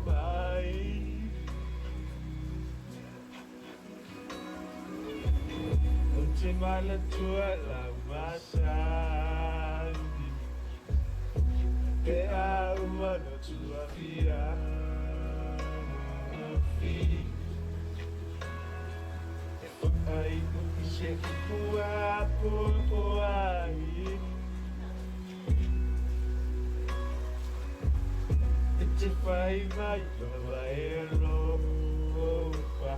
Bye. Manatua lau masani Pe a u manatua fiafi E whakaiku i se kupu apoapoai E te whai mai lava e alofa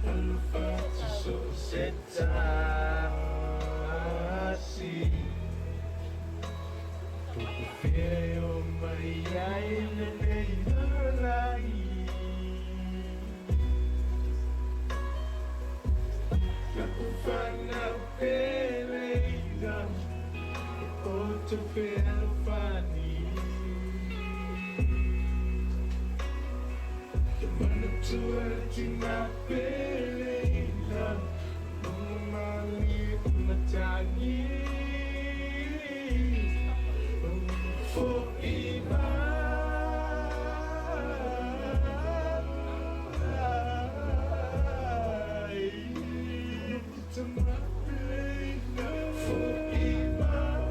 Alofa atu so o se tasi Tokowhea e o mai ai lenei lalagi Taku whanau peleina E outou fealofani Te manatua le tina peleina Luna malie i matagi Fo'i mai Tama peleina Fo'i mai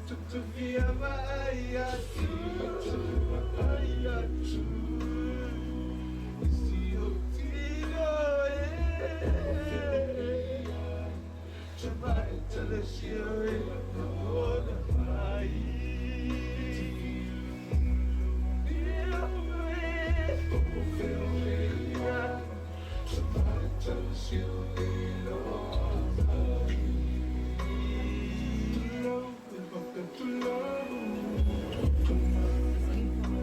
Tutuvia vaai atu, vaai atu I si o tino e Tamai talesia e ona mai Tamai talesia e ona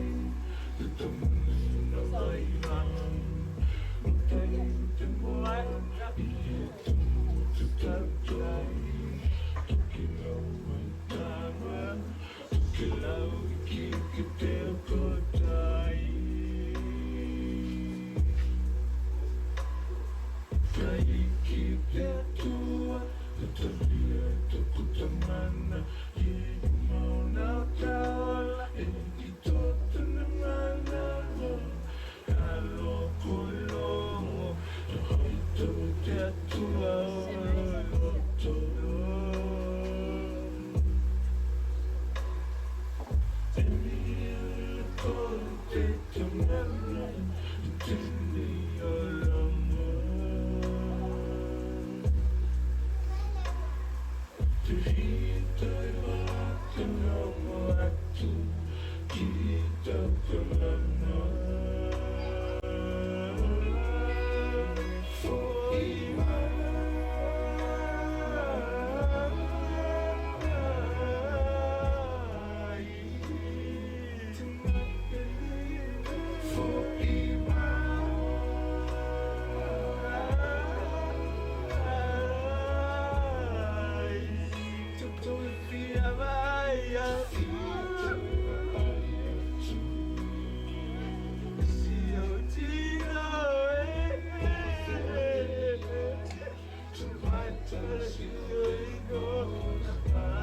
mai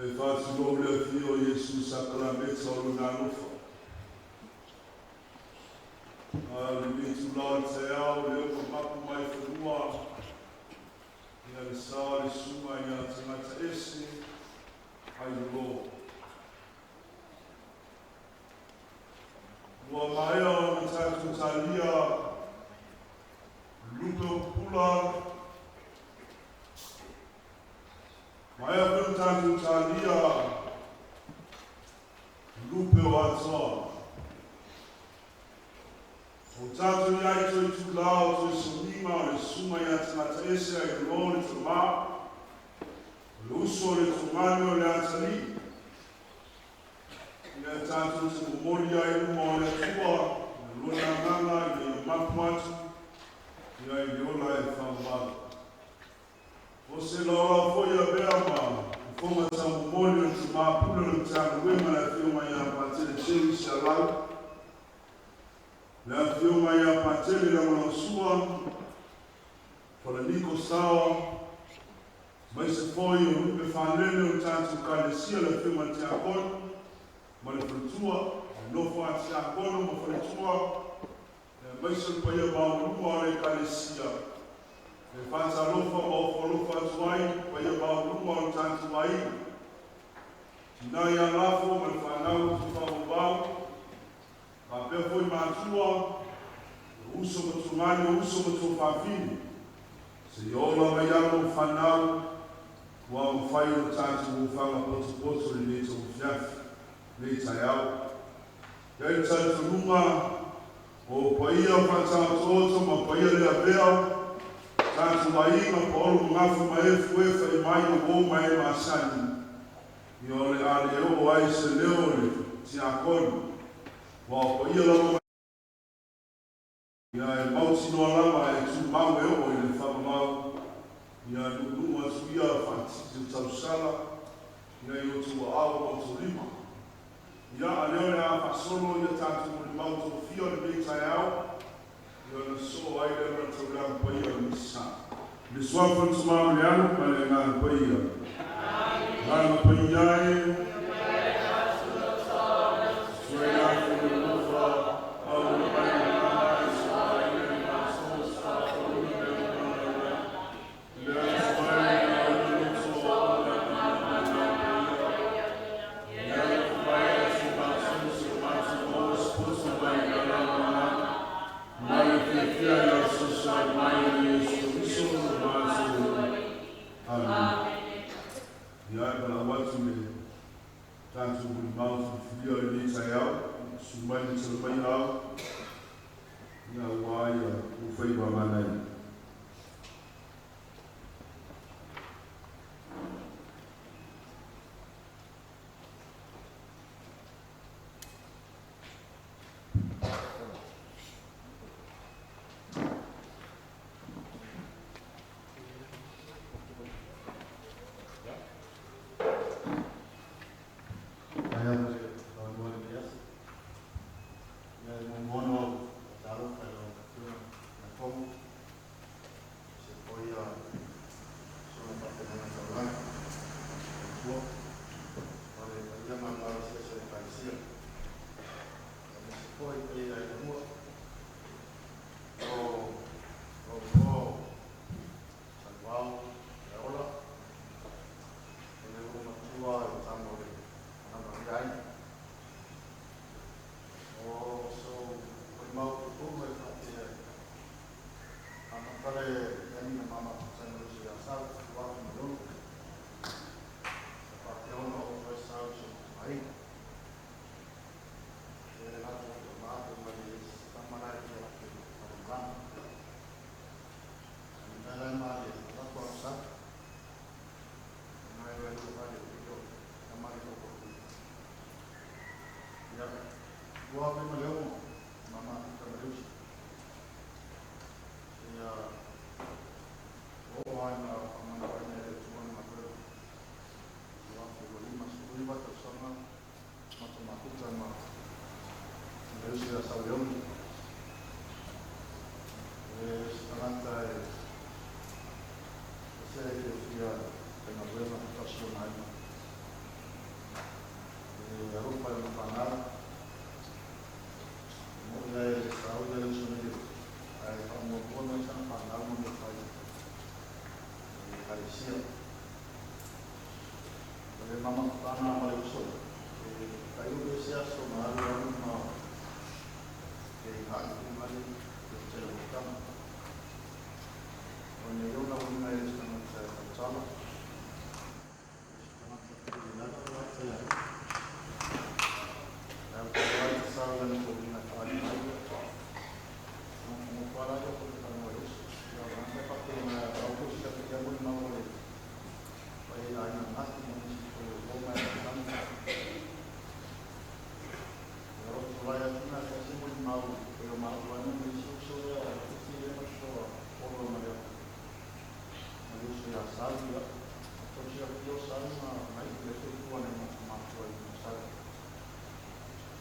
E faatulou le afio o Iesu Sakalameta o Lona alofa. A o lenei itula o le taeao lea ua mapu mai fanua ia le sa o le susuga ia Tagata Ese Ailolo. Ua maea ona tatou talia lupe o pupula, maea foi ona tatou talia lupe o atoa. O tatou i ai toe itula o toe sogiga o le susuga ia Tagata Ese Ailolo le tama, o le uso o le togane o le atalii. Ia tatou te momoli ai luma o le Atua lona agaga ina ia mapu atu ia i le ola e faavavau. O se laolao foi avea ma fofoga taumomoli o le tama pule o le Matagaluega, le afioga ia Patele Jerry Sealau, le afioga ia Patele Lagolagosua, Falaniko Saoa, aemaise foi o lupe fanene o le tatou Ekalesia, le afioga i le Tiakono ma le faletua, le nofo a Tiakono ma faletua, aemaise o le paia maualuga o le Ekalesia. E faatalofa ma ofo alofa atu ai paia maualuga o le tatou aiga. Tina ia Lafo ma le fanau tufaavavau, faapea foi matua, o uso ma tugane, o uso ma tuafafine, seia ola mai alo o fanau, ua mafai ona tatou ofaga potopoto i lenei tauafiafi, lenei taeao. Ia i le talitonuga o paia faataotooto ma paia le avea, tatou aiga paolo magafa ma efu e fai mai o uo ma e masani, ia o le a le oo ai se leo o le tiakono, ua o paia lava ia e mautinoa lava e tumau e oo i le faavavau. Ia nuunuu atu ia faatiti o tausala ia i outou aao ma outou lima. Ia a lea o le a faasolo ia tatou molimau tofia o lenei taeao, ia ona sosoo ai lea ma le taulaga paia o le Misa. I le suafa o le Tama ma le Alo ma le Agaga Paia. Agaga Paia e, suai afe le alofa, aua mai le agaga e soai le maso sa fauna me o le aso mai le loto o le Agaga Paia. Ia alofa mai a si maso se maso o se mai le agaga. Ma le fiafia ia sosoai mai o Iesu Kriso le maso. Amen. Ia e palau atu le tatou molimau filifilia o lenei taeao, susu mai le tala mai au, ia ua ia ufaiva manaia. Mai au le faanoa le aso. Ia e muamua ona ou faatalofa i lau Afioga i le Fono, se foi a susuga faafeagaiga taulagi, faletua, ma le paia ma le malosi o le Ekalesia. Aemaise foi paia i fanua. O lou igoa o Saluao Leaola, o le olomatua i tama o le Manavalia ai. O so molimau puupuu e faapea, amata le taimi na ma mafuta ai ma le uso ia Sau, 2006. Sa faapea ona ou toe sau i si o matou aiga. E le gata i o matou ma le tama la e fia ake malamalama. Le mea la e malie, avatu au sau. Mai le lua vale o tama le koko. Ia, 2006, ma mafuta ma le uso. Ia, o ai na whamana e le tuana ma koe. 2005, 19 tausaga, matou mafuta ma le uso ia Sauleoni. E se tagata e se e fiafia faigaluega faatasi ona ai ma O le mamakutana ma le uso, e taʻi se aso na alu alu ma e haʻi male le tele o. O le ona uiga e se tagata e tautala, se tagata e lala o ai fai ai. Au te ai te sau lana ko uiga faali mai. No mo pala ia ko te tanoa e uso. Ia o anga pa na au ko sila te ia mo ni mau le pa e la ina ngati mo ni si ko o mai e tanu. Ia o te lai atu na ka se mo ni mau e o mau anu mo ni si uso ia o te ti e ma so olo ma ia. Ma le uso ia sau ia. To sila ki o sau ma mai le te tua nei ma ma tua i ma sau.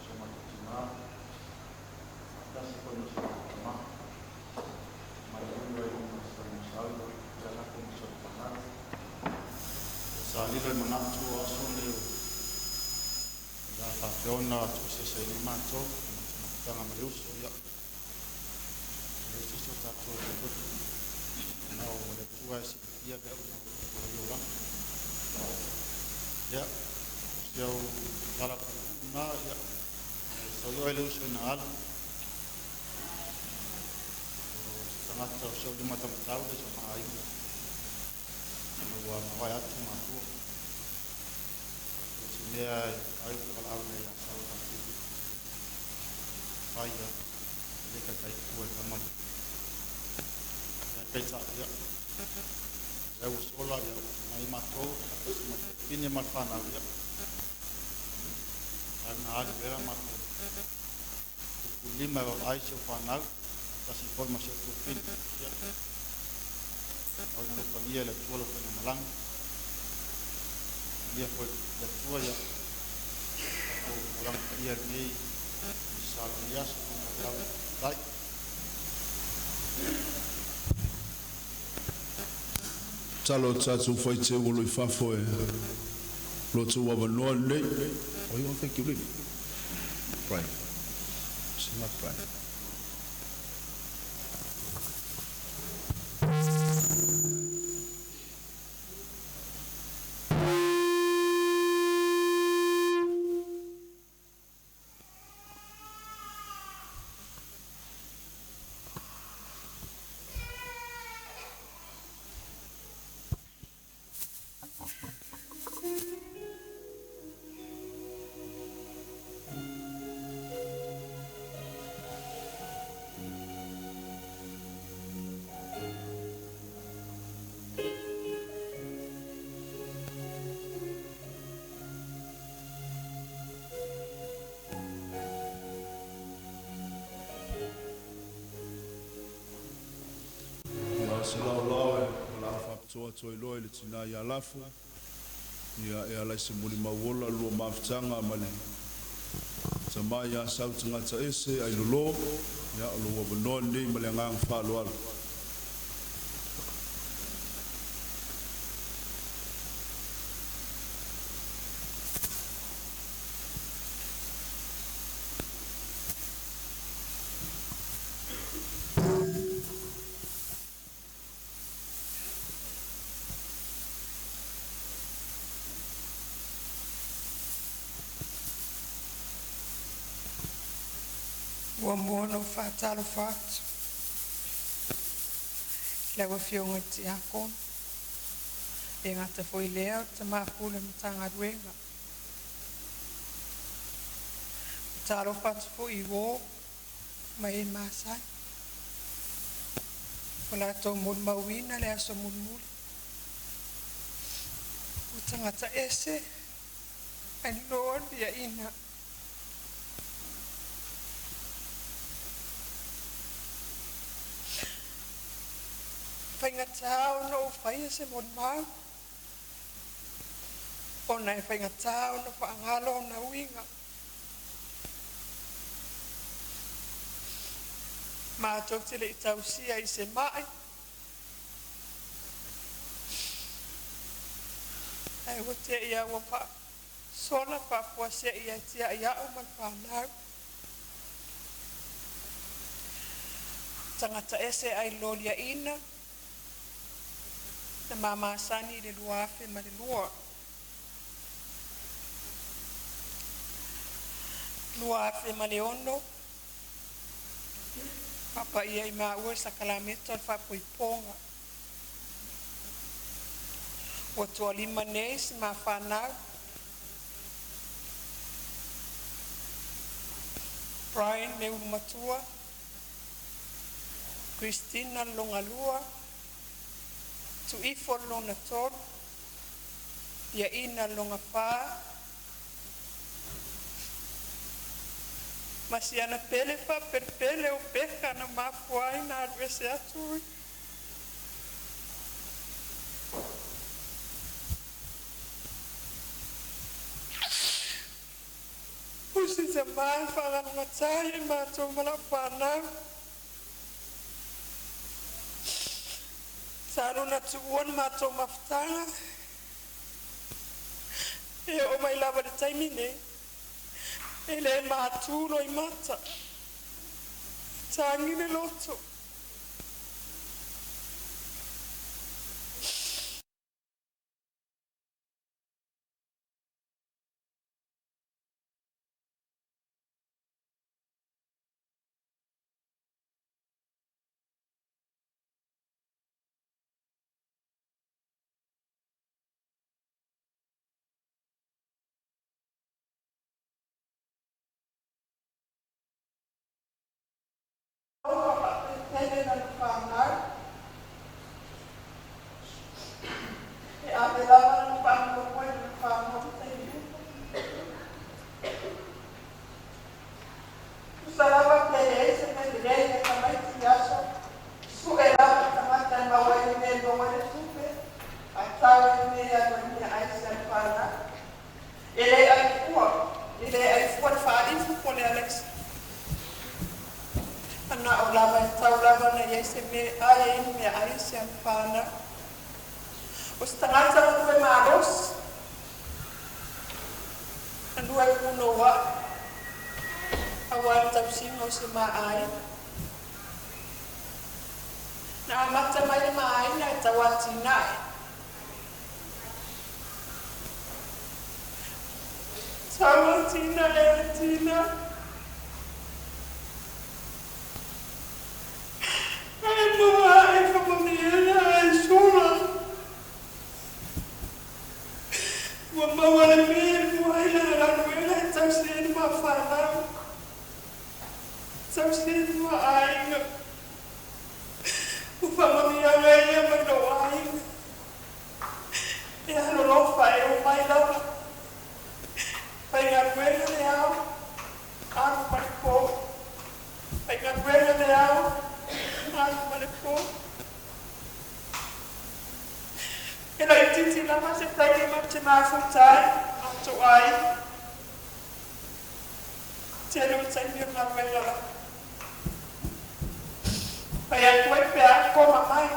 So ma te tina. Tasi ko ni se ma. Ma le unga i ma sa ma sau ia la ko ma sa pana. Sa lilo i manatu o aso le o la faafeona tuusese i le matou ma ma le uso ia le sisi o tatou e lotu na o le Atua e silafia mea uma o i olaga ia o si au tala na ia sau oe le uso ina alu o se tagata o si au lima tamatau le sa maaiga ua mavae atu matua o se mea ai le valaau nei ia sau tatou fai ia le kai kua e tama ia peita ia ia ua sola ia mai matou tasi ma pine ma le fanau ia ai na alu vera matou lima e vaavaai si o fanau tasi foi ma si o tupini ia o ina lofagia le Atua lo faiga malaga ia foi le Atua ia tatou tulaga paia lenei i sa lenei aso tai. Talo tatou faiteu o lo i fafo e loto avanoa lenei. Oh, you want to thank you, really? Pray. Sing up, pray. Se lau lau e o la faapitoa toe loa i le tinā ia lafo ia e ala i se molimau ola lua mafutaga ma le tamā ia sau tagata ese ai lolo ia o lou avanoa lenei ma le agaga faaaloalo. Ua mua ona ou faatalofa atu i lau Afioga i le Tiakono, e gata foi lea o le tamā pule Matagaluega. Ua talofa atu foi i uō ma e masani ua latou molimauina le aso mulimuli. Ua tagata ese ae loa le viaina. Faigatā ona ou faia se molimau, ona e faigatā ona faagalo ona uiga. Matou te leʻi tausia i se maʻi, ae ua teʻi a ua faasola faafuaseʻi ai tiaʻi aʻu ma le fanau. Tagata ese ai loliaʻina na mamasani i le 2002. 2006, faapaia i maua le sakalameta o le faapuipoga. Ua tualima nei si mafanau Brian me Ulumatua, Christina le Logalua, Tuifo le lona tolu, Iaina le lona fa, ma siana pele faapelepele o peka na mafua ai na alu ese atu. O se tamā e faagalugata i matou ma lau fanau. Talu ona tuua le matou mafutaga, e oo mai lava i le taimi nei, e le matu loimata, e tagi le loto. Faapetele lana fanau, e ave lava lana faamuamua i lana fanau i taimi uma. Tusa lava pe leai se mea lelei a tamaiti i aso, sue lava le tagata e maua ai le mea e maua ai le tupe, ae tau ai le mea e alu ai meaai i si ana fanau. E le ai fua, e le ai fua le faalifu po o le Alexa. Manao lava e tau lava ona i ai se mea e ai ai ni meaai a si ana fanau. O se tagata galue malosi, galue punouai, aua le tausiga o se ma aiga. Na amata mai le ma aiga e tau atinae. Tau atinae atinae. Ae maua ae faamanuiaina ae sola. Ua maua le mea e mua ai lana galuega e tausi ai le ma fanau, tausi ai le ma aiga. O faamanuiaga ia mai lou aiga. E alolofa e omai lava. Faigaluega le ao, alu ma le po. Faigaluega le ao, alu ma le po. E laitiiti lava se taimi matou te mafuta ai ma matou aiga. Tele o taimi o galuega lava. Fai atu ai pe a koma mai,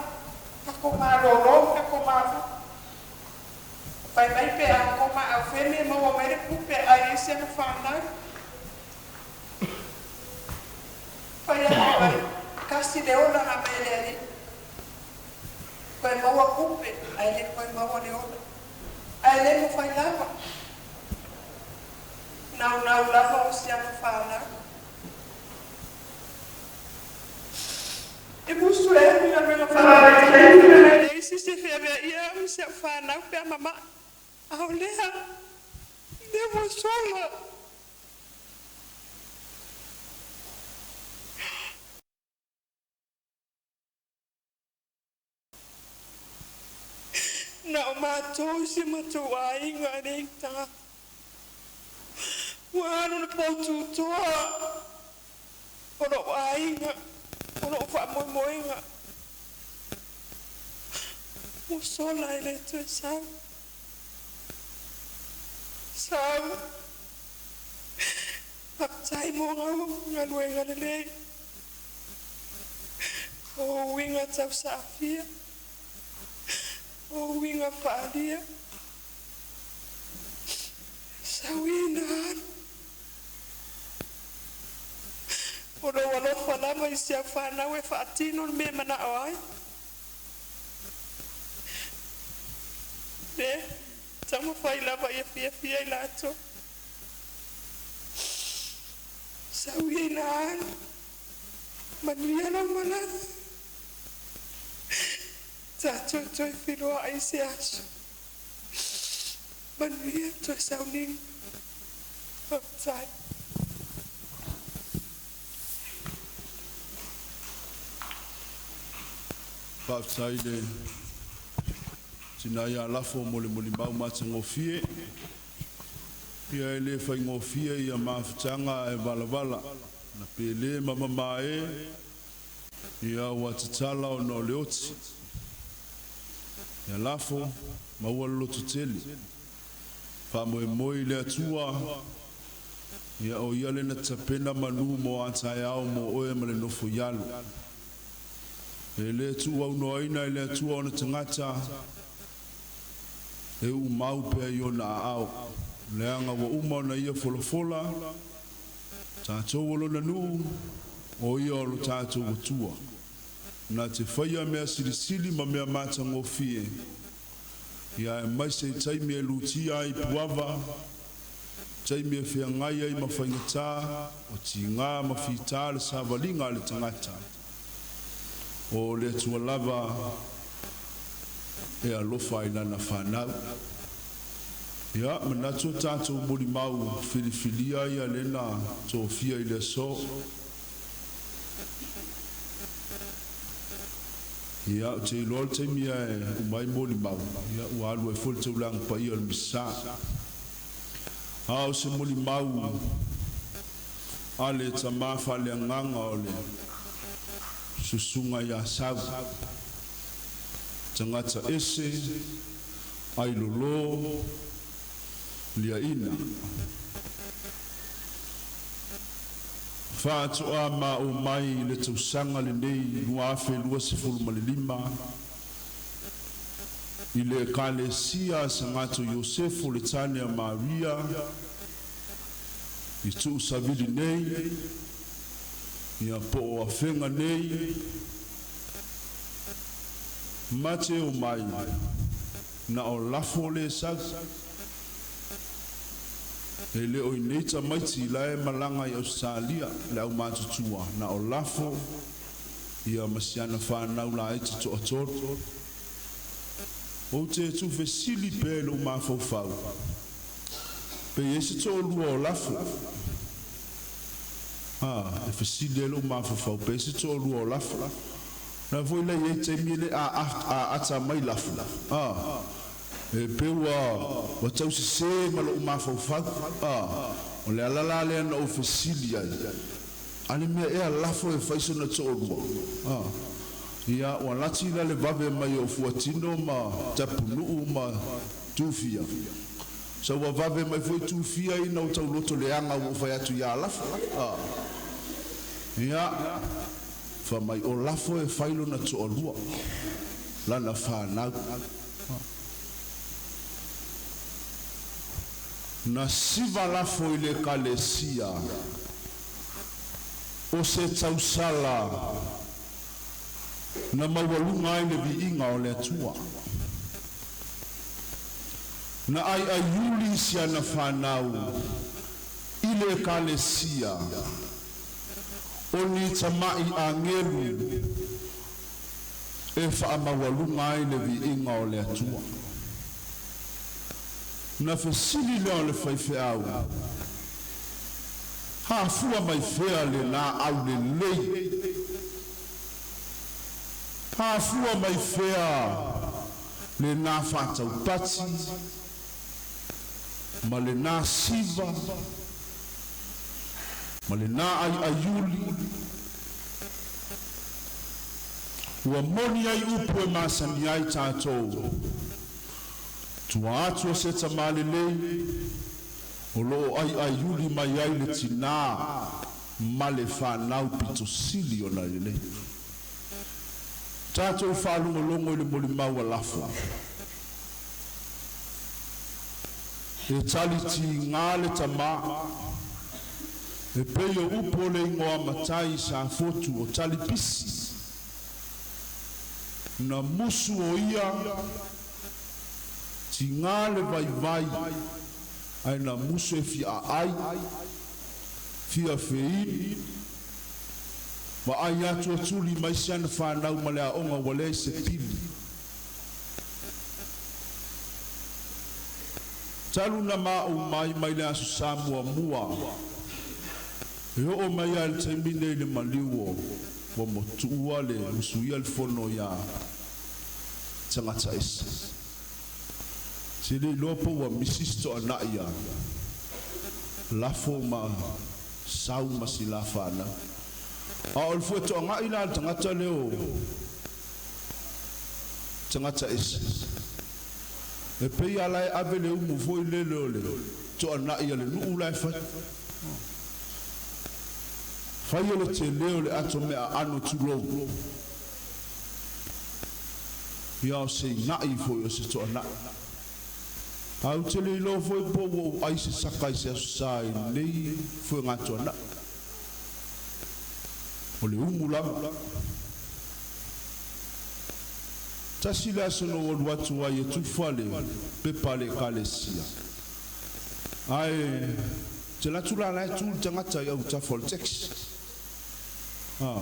ka koma malōlō, ka koma afu. Fai mai pe a koma aufeme e maua mai le tupe e ai ai si ana fanau. Fai atu ai, kasi le olaga mai e le Alii. Toe maua tupe, ae le toe maua le ola. Ae le mafai lava. Naunau lava o si ana fanau. E musu e alu i galuega faavaitaimi, ae leai se isi e feaveaia au ma si au fanau pe a mama'i. A o lea, lea ua sola. Na o matou i si o matou aiga e leai ni tagata. Ua alu le poututoa o lou aiga, o lou faamoemoega. Ua sola e le toe sau. Sau. Faafetai mo galuega lelei. O uiga tausaafia, o uiga faaalia, sauina alu. O lou alofa lava i si au fanau e faatino le mea e manao ai. Le taumafai lava ia fiafia i latou. Sau ia ina alu, manuia lau malaga. Tatou toe feiloai i se aso. Manuia le toe sauniga. Faafetai. Faafetai i le tina ia Lafo mo le molimau matagofie. Ia e le faigofie ia mafutaga ae valavala na pele ma mamae ia ua tatala ona o le oti. Ia Lafo, maua le lototele. Faamoemoe i le Atua, ia o Ia lea na tapena manu mo a taeao mo oe ma le nofo i alo. E le tuuaunoaina e le Atua ona tagata e uumau pea i ona aao, leaga ua uma ona Ia folafola tatou o Lona nuu, o Ia o lo tatou Atua, na te faia mea silisili ma mea matagofie, ia aemaise i taimi e lutia ai puava, taimi e feagai ai ma faigata, o tiga ma fita le savaliga a le tagata. O le Atua lava e alofa i lana fanau. Ia, manatu o tatou molimau filifilia ia lea na tofia i le aso. Ia, ou te iloa o le taimi e uma ai molimau, ia ua alu ai foi le taulaga paia o le Misa. A o se molimau a le tama faaleagaga o le susuga ia Sau, tagata ese, ailolo, liaina. Faatoa maua mai i le tausaga lenei 2025 i le Ekalesia a Sagato Iosefo le tane a Maria i Tuusavili nei, ia po o Afega nei, ma te omai na o Lafo le sau. E le o i inei tamaiti la e malaga i Ausetalia le aumatutua, na o Lafo ia ma si ana fanau laiti toatolu. Ou te tuufesili pea i lou mafaufau, pe i ai se toalua o Lafo. A, e fesili ai lou mafaufau, pe i ai se toalua o Lafo. Na foi la i ai taimi e le aata mai Lafo. A, e pe ua tausesē ma lou mafaufau. A, o le ala la lea na ou fesili ai, a le mea ea Lafo e fai sona toalua? A, ia ua lati la le vave mai o Fuatino ma Tapunuu ma Tufia. Sa ua vave mai foi Tufia ina ua tauloto leaga ua ou fai atu ia Lafo. A, ia, fai mai o Lafo e fai lona toalua, lana fanau. Na siva Lafo i le Ekalesia o se tausala na maualuga ai le viiga o le Atua. Na aiaiuli si ana fanau i le Ekalesia o ni tama'i agelu e faamaualuga ai le viiga o le Atua. Na fesili lea o le faifeau, Afua mai fea lenā aulelei? Afua mai fea lenā faataupati ma lenā siva ma lenā aiaiuli? Ua moni ai upu e masani ai tatou, Tua atu o se tamā lelei, o lo o aiaiuli mai ai le tinā ma le fanau pito sili ona lelei. Tatou faalogologo i le molimau a Lafo. E tali tigā le tamā, e pei o upu o le igoa matai i Safotu o Talipisi. Na musu o ia, tigā le vaivai, ae na musu e fia aai, fia feinu, vaai atu o tuli mai si ana fanau ma le aoga ua leai se pili. Talu na maou mai mai le Aso Sa muamua e oo mai lava i le taimi nei i le maliu o ua motuua le usuia le fono iā tagata ese. Te le iloa po ua misi se toanai a Lafo ma Sau ma sila fanau. A o le fue toanai la a le tagata lea o tagata ese, e pei lava la e ave le umu foi lele o le toanai a le nuu la e fai. Fai o le tele o le ato mea aano tulou. Ia o se ina'i foi o se toana'i. Ae ou te le iloa foi po ua ou ai se saka i se Aso Sa i lenei fuegatoana'i. O le umu lava. Tasi le aso na ou alu atu ai e tufa le pepa a le Ekalesia. Ae ou te alu atu la la e tu le tagata i autafa o le taxi. A,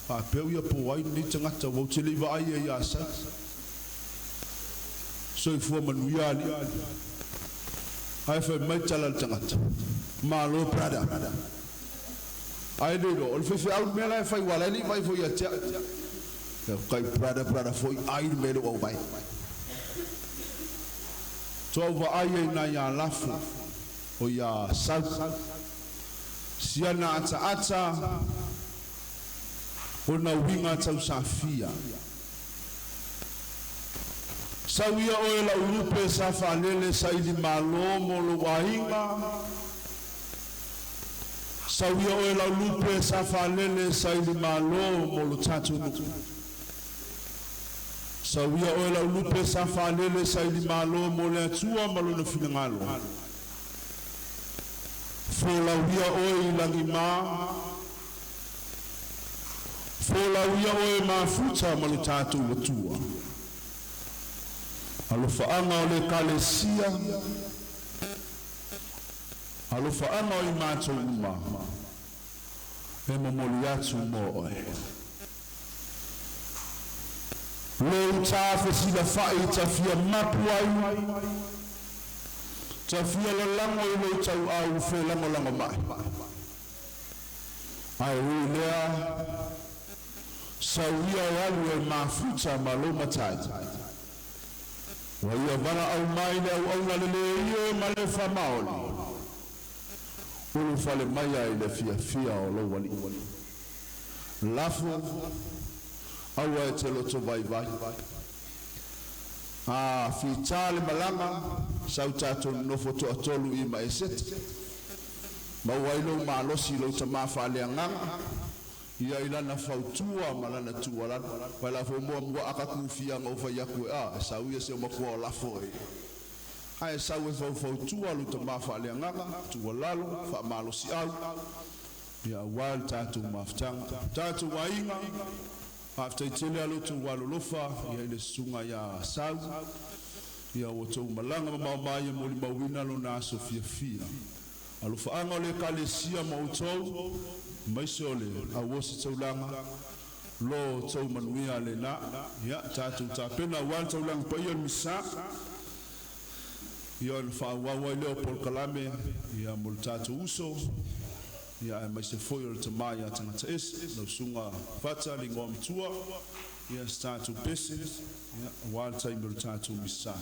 faapea ia po o ai lenei tagata ua ou te le i vaai ai ia Sa. Soifua manuia alii. Ae fai mai tala a le tagata, Malo brother. Ae le iloa, o le faifeau le mea la e fai aua la e le i vaai foi ia te au. Ia kai brother brother foi ai le mea lea ua aumai. Toa ou vaai ai na ia Lafo o ia Sau. Siana ataata ona uiga tausafia. Sau ia oe lau lupe sa faalele saili malo mo lou aiga. Sau ia oe lau lupe sa faalele saili malo mo lo tatou nuu. Sau ia oe lau lupe sa faalele saili malo mo le Atua ma lona finagalo. Folau ia oe i lagi ma Folau ia oe mafuta ma lo tatou Atua. Alofaaga o le Ekalesia, alofaaga o i matou uma e momoli atu mo oe. Lou ta fesilafai ta fia mapu ai, ta fia lalago i lou tauau felagolago mai. Ae ui lea, sau ia e alu e mafuta ma lou matai. Ua ia valaau mai le auauna le le ioe ma le faamaoni, ulufale mai ai le fiafia o lou alii. Lafo, aua e te loto vaivai. A fita le malaga, sau tatou nonofo toatolu i ma Esete. Maua ai lou malosi i lou tama faaleagaga, ia i lana fautua ma lana tuualalo. Pai la fo mua mua aka ku fianga o fai aku e a, e sau ia se o makua o lafo e. Ae sau e faufautua lou tama faaleagaga, tuualalo, faamalosiau, ia aua le tatou mafutaga. Tatou aiga, faafetai tele a lo outou alolofa ia i le susuga ia Sau, ia ua outou malaga mamao mai e molimauina lona aso fiafia. Alofaaga o le Ekalesia ma outou, aemaise o le au ositaulaga, lo outou manuia lena. Ia tatou tapena aua le taulaga paia o le Misa. Ia ona faaauau ai lea o polokalame ia mo le tatou uso ia aemaise foi o le tama ia tagata ese, lau susuga Fata le igoa matua, ia se tatou pese ia aua le taimi o le tatou Misa.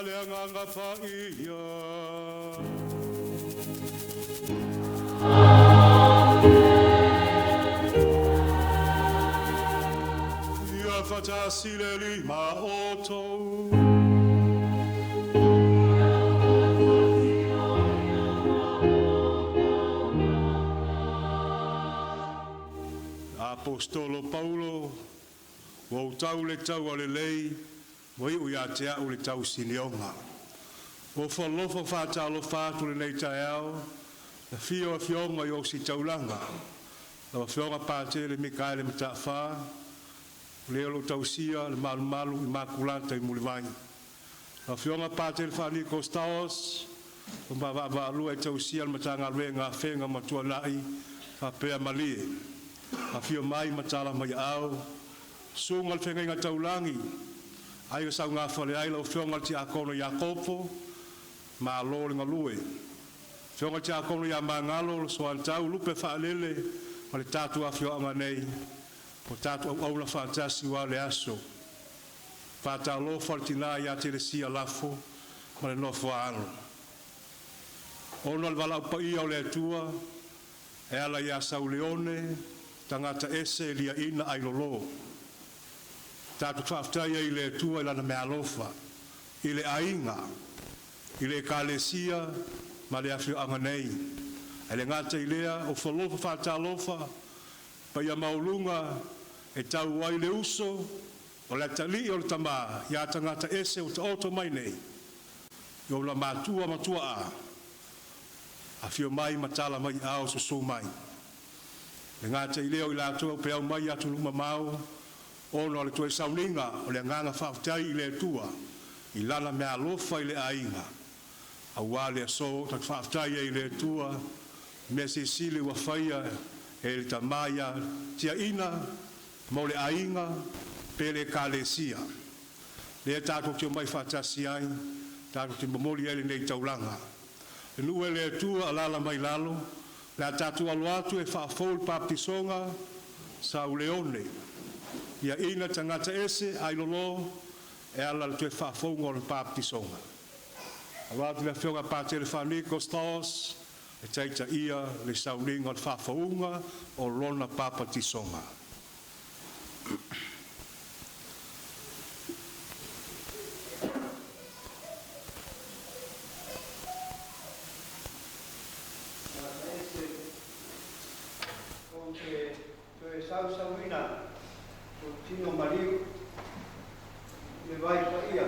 le Agaga Paia. Ia faatasi le Alii ma outou. Aposetolo Paulo, Ua ou tau le taua lelei, ua iu ia te a'u le tausinioga. Ua ou alofa faatalofa atu i lenei taeao, le afio o afioga i ositaulaga, lau Afioga Patele Mikaele Mataafa, le o loo tausia le malumalu i makulata i Mulivai. Lau Afioga Patele Faaniko Stowers ma vaavaalua e tausia le Matagaluega Afega ma Tuanai faapea Malie. Afio mai ma tala mai aao, susuga i le Feagaiga Taulagi, Aiga Saugafaleai, lau Afioga i le Tiakono Iakopo, malo le galue. Afioga i le Tiakono ia Magalo Soatau Lupe Faalele ma le tatou afioaga nei, ua tatou auauna faatasi aua lea aso. Faatalofa le tina ia Telesia Lafo ma le nofo a alo. Ona o le valaau paia o le Atua e ala ia Sauleone, tagata ese liaina ailolo. Tatou faafetai ai i le Atua i Lana meaalofa i le aiga, i le Ekalesia ma le afioaga nei. Ae le gata i lea, o falofa faatalofa paia maualuga e tau ai le uso, o le atalii o le tama ia tagata ese ua taoto mai nei, i ona matua ma tuaa, afio mai ma tala mai ao susu mai. E le gata i lea o i latou e peau mai atunuu mamao ona o le toe sauniga o le agaga faafetai i le Atua i Lana meaalofa i le aiga, aua le aso. Tatou faafetai ai i le Atua i mea silisili ua faia e le Tama ia tiaina mo le aiga pe le Ekalesia, lea tatou te omai faatasi ai, tatou te momoli ai lenei taulaga. Le nuu e le Atua, alaala mai i lalo, o le a tatou alo atu e faafou le papatisoga Sauleone, liaina tagata ese ailolo e ala i le toe faafouga o le papatisoga. Alo atu le afioga Patele Faaniko Stowers e taitaia le sauniga o le faafouga o lona papatisoga. Ese ou te toe sausauina lou tino maliu i le vai paia.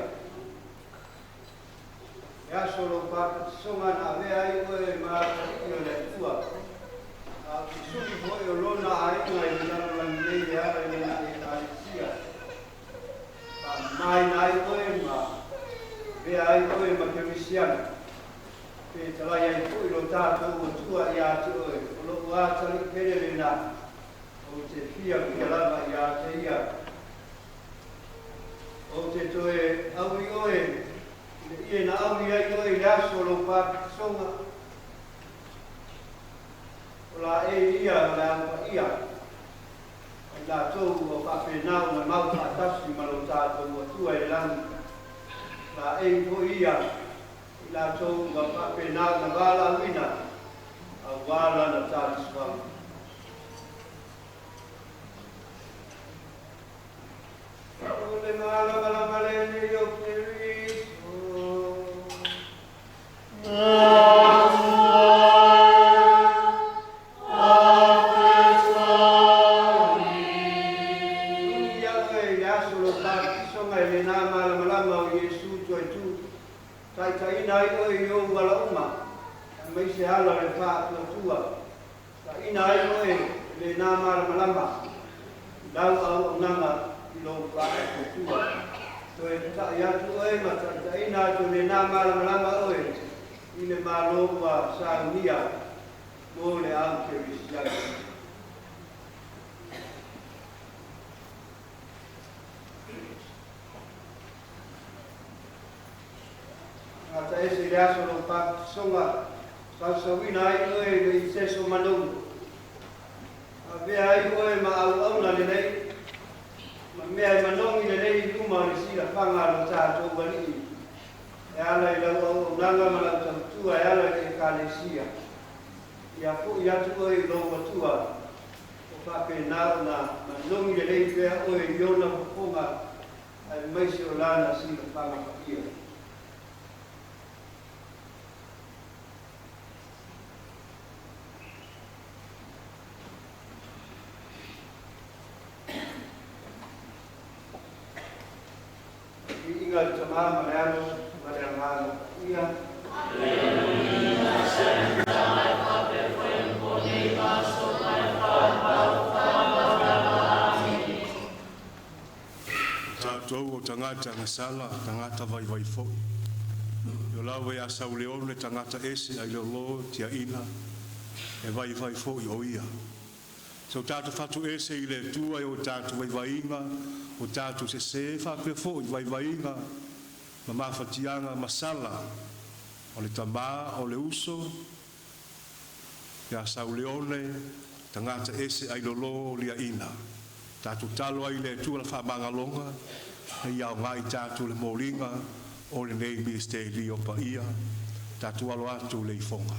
E aso lou papatisoga na avea ai oe ma atalii o le Atua, a o se sui foi o lona aiga i le lalolagi nei e ala i lana Ekalesia. Faamamaina ai oe ma avea ai oe ma kerisiano, pe talai ai foi lo tatou Atua ia te oe, o lou atalii pele lena, ou te fiafia lava ia te ia. Ou te toe aui oe i le ie na aui ai oe i le aso o lou papatisoga, o laei ia o le Au Paia, ma i latou ua faapena ona mau faatasi ma lo tatou Atua i le lagi. O laei foi ia o i latou ua faapena ona valaauina aua lana talisoaga. O le malamalama lenei o Keriso. Tuli ia oe i le aso o lou papatisoga i lena malamalama o Iesu toe tu, taitaiina ai oe i ou ala uma, aemaise ala o le faatuatua. Taina ai oe e lena malamalama i lau auaunaga i lou faatuatua. Toe tatai atu oe ma taitaina atu e lena malamalama oe i le Malo ua saunia mo le au kerisiano. Tagata ese i le aso o lou papatisoga, sausauina ai oe i le iseso manogi. Avea ai oe ma auauna lelei, ma mea e manogi lelei i luma o le silafaga a lo tatou Alii. e ala i lau auaunaga ma lau tautua e ala i le Ekalesia. Ia fo'i atu oe i lou Atua, o faapena ona manogi lelei pea oe i ona fofoga aemaise o Lana silafaga paia. Viiga i le Tama ma le Alo ma le Agaga Paia. O tatou o tagata gasala, tagata vaivai foi. E o lava ia Sauleone tagata ese ailolo tiaina, e vaivai foi o ia. So tatou fatu ese i le Atua i o tatou vaivaiga, o tatou sesē faapea foi vaivaiga ma mafatiaga masala o le tamā o le uso ia Sauleone, tagata ese ailolo liaina. Tatou talo ai le Atua la faamagaloga, e ia aoga i tatou le moliga o lenei misitelio paia. Tatou alo atu le ifoga.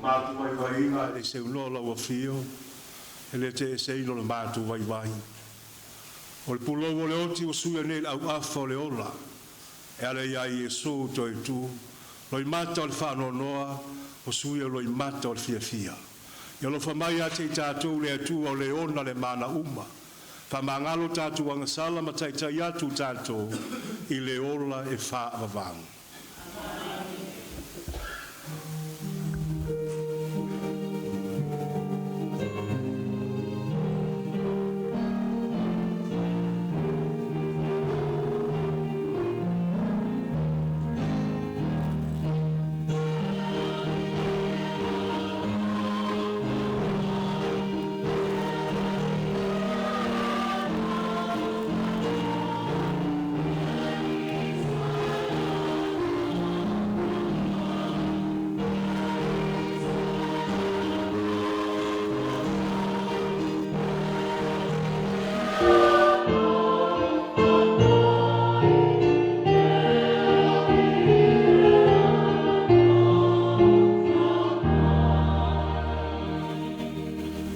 matou vaivaiga e seunoa lau afio, e le teeseina o le matou vaivai. O le pulou o le oti ua suia nei i le auafa o le ola, e ala ia Iesu toetu, loimata o le faanoanoa, ua suia i loimata o le fiafia. Ia alofa mai ia te i tatou le Atua o le ona le mana uma, faamagalo tatou agasala ma taitai atu tatou i le ola e faavavau.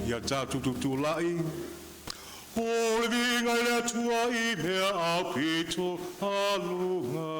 Ia tatou tutulai. O le viiga i le Atua i mea aupito aluga.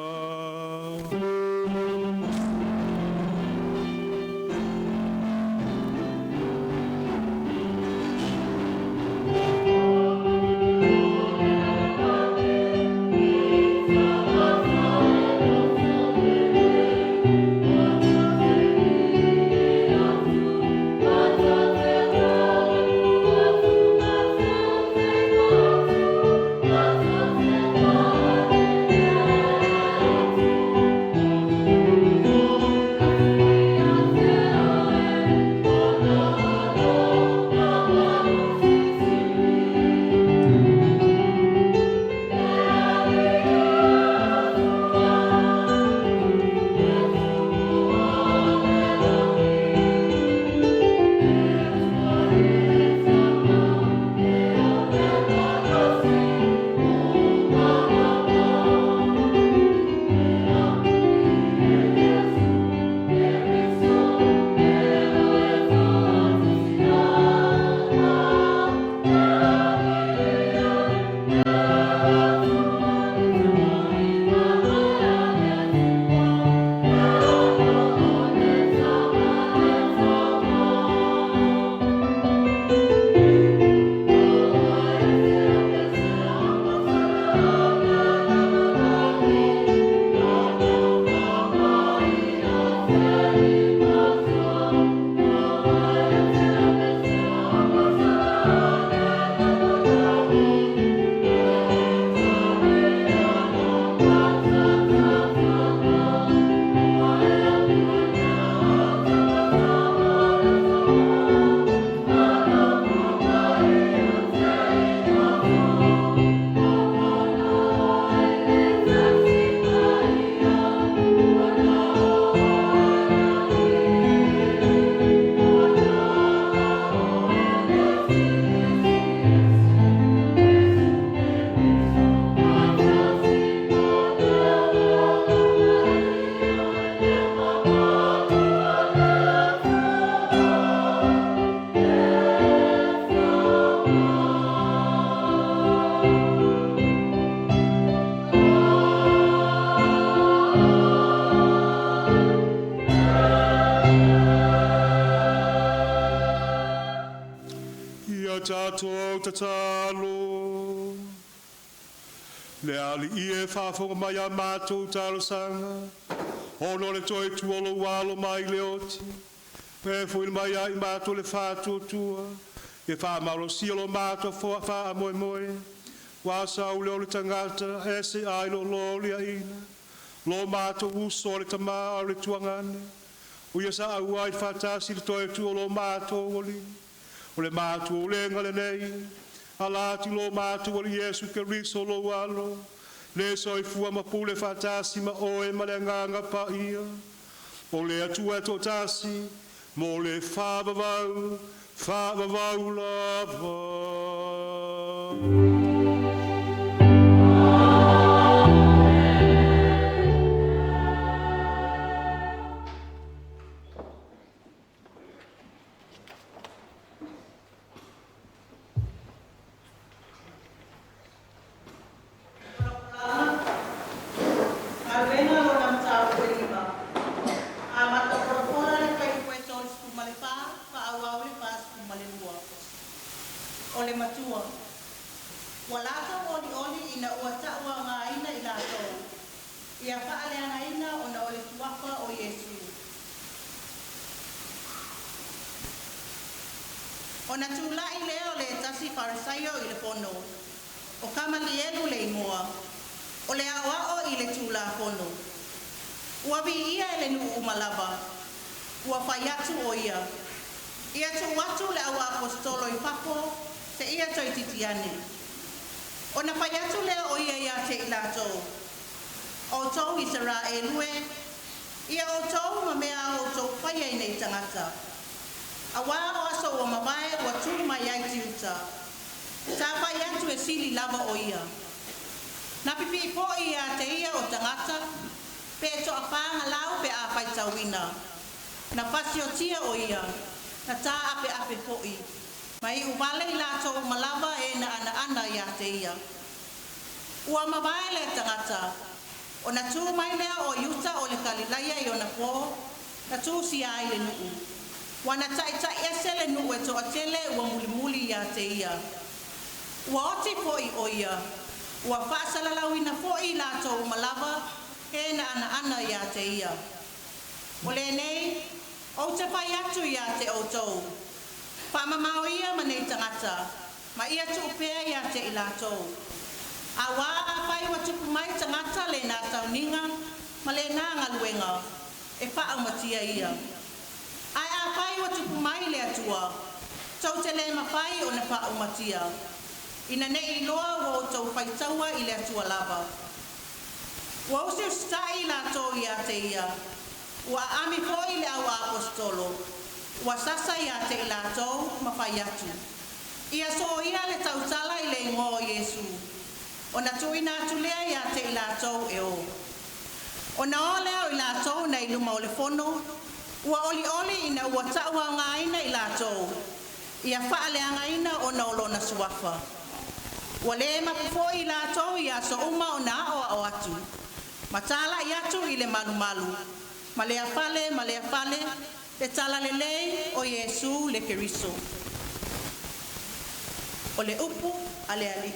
Ia tatou tatalo. Le Alii e, faafofoga mai a matou talosaga, ona o le toe tua o lou alo mai le oti, e fo'i mai ai matou le faatuatua, e faamalosia lo matou faamoemoe, ua sau lea o le tagata e se ai lo liaina, lo matou uso o le tamā o le tuagane, o ia sa auai faatasi le toe tua o lo matou alii. O le matou ulega lenei, ala atu i lo matou Alii Iesu Keriso lou alo, le soifua ma pule faatasi ma oe ma le Agaga Paia, o le Atua e toatasi, mo le faavavau, faavavau lava. Ua latou olioli ina ua ta'uaogaina i latou, ia fa'aleagaina ona o le Suafa o Iesu. Ona tula'i lea o le tasi Farisaio i le fono, o Kamalielu le igoa, o le a'oa'o i le Tulafono. Ua viia e le nu'u uma lava. Ua fai atu ʻo ia, ia tu'u atu le auaposetolo i fafo seia toeititi ane. Ona fai atu lea o ia iā te i latou, “Outou Isaraelu e, ia outou ma mea a outou faia i nei tagata. Auā o aso ua mavae ua tū mai ai Tiuta, sa fai atu e sili lava o ia. Na pipi'i fo'i iā te ia o tagata, pe to'afāgalau pe a faitauina. Na fasiotia o ia, na tā'ape'ape fo'i, ma i'u vale i latou uma lava e na anaana iā te ia. Ua mavae lea tagata, ona tū mai lea o Iuta o le Kalilaia i ona pō, na tusia ai le nu'u. Ua na ta'ita'i ese le nu'u e to'atele ua mulimuli iā te ia. Ua oti fo'i o ia, ua fa'asala-lauina fo'i i latou uma lava e na anaana iā te ia. O lenei, ou te fai atu iā te outou, fa'amamao ia ma nei tagata, ma ia tu'u pea iā te i latou. Auā afai ua tupu mai tagata lenā sauniga ma lenā galuega, e faaumatia ia. Ae afai ua tupu mai le Atua, tou te lē mafai ona faaumatia, ina ne'i iloa ua outou faitaua i le Atua lava.” Ua usiusita'i latou iā te ia, ua aami foi le auaposetolo, ua sasa iā te i latou ma fai atu, ia soia le tautala i le igoa o Iesu, ona tu'uina atu lea iā te i latou e ō. Ona o lea o i latou nei luma o le fono, ua olioli ina ua ta'uaogaina i latou, ia fa'aleagaina ona o lona Suafa. Ua lē mapu fo'i i latou i aso uma ona a'oa'o atu, ma tala'i atu i le malumalu, ma lea fale ma lea fale, le Talalelei o Iesu le Keriso. O le upu a le Alii.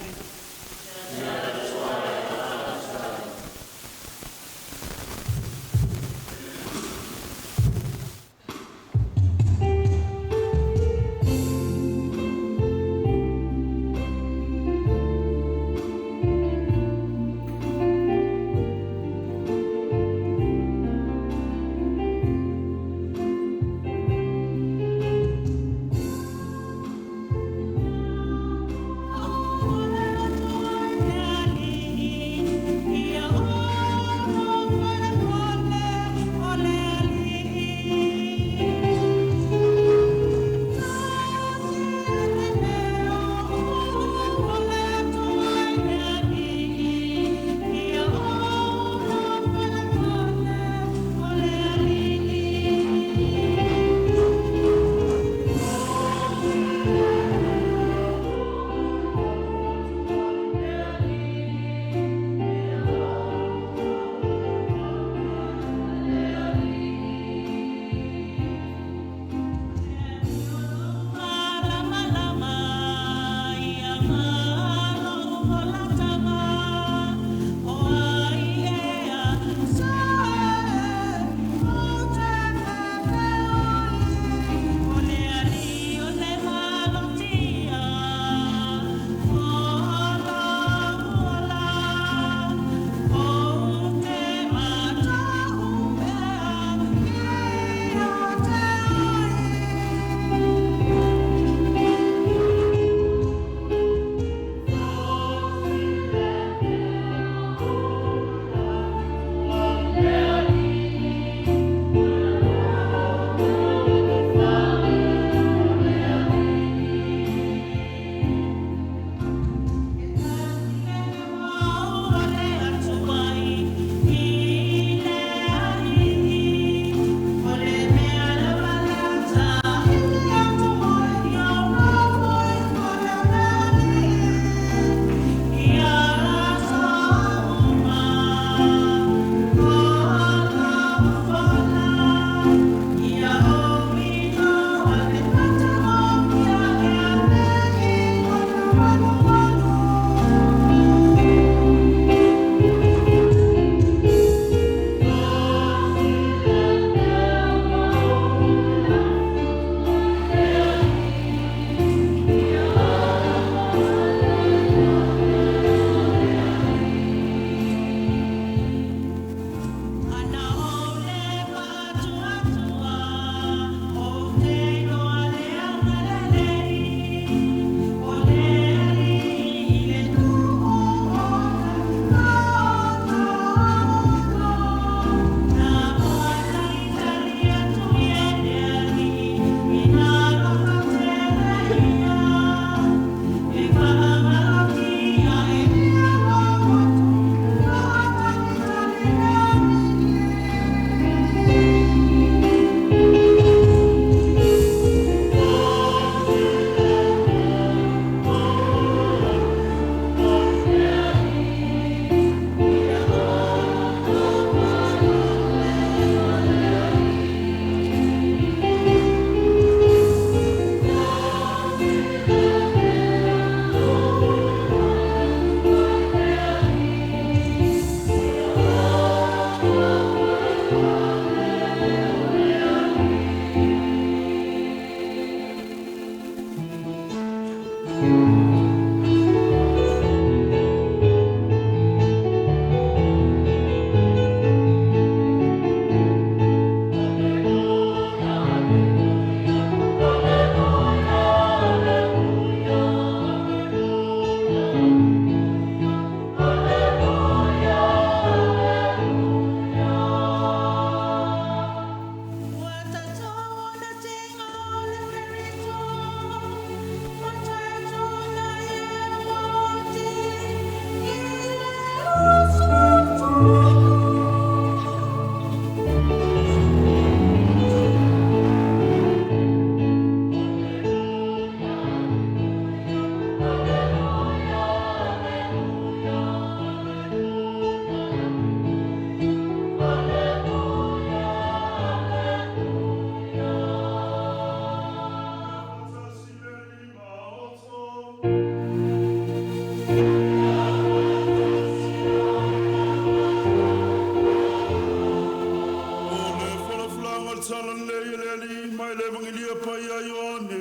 Mai le Evangelia Paia Ioane.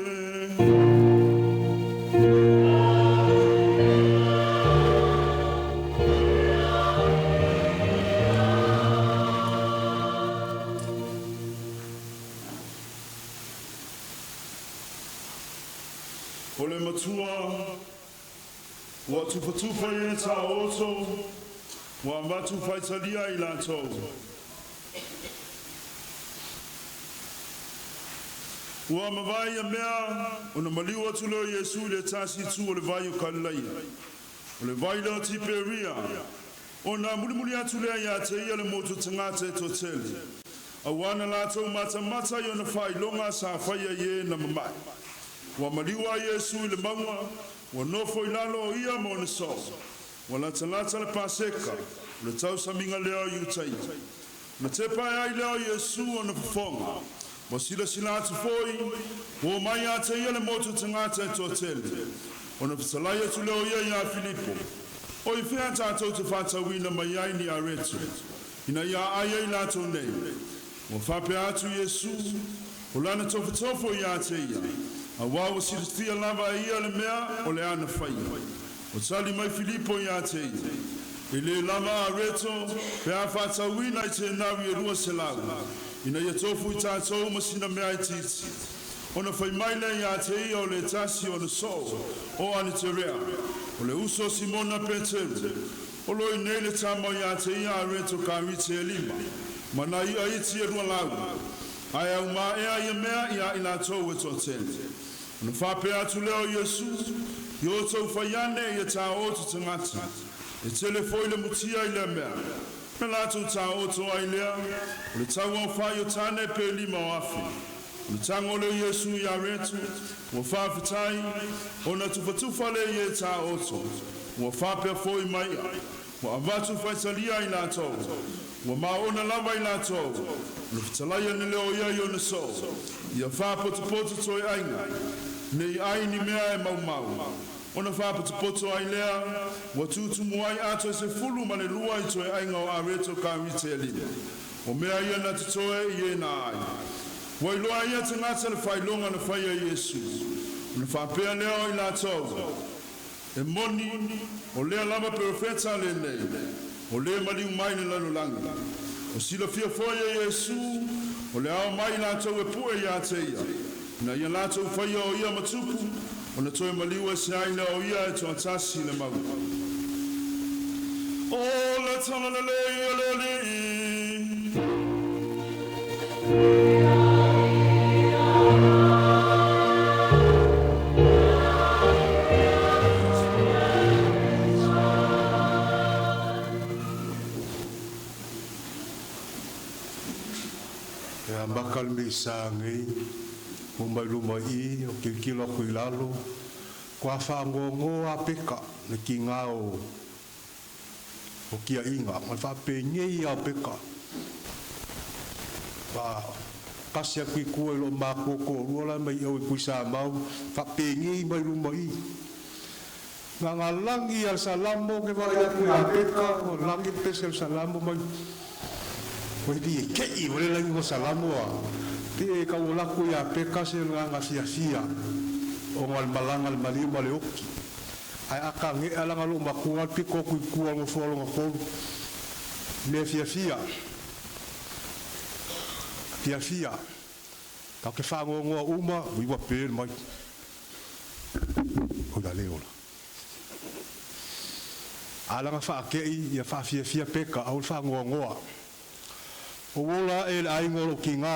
O le Matua, ua tufatufa i e taoto, ua avatu faitalia i latou. Ua mavae ia mea, ona maliu atu lea o Iesu i le tasi itu o le vai o Kalilaia, o le vai lea o Tiperia, ona mulimuli atu lea ia te ia le motu tagata e toatele, auā na latou matamata i ona faailoga sa faia i e na mama'i. Ua maliu a Iesu i le mauga, ua nofo i lalo o ia ma ona soo. Ua latalata le Paseka, o le tausamiga lea o Iutaia. Ona tepa ae ai lea o Iesu ona fofoga, ua silasila atu foi, ua omai ia te ia le motu tagata e toatele. Ona fetalai atu lea o ia iā Filipo, O i fea tatou te faatauina mai ai ni areto, ina ia ai ai latou nei? Ua faapea atu Iesu, o lana tofotofo ia te ia, auā ua silafia lava e ia le mea o le a na faia. Ua tali mai Filipo ia te ia, E lē lava areto pe a faatauina i tenaui e 200, ina ia tofu i tatou ma sina mea itiiti. Ona fai mai lea ia te ia o le tasi o ona soo, o Aniterea, o le uso o Simona Peteru, O lo i inei le tama ia te ia areto karite e lima, ma nai i'a iti e 200, ae aumaea ia mea iā i latou e toatele. Ona faapea atu lea o Iesu, Ia outou fai ane ia taoto tagata, e tele foi le mutia i lea mea. Na latou taoto ai lea, o le tauaofai o tane pe 5,000. Ona tago lea o Iesu i areto, ua faafetai, ona tufatufa lea i e taoto, ua faapea foi ma i'a, ua avatu faitalia i latou, ua maona lava i latou. Ona fetalai ane lea o ia i ona soo, ia faapotopoto toe aiga, ne i ai ni mea e maumau. Ona faapotopoto ai lea, ua tutumu ai ato e 12 i toe aiga o areto karite e lima, o mea ia na totoe i e na ai. Ua iloa e ia tagata le faailoga na faia e Iesu, ona faapea lea o i latou, E moni, o lea lava perofeta lenei, o le maliu mai le lalolagi. Ua silafia foi e Iesu, o le a omai i latou e pue ia te ia, ina ia latou faia o ia ma tupu, ona toe maliu ese ai lea o ia e toatasi i le mauga. O le talalelei a le Alii. E amaka le misa nei, o mai luma i i, o kilokilo aku i lalo, kua faagoagoa a peka le kiga o kiaʻiga, ma le faapenei a o peka. Fa pasi aku i tua i loo matua toalua la mai au i Tuisamau, faapenei mai luma i i. Na ga lagi a le Salamo ke vaai atu ia Peka, ua lagi le pese o le Salamo mai. Ua li e keʻi ua le lagi o Salamo a. Pe e kau o lakou ia Peka se agaga fiafia ona o le malaga a le maliu ma le oki. Ae a ka geʻa laga lou matua le pito atu i tua o le nofoa lona tolu. Mea fiafia. Fiafia. Tatou te faanoanoa uma, ui ua pe le mai. Oi la le ola. A laga faakeʻi ia faafiafia Peka aua le faanoanoa. Ou ola aʻe i le aiga o lou kigā.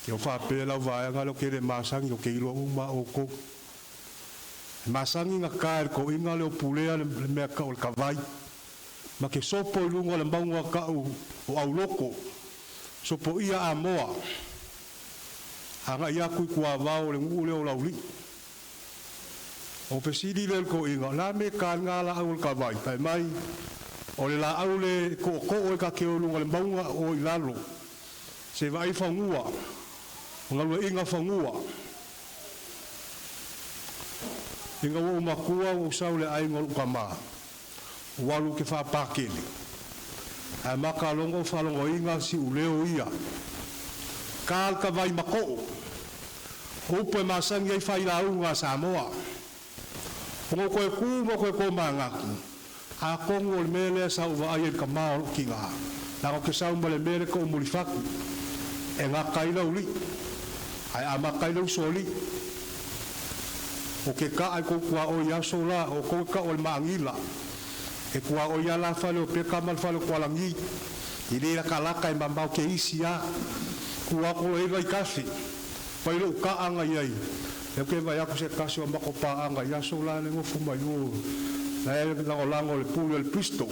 Ke o faapea lau vaega lea o ke le masani o ke iloa uma a outou. E masani na ka e le toʻiga lea o pulea le mea tau o le kavai. Ma ke sopo i luga o le mauga tau o Auloko. Sopoia Amoa. Agai atu i Tuavao o le nuu lea o Laulii. O fesili lea i le toeaina, o le a mea e ta ai lena laau o le tavai? Fai mai, o le laau le tootoo e ta te o i luga o le mauga o i lalo. Se vaai fanua, o galueaiina fanua. Ina ua ou matua ua ou sau i le aiga o lou tama, ua alu ou te faapakele. Ae maka logo faalogoina siuleo ia. Ka le ka vai mako'o. O upu e masani ai failauga a Samoa. Ona ou toe ku ma toe tomanatu, atonu o le mea lea sa ou vaai ai i le tama o lou tina, leaga ou te sau ma le mea lea e tau mulifatu, e gata ai le aualii, ae amata ai le usoalii. Ou te ta'a i tou tuaoi i aso la, o outou e ta'u o le maagila. E tuaoi lava la fale o Peka ma le fale o Tualagi. E le latalata e mamao ke isi a. Tu atu loa i ai vaitafe. Fai lou taaga i ai. Lea ou te vaai atu se tasi o matou paaga i aso la le nofo mai o la e lagolago i le pule o le Bristol.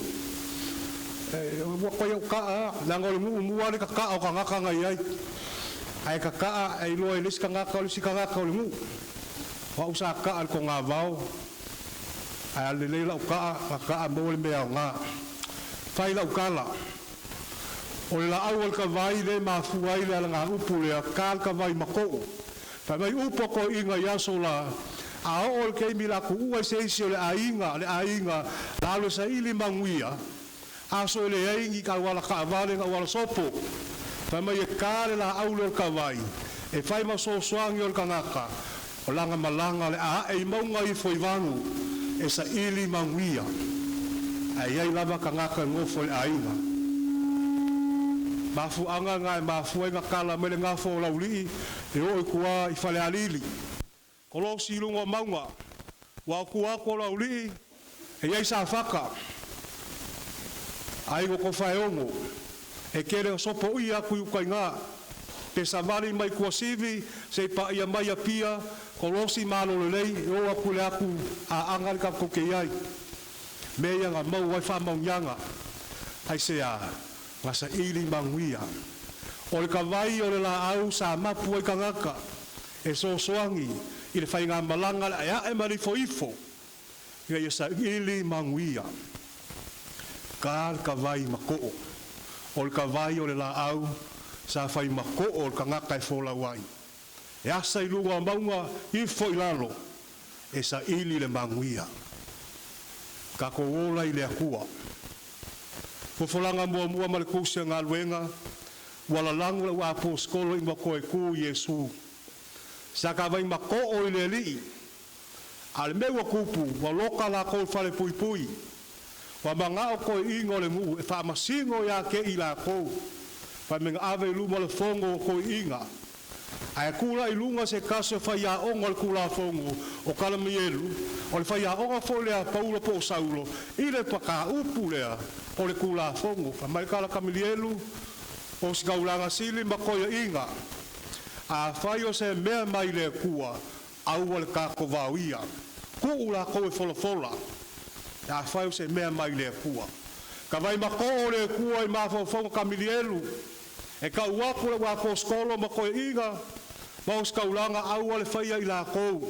Ua toe ou taa a, leaga o le nuu mua le tataa o tagata na i ai. Ae tataa e iloa e le isi tagata o le isi tagata o le nuu. O au sa taa i le togavao ae a lelei lau taa, na taa maua le mea aoga. Fai lau tala. O le laau o le tavai lea e mafua ai le alagaupu lea, ka le tavai mako'o. Fai mai upu a toeaiina i aso la, a oo i le taimi la tuua i se isi o le aiga, le aiga, la alu e saili manuia, aso e leai ni auala taavale ni auala sopo. Fai mai e ka le laau lea o le tavai, e fai ma soasoagi o le tagata, o lana malaga le a ae i mauga ifo i vanu, e saili manuia. Ae i ai lava tagata e nofo i le aiga. Mafuaaga na e mafua ai na tala mai le gafa o Laulii e oo i tua i Falealili. Kolosi i luga o mauga, ua o tua atu o Laulii e i ai Safata, aiga o Tofaeono, e tele na sopoia atu i uta i ina, pe savali mai Tuasivi se i paia mai Apia, kolosi malo lelei e oo atu i le atu Aaga le tatou te i ai. Mea ia na maua ai faamauniaga, aisea? Na saili manuia. O le tavai o le laau sa mapu ai tagata e soasoagi i le faigamalaga le aeae ma le ifoifo ina ia saili manuia. Ka le tavai mako'o. O le tavai o le laau sa fai mako'o le tagata e folau ai. E asa i luga o mauga, ifo i lalo, e saili le manuia. Tatou ola i le Atua. Fofolaga muamua ma le tusi a galuega, ua lalago le uaposikolo i makoe ku Iesu. Sa tavai mako'o i le Alii, a o le mea ua tupu, ua loka lakou i fale puipui. Ua maga'o toeaiina o le nuu e faamasino iā te i lakou, faimea na ave i luma o le fono o toeaiina. Ae tula'i i luga se tasi o faiaoga o le Tulafono o Kalamielu, o le faiaoga foi lea a Paulo po o Saulo, i le mataupu lea o le Tulafono. Fai mai kala Kamilielu, O si kaulaga sili ma toeaiina, afai o se mea mai le Atua, aua le tatou vaoia. Tuu lakou e folafola, afai o se mea mai le Atua. Ka vai mako'o o le Atua i mafaufauga Kamilielu, E tau atu le uaposikolo ma toeaiina ma ositaulaga aua le faia i lakou.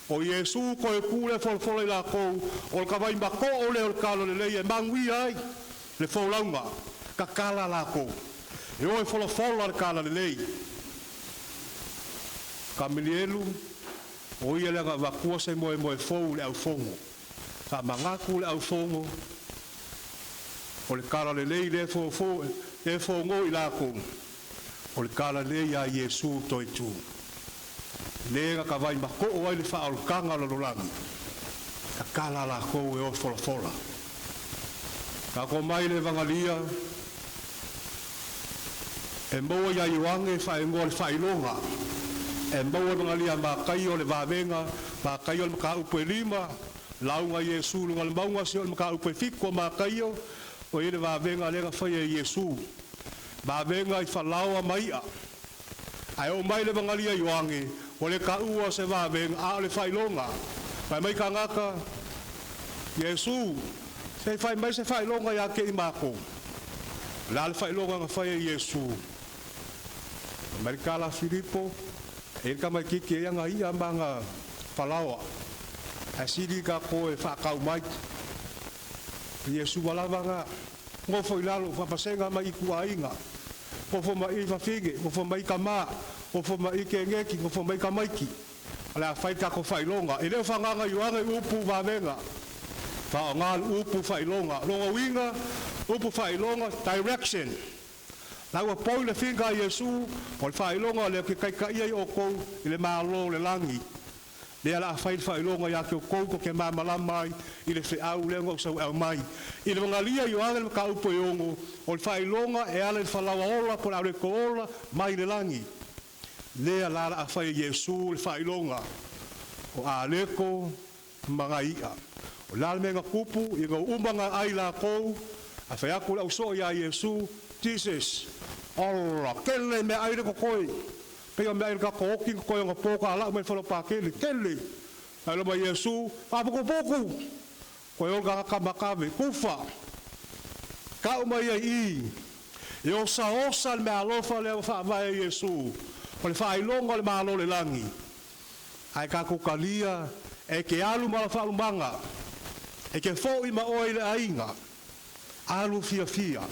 O Iesu toe tu lea folafola i lakou, o le tavai mako'o lea o le tala lelei e manuia ai le folauga, tatala lakou. E o e folafola le tala lelei. Kamilielu, o ia lea na avatua se moemoe fou i le aufono. Faamanatu le aufono. O le tala lelei lea e fogo i lakou, o le tala lelei ia Iesu toe tu. Le na tavai mako'o ai le faaolataga o lalolagi, tatala lakou e o e folafola. Tatou mai le Evagalia e maua ia Ioane e faaigoa le faailoga, e maua Evagalia a Mataio le vavega, Mataio le mataupu e lima, Lauga a Iesu i luga o le mauga, se o le mataupu e fitu a Mataio, o i ai le vavega lea na faia e Iesu. Vavega i falaoa ma i'a. Ae oo mai le Evagalia a Ioane, ua le taua se vavega, a o le faailoga. Fai mai tagata, Iesu, se i fai mai se faailoga ia te i matou. O le a le faailoga na fai e Iesu? Fai mai le tala a Filipo, E i ai le tamaitiiti e i ai ana i'a ma ana falaoa, ae sili tatou e faatau mai. O Iesu ua lava na nofo i lalo, faapasega mai i ituaiga, nofo mai i fafine, nofo mai i tama, nofo mai i keneti, nofo mai i tamaiti. O le a fai le tatou faailoga. E le o fagaga Ioane i upu vavega. Faaaoga le upu faailoga. Lona uiga, upu faailoga, direction. La ua poi le figa a Iesu, o le faailoga lea ou te taitaia ai outou i le Malo o le lagi. Lea o le a fai le faailoga ia te outou tou te malamalama ai i le feau lea na ou sau e aumai. I le Vagalia a Ioane le mataupu e 6, o le faailoga e ala i le falaoa ola po o le auleko ola mai le lagi. Lea la o le a fai e Iesu le faailoga o aleko ma nai i'a. O le a le mea na tupu, ina ua uma ona ai lakou, ae fai atu le ausoo ia Iesu, Jesus, Ola, tele meaai lea e totoe, pei o meaai a le tatou oti na totoe anapo ta lau mai le faleupatele, tele. Ae loma Iesu, Faaputuputu! Toe o le tagata matave, tufa, tau mai ai i i, e osaosa le meaalofa lea ua faavae e Iesu, o le faailoga o le Malo o le lagi. Ae tatou talia, e te alu ma lau faalumaga, e te fo'i ma oe i le aiga, alu fiafia.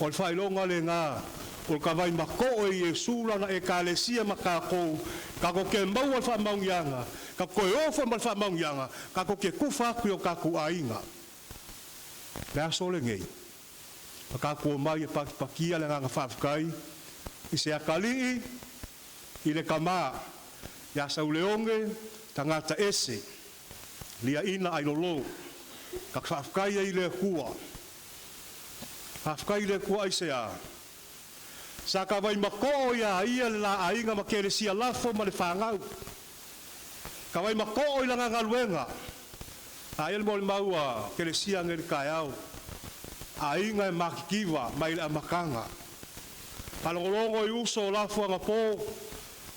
O le faailoga lena, o le tavai mato'o e Iesu lana Ekalesia ma tatou, tatou te maua le faamaoniaga, tatou toe ofo ma le faamaoniaga, tatou te tufa atu i o tatou aiga. Le aso lenei, na tatou omai e patipatia le agaga faafetai i se atalii, i le tama ia Sauleoge, tagata ese, liaina ailolo, ka faafetai ai i le Atua. Faafetai i le Atua aisea? Sa tavai matoo ia ia le la aiga ma kelesia lafo ma le fanau. Tavai matoo i lana galuega. A ia le molimau a kelesia nei i le taeao, aiga e matitiva mai le amataga. Faalogologo i uso o lafo anapo,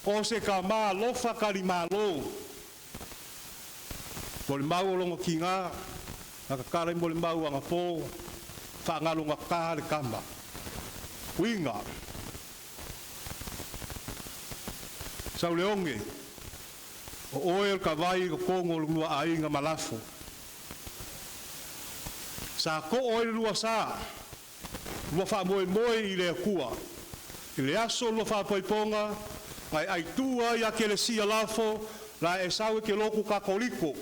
o se tama alofa talimalo. Molimau o lona tiga, na tatala i molimau anapo, faagalogata le tama. Uiga. Sauleoge, o oe o le tavai i totonu o le lua aiga ma lafo. Sa too ai le lua sa. Lua faamoemoe i le Atua. I le aso lua faapaipoga, na e aitu ai a kelesia lafo, la e sau e ke lotu Katoliko.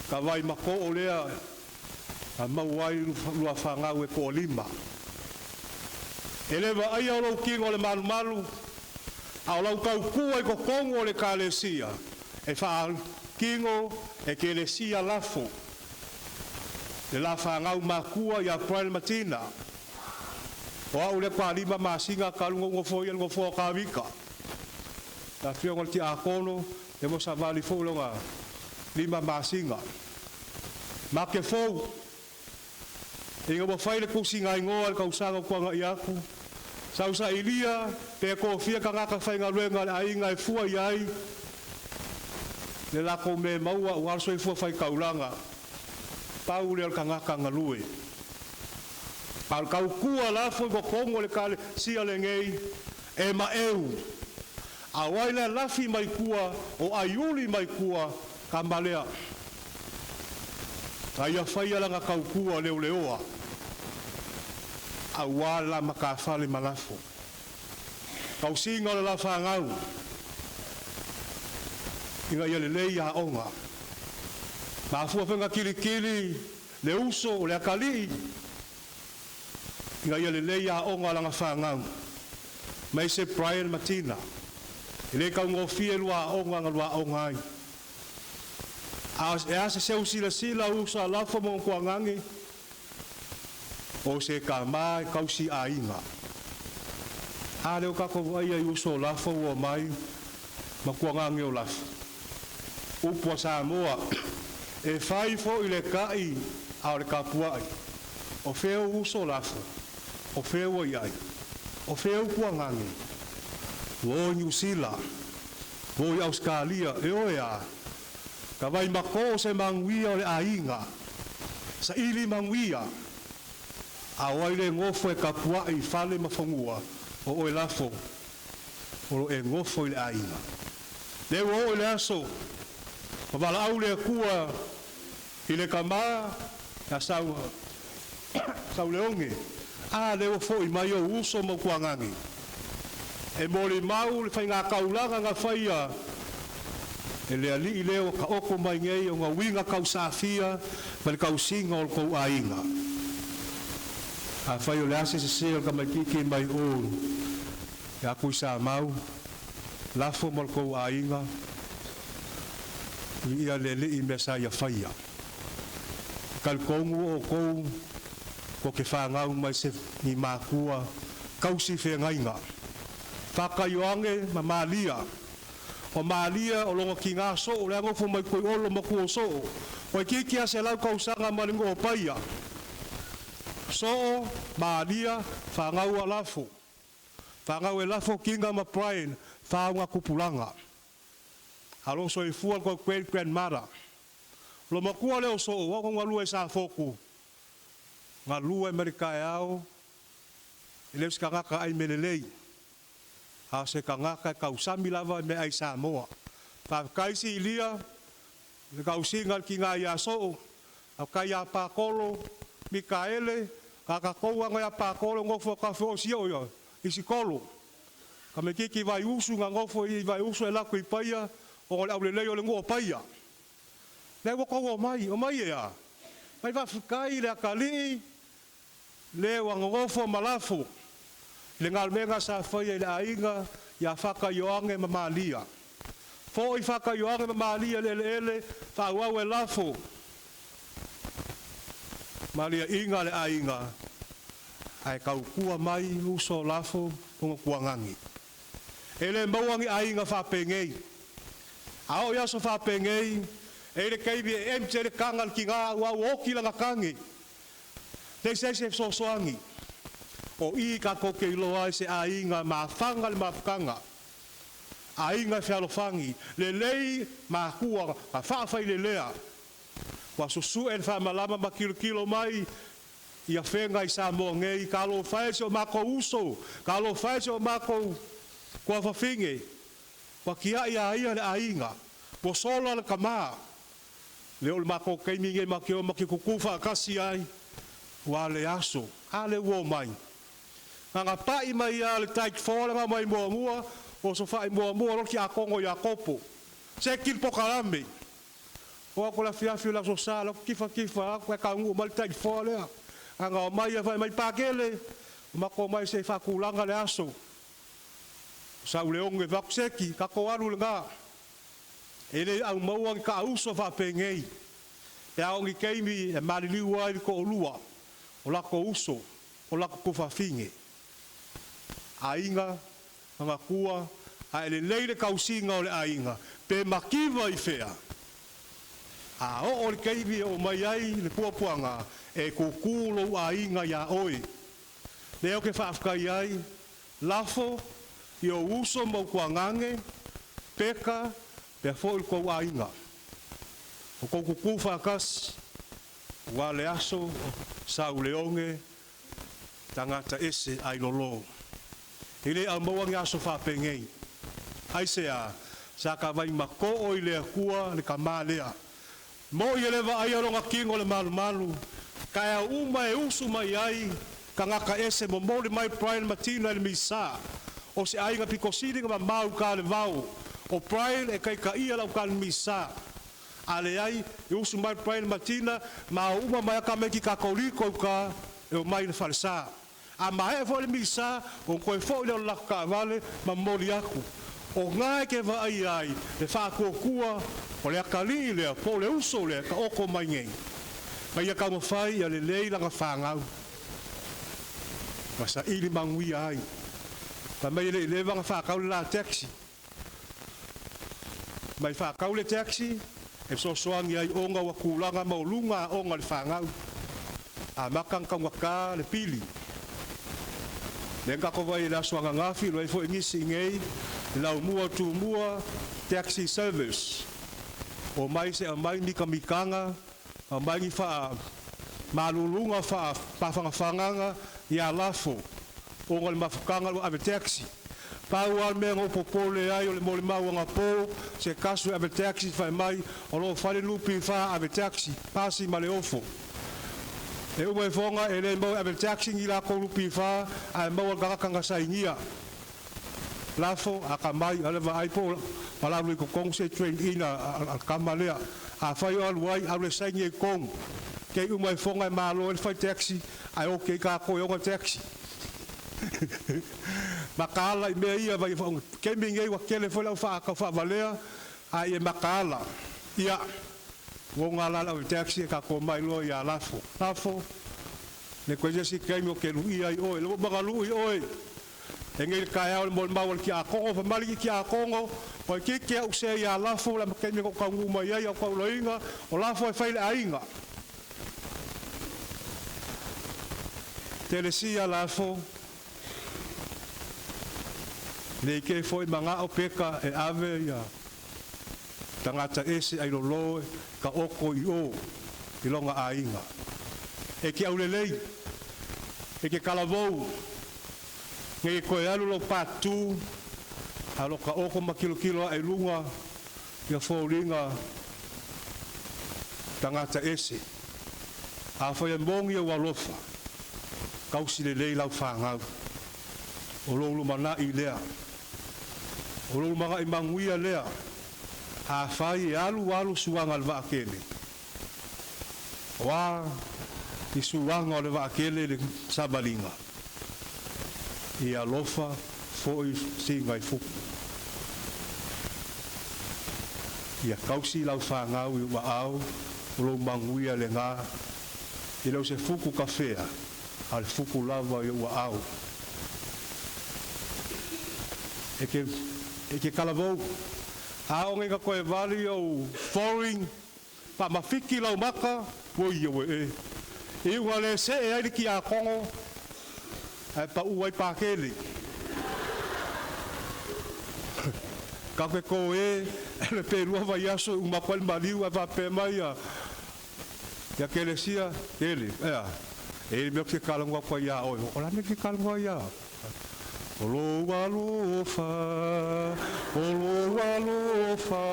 Ka vai matoo lea na maua ai lua fanau e toalima. E le vaaia o lou tino o le malumalu, a o lau tautua i totonu o le Ekalesia, e faatino e kelesia lafo. Le la fanau makua ia Brian ma Tina. O a'u lea faatoa 5 masina talu ona ou nofoia le nofoa o Kavika. Le afioga i le Tiakono, ia mo savali foi lona 5 masina. Make fou, ina ua fai le tusiga igoa i le tausaga ua tuanai atu, sau sailia pe tofia tagata faigaluega a le aiga e fua i ai le latou mea maua aua le soifua faitaulaga. Pau lea o le tagata galue. A o le tautua lafo i totonu o le Ekalesia lenei, e maeu. A o ai lea lafi mai tua, o aiuli mai tua, tama lea. Na ia faia lana tautua leoleoa, aua le la matafale ma lafo. Tausiga o le la fanau, ina ia lelei aoga. Mafua foi ona kilikili le uso o le atalii, ina ia lelei aoga a lana fanau. Maise Brian ma Tina, e le taugofie lua aoga na lua aoga ai. A e a se seu silasila uso a lafo ma ona tuagage, o se tama e tausi aiga. A lea o tatou vaaia i uso o lafo ua omai ma tuagage o lafo. Upu a Samoa, e fai foi le ta'i a o le tapua'i. O fea ou uso lafo? O fea ua i ai? O fea ou tuagage? Ua o i Niu Sila? Ua o i Ausetalia? E oe a? Ka vai makō se manuia o le aiga. Saili manuia. A o ai le nofo e tapua'i i fale ma fanua, o oe lafo, o lo e nofo i le aiga. Lea ua oo i le aso, ma valaau le Atua i le tama ia Sau, Sauleoge, A lea ua fo'i mai ou uso ma ou tuagage, e molimau le faigataulaga na faia e le Alii lea ua taoto mai nei ona uiga tausafia ma le tausiga o lo tou aiga. Afai o le a se sesē o le tamaitiiti mai o ia Tuisamau, lafo ma le tou aiga, viia le Alii i mea sa ia faia. E talitonu o outou tou te fanau mai se ni matua tausi feagaiga. Faataioane ma Malia. O Malia o lona tiga soo lea nofo mai Tuiolo matua o Soo. Toeitiiti lava 100 tausaga ma le nuu o Paia. Soo, Malia, fanau a Lafo. Fanau e Lafo, Kinga ma Brian, faaugatupulaga. A o lo o soifua le tou great grandmother. Lo matua lea o Soo, ua ona galue i Safotu. Galue mai le taeao, e le o se tagata ai mea lelei, a o se tagata e tausami lava i meaai Samoa. Faafetai Silia i le tausiga i le tiga ia Soo, faafetai ia Pakolo, Mikaele, tagata tou aga ia Pakolo nofo tafe o sio ia Isitolo. Tamaititi Vaiusu na nofo i Vaiusu e alu atu i Paia ona o le aulelei o le nuu o Paia. Lea ua tou omai, omai e a? Mai faafetai i le atalii le ua nonofo ma lafo i le galuega sa faia i le aiga ia Fata Ioane ma Malia. Fo'i Fata Ioane ma Malia i le eleele faaauau e lafo malia'iga a le aiga ae tautua mai uso lafo ona tuagagi. E le maua ni aiga faapenei. A oo i aso faapenei, e i ai le taimi e empty ai le taga a le tina aua ua oti lana tagi. Leai se isi e fesoasoani. O i tatou te iloa ai se aiga mafaga le mafutaga, aiga e fealofani, lelei matua na faafailelea. Ua susu'e le faamalama ma tilotilo mai i afega i Samoa nei, talofa e si o matou uso, talofa e si o matou tuafafine, ua tia'i a ia le aiga, ua sola le tamā. Le oo i le matou taimi nei ma te o ma te tutu faatasi ai, ua le aso, a lea ua omai. Na ona pa'i mai lava o le tide four lea na omai muamua, ua osofai muamua loa le tiakono Iakopo, seki le pokalame. Oo atu i le afiafi o le Aso Sa, alu atu tifa tifa atu ae taunuu mai le tide four lea. Na ona omai lava fai mai, Pakele, ua matou omai se i faatulaga le aso. O Sauleoge, fai atu, seki, tatou alu lena. E le aumaua ni taauso faapenei, pe a oo ni taimi e maliliu ai le toalua o latou uso, o latou tuafafine, aiga, manatua, ae lelei le tausiga o le aiga, pe mativa i fea. A oo le taimi e oo mai ai le puapuaga, e kukū lou aiga iā oe. Lea ou te faafetai ai, lafo i ou uso ma ou tuagage, peka, pea foi lo tou aiga. O tou kukū faatasi, aua le aso Sauleoge tagata ese ai lolo. E le aumaua ni aso faapenei. Aisea? Sa tavai matoo i le Atua le tama lea. Mo'i e le vaaia lona tino le malumalu, taeao uma e usu mai ai tagata ese momoli mai Brian ma Tina i le misa. O se aiga pito sili ona mamao i uta le vao. O Brian e taitaia lau tali misa. A leai, e usu mai Brian ma Tina ma o uma mai a tamaiti Katoliko i uta e omai i le falesa. A maea foi le misa, ona toe foi lea o le latou taavale ma momoli atu. O na e te vaaia ai le faatuatua o le atalii lea po o le uso lea e taoto mai nei. Ma ia taumafai ia lelei lana fanau ma saili manuia ai. Fai mai e le i leva ona faatau le la taxi. Mai faatau le taxi e fesoasoani ai ona ua tulaga maualuga aoga a le fanau. Amata ona taugata le pili. Lea na tatou vaai i le aso ananafi, iloa ai foi nisi i nei le laumua o Tumua Taxi Service. Omai se aumai mikamikaga, aumai ni faa maluluga faa pafagafagaga ia lafo ona o le mafutaga ua ave taxi. Pau lava le mea na ou popole ai o le molimau anapo, se tasu e ave taxi fai mai o lo o fai le NPF ave taxi, pasi ma le ofo. E uma ifoga e le maua e ave taxi ni latou NPF ae maua le tagata na sainia. Lafo akamai ale vaai po o valaau i totonu se train in a le tama lea. Afai o alu ai, alu e saini ai i totonu. Kei uma ifoga e malo ai le fai taxi Ae oki ai kākou e oga taxi. Makaala i mea ia vai kemi nei ua tele foi le au faaavalea ae ia makaala. Ia, ua oga la le ave taxi e kākou mai loa ia Lafo. Lafo, le koe se isi taimi o ke luia ai oe. Le ua magalui oe. E nei le taeao le molimau a le tiakono, famali i tiakono, o e kiki au se ia Lafo le taimi o taunuu mai ai au taulaina, o Lafo e fai le aiga. Telesia Lafo, le ke foi manga o peka e ave ia tagata ese ai lolo ka oko i o i longa aiga. E ke aulelei, e ke kalavou, ngai koe alu lo patu, alo ka oko ma kilokilo a e lunga, ia fōlinga tagata ese. A fai e mongi e alofa, kausi lelei lau whāngau. O lo lumana'i lea. O lo lumana'i manguia lea. A fai e alu alu suanga le vaakele. O a i suanga o le vaakele le sabalinga. I alofa foi singa i fuku. Ia kausi lau whāngau i ua au, o lo manguia le ngā. I lau se fuku kawhea, a le fuku lava i ua au. E ke kalavou, a o ngai ka koe vali au foreign, pa mafiki lau maka, ua ia ue e. I ua le se e ai le ki a kongo, ai pa ua i pākele. Ka koe ko e, le pērua vai aso, uma koe le maliu, ai whapea mai ia, ia kelesia, kele, ea. E mea ke kalangua koe ia oe, o la me ke kalangua ia. O lo alofa, o lo alofa,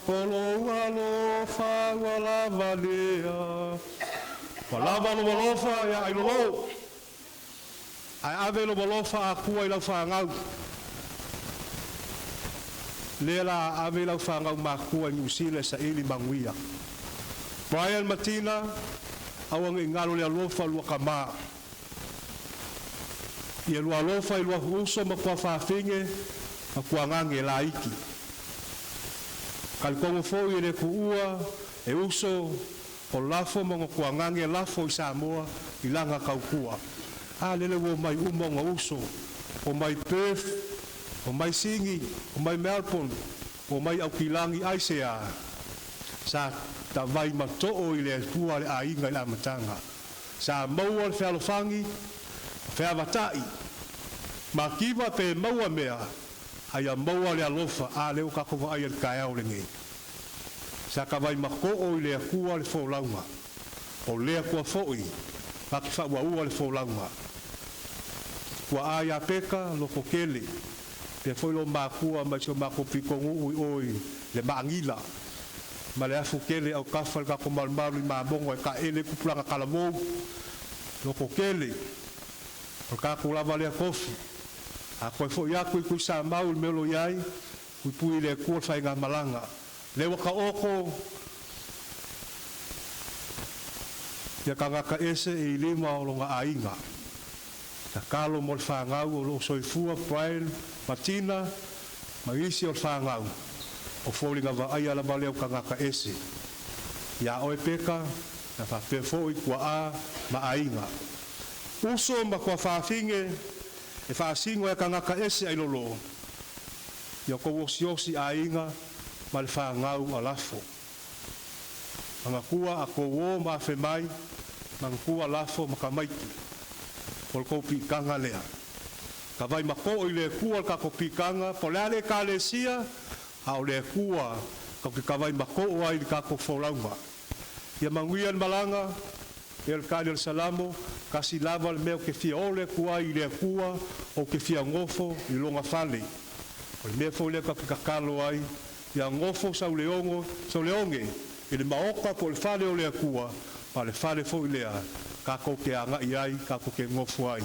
o lo alofa, ua lava lea. Ua lava lo alofa ia ai lolo. Ai ave lo alofa a kua i lau whangau. Lea la ave lau whangau makua i New Zealand sa ili manguia. Brian Matina, aua ngai ngalo le alofa lua kama. Ia lua alofa i lua uso ma kua whawhinge, ma kua ngange la iki. Kalikongo foi e le kuua, e uso o lafo ma kua ngange lafo i Samoa i langa kaukua. A lele wo mai uma nga uso, o mai Perth, o mai Singi, o mai Melbourne, o mai Aukilangi aisea. Sa tawai matoo i le atua le aiga i la matanga. Sa maua le fealofangi, feavatai. Ma kiva pe maua mea, ai a maua le alofa, a leo kakova ai le kaeao le ngei. Sa kawai makoo i le akua le fōlaunga. O le akua foi, ma ki whaua ua le fōlaunga. Kua ai a peka, loko kele. Pe foi lo makua mai so mako pikongu ui oi le maangila. Ma le afu kele au kafa le kako malumalu i mamongo e ka ele kupulanga kalamou. Loko kele. O kako lava lea kofi. A koe foi aku i kui sa mau i melo iai, kui pui le kua whai ngā malanga. Le waka oko, ia ka ngaka ese e i lima o longa ainga. Ka kalo mo le whangau o lo soifua, Brian, Martina, ma isi o le whangau. O fōlinga wa ai ala maleo ka ngaka ese. Ia oe peka, na whapea foi kua a ma ainga. Uso ma kua whawhinge, e whaasingo e ka ngaka ese ai lolo. Ia kou osiosi ainga, ma le whangau a lafo. Mangakua a kou o ma awhe mai, mangakua lafo ma ka maiki. O le kou pikanga lea. Ka vai mako i le kua le kako pikanga, po le ale ka le sia, a o le kua, ka ki ka vai mako o ai le kako fōlaunga. Ia manguia le malanga, e le kali o le salamo, kasi lava le mea o ke fia ole kua i le kua, o ke fia ngofo i longa fale. O le mea fo lea ka ki kakalo ai, ia ngofo sau le ongo, sau le onge, i le maoka po le fale o le kua, pa le fale fo i lea, kako ke anga i ai, kako ke ngofo ai.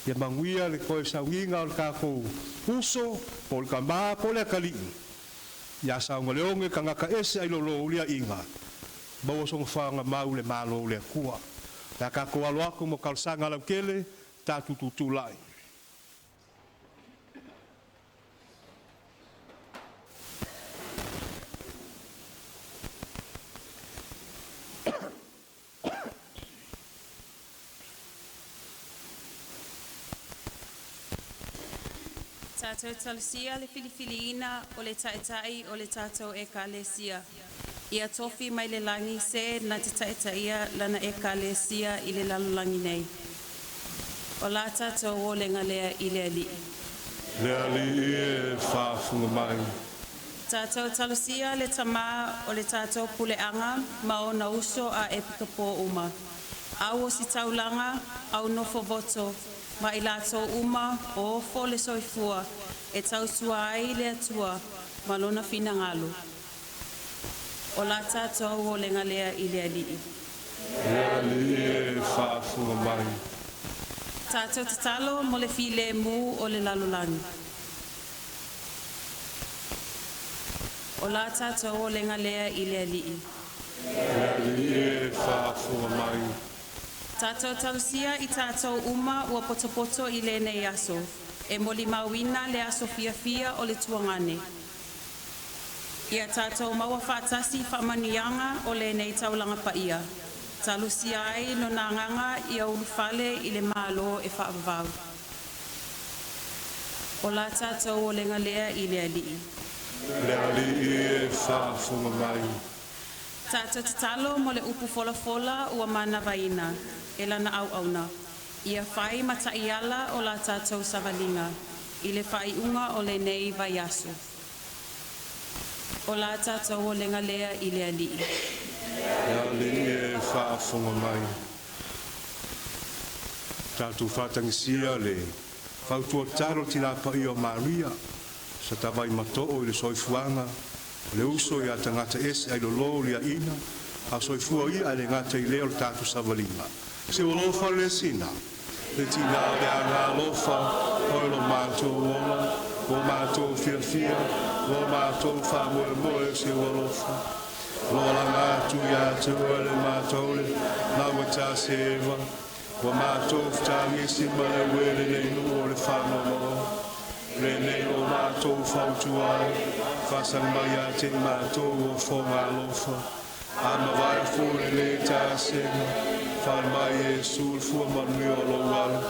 Ia manguia le koe saunginga o le kako uso, po le kama, po le kalii. Ia saunga le onge, ka ngaka ese ai lolo ulia inga. Maua songa whaanga mau le malo le kua. Le a tatou alo atu mo talosaga lautele, tatou tutulai. Tatou talosia le filifiliina o le Taitai o le tatou Ekalesia. Ia tofi mai le lagi se na te taitaia lana Ekalesia i le lalolagi nei. O la tatou olega lea i le Alii. Le Alii e faafofoga mai. Tatou talosia le tamā o le tatou puleaga ma ona uso a epikopo uma, au ositaulaga, au nofovoto, ma i latou uma o ofo le soifua e tautua ai le Atua ma lona finagalo. O la tatou olega lea i le Alii. Le Alii e faafofoga mai. Tatou tatalo mo le filemu o le lalolagi. O la tatou olega lea i le Alii. Le Alii e faafofoga mai. Tatou talosia i tatou uma ua potopoto i lenei aso, e molimauina le aso fiafia o le tuagane. Ia tatou maua faatasi faamanuiaga o lenei taulaga paia, talosia ai lona agaga ia ulufale i le Malo e faavavau. O la tatou olega lea i le Alii. Le Alii e faafofoga mai. Tatou tatalo mo le upu folafola ua manavaina e lana auauna, ia fai ma taiala o la tatou savaliga i le faaiuga o lenei vaiaso. O la tatou olega lea i le Alii. Le Alii e faafofoga mai. Tatou faatagisia le fautua tatalo Tina Paia o Maria, sa tavai mato'o i le soifuaga o le uso ia tagata ese ailolo liaina, a soifua ia ae le gata i lea o le tatou savaliga. Se ua alofa le sina, le tina o le agaalofa, oe lo matou ola, ua matou fiafia, ua matou faamoemoe se ua alofa. O lo alaga atu ia te oe le matou le lau e taseva, ua matou fetagisi ma le uele le nuu o le faanoanoa. Lenei o matou fautua ai, faasaga mai ia te i matou o foga alofa. A mavae fu le le tasega, fale mai Iesu le fua manuia o lou alo.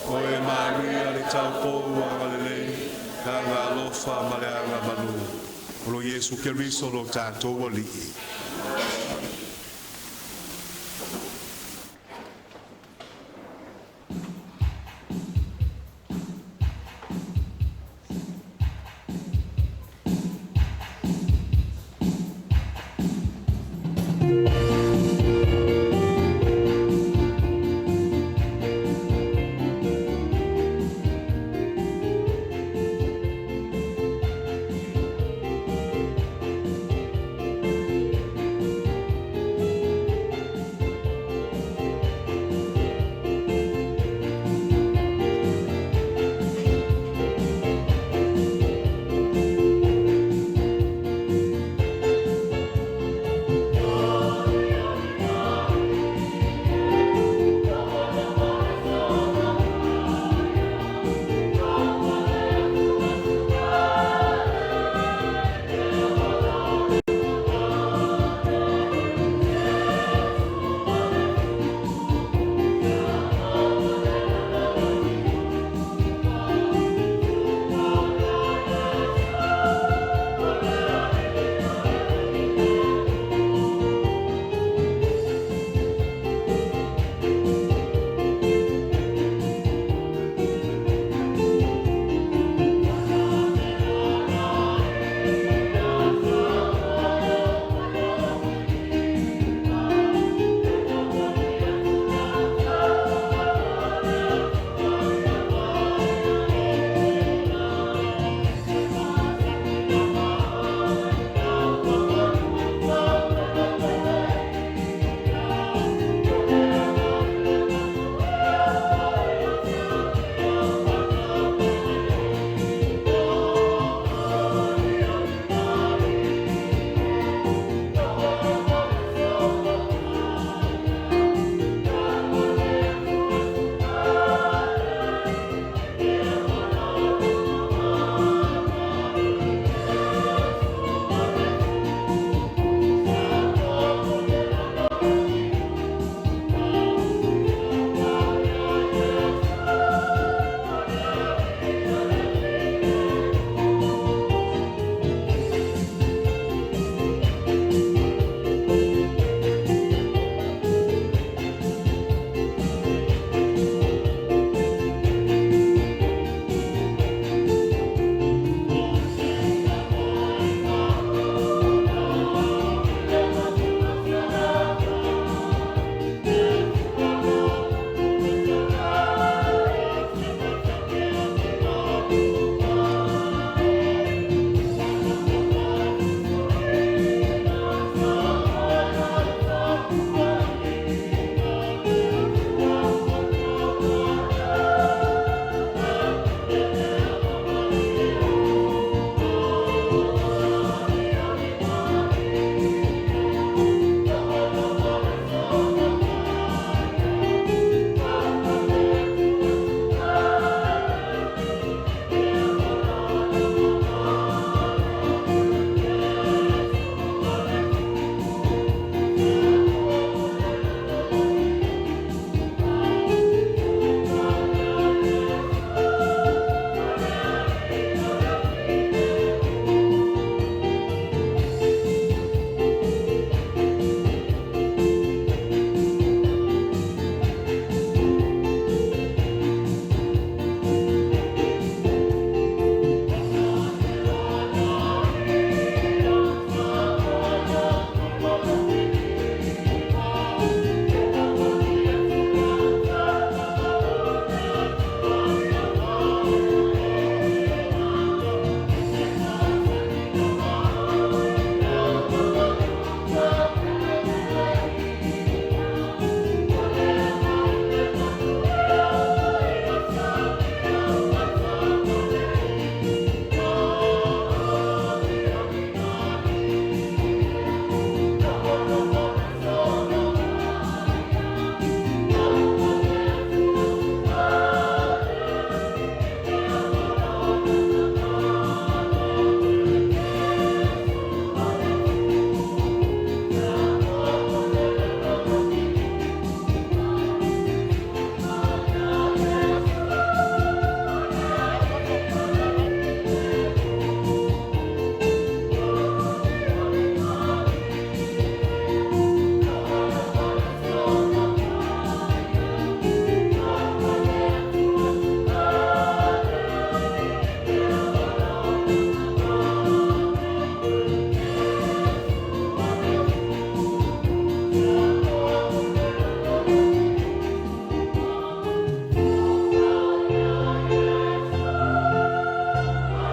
O e Maria le taupou agalelei, le agaalofa ma le agamanu. O lo Iesu Keriso lo tatou Alii.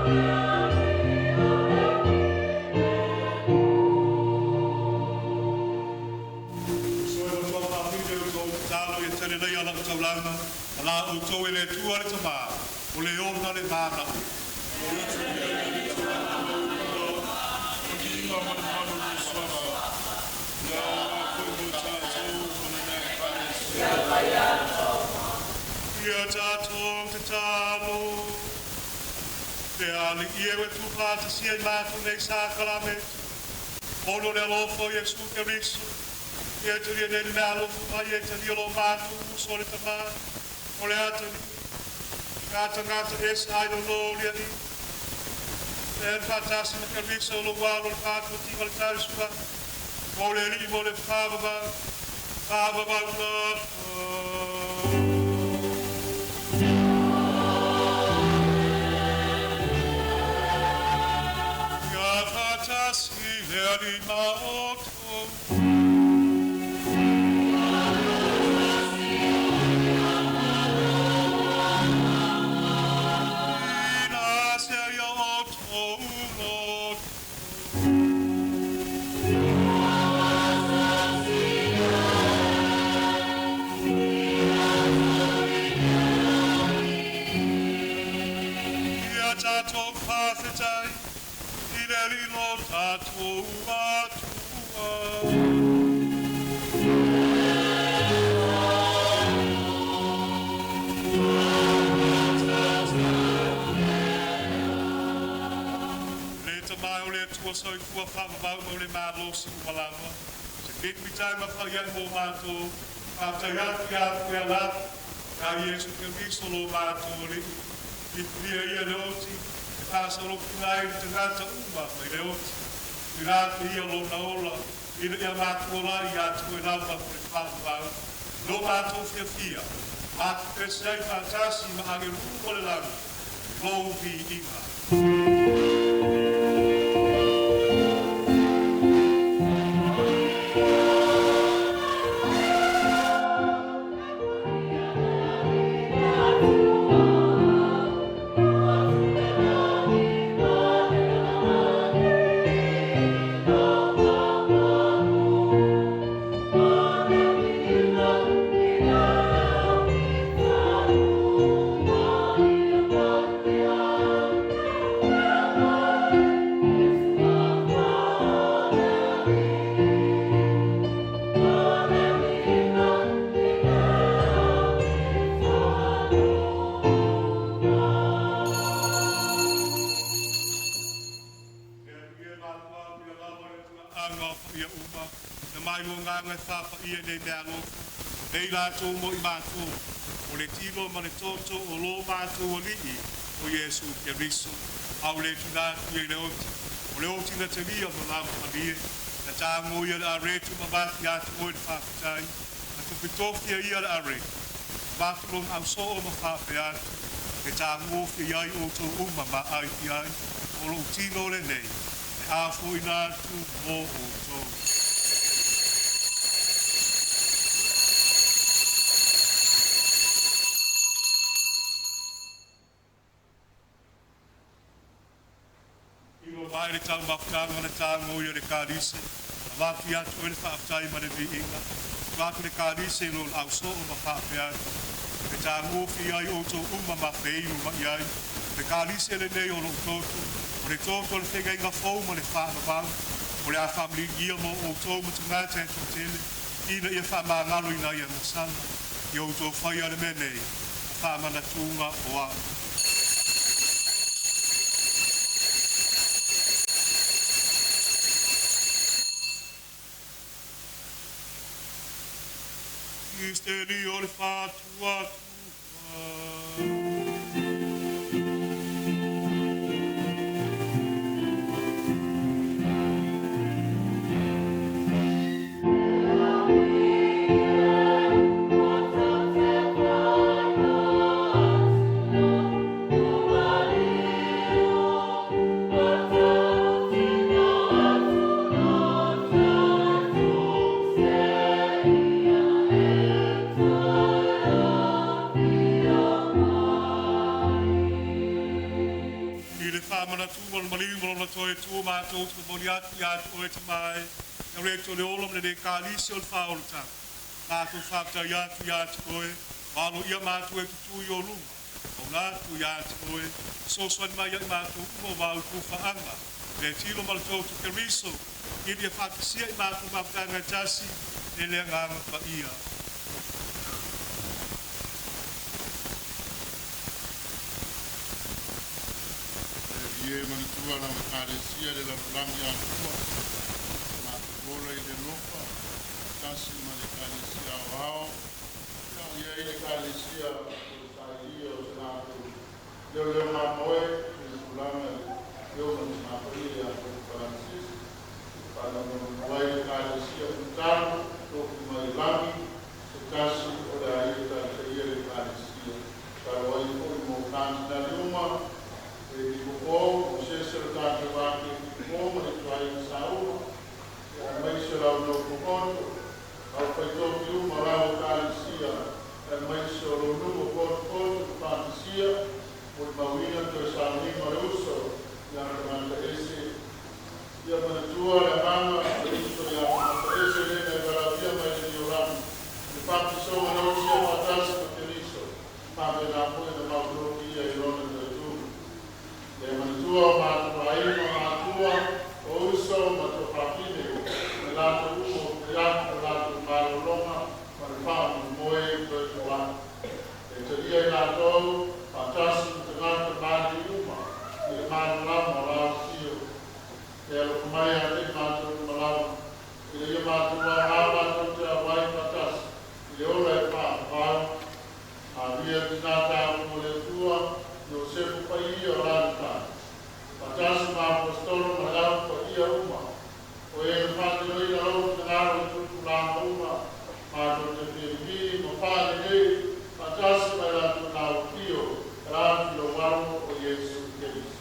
Uso e matua faafine o tou tatalo ia taleleia la'u taulaga ma la outou e le Atua le Tamā o le ona le manaomia. Ia tatou tatalo. Le Alii e ua tuufaatasia i matou nei sakalameti, ona o le alofa o Iesu Keriso, ia talia nei le meaalofa mai e talia lo matou uso le Tamā, o le atalii, gatagata ese ai lo le Alii. Le faatasi ma Keriso o lou Alo le faatuatiga le tausuaga, mo le Alii mo le faavavau, faavavau lava. Ia faatasi le Alii ma outou. Ina sea ia outou loto. Ia tatou faafetai i le Alii lo tatou Atua. Le Tamā o le Atua soifua faavavau ma o le malosi uma lava. Se mitae ma faia'i mo matou, faafetai atu iā te ala ia Iesu Keriso lo matou Alii. Filifilia ia le oti, e faasolokuga ai le tagata uma mai le oti. Tuuina atu ia lona ola, ina ia matou ola ai ia te oe lava mo le faavavau. Lo matou fiafia, matou pese ai faatasi ma agelu uma le lagi, lou viiga. Le Alii e matua ia lava le tulaga o paia uma, na mai o nganga e whāpaia nei mea alofa, nei lātou mo i mātou, o le tino ma le toto o lo mātou Alii o Iesu Keriso, au le tuna atu i le oti, o le oti na talia no la mahalie, na tāngo ia le aretu ma mati atu oe le whāwhitai, na topitofia ia le aretu, matulong au soo ma whāwhe atu, e tāngo fia iai o tō uma ma ai i ai, o lo tino le nei, e āfo ina atu mō o tō. Ilo mai le taumafutaga na tāgo ia le kalise, avatu atu e le faafetai ma le viiga. Atu le kalise i lo le ausoo ma faapea atu. E tagofi ai outou uma ma feinu mai ai. Le kalise lenei o lou toto, o le toto o le feagaiga fou ma le faavavau, o le a faamaligia mo outou ma tagata e toatele, ina ia faamagaloina ai agasala. Ia outou faia le mea nei, ma faamanatuga o a'u. Misteri o le faatuatua. Faamanatuga o le maliu ma lona toe tu matou te momoli atu iā te oe Tamā e, e le te o le ola ma le lē kalisi o le faaolataga. Matou faafetai atu iā te oe, ua aloaia matou e tutū i ō luma, auna atu iā te oe, fesoasoani mai ia i matou uma o vāu tufaaga, le tino ma le toutu Keriso, ina ia faatasia i matou mafutaga e tasi e le Agaga Paia. Le Alii e, manatua lau Ekalesia i le lalolagi atoa, matou ola i le alofa, faatasi ma le Ekalesia Aoao, ia o i ai le Ekalesia o le Sailia o se latou leoleo mamoe i le tulaga i le Afioga i le Tina Paia ia Pope Falanasisi, faanonomanu ai le Ekalesia tatalo tofi mai i lagi se tasi o le a ia taitaia le Ekalesia. Tatalo ai foi mo Katinali uma, e epikopo o se isi o le tatou epikopo ma le ituaiga saua, aemaise o le au nofo poto, au faitofi uma o lau Ekalesia, aemaise o lou nuu o potopoto ma faatasia, molimauina toe sauniga o le uso ia tagata ese. Ia manatua le agaga o le uso ia tagata ese lē na e valaaulia mai le liolagi i le faapisoga na usia faatasi ma Keriso, faapena foi ona mautolofi ia i lona toetuli. Le manatua o matou aiga, matua, o uso ma tuafafine, ma i latou uma ua fai atu le latou malologa ma le faamoemoe toe foai. E talia i latou faatasi ma tagata maliliu uma i le malamalama o lau afio. E alofa mai ia te i matou uma lava, ina ia matou aoga matou te auai faatasi i le ola e faavavau. Avia le tina tapu o le Atua, Iosefu paia o lana tane, faatasi ma Aposetolo ma le au paia uma, o e na faatinoina lou finagalo i tupulaga uma, matou te filifili ma faalelei faatasi ma i latou lau afio e ala atu i lou Alo o Iesu Keriso.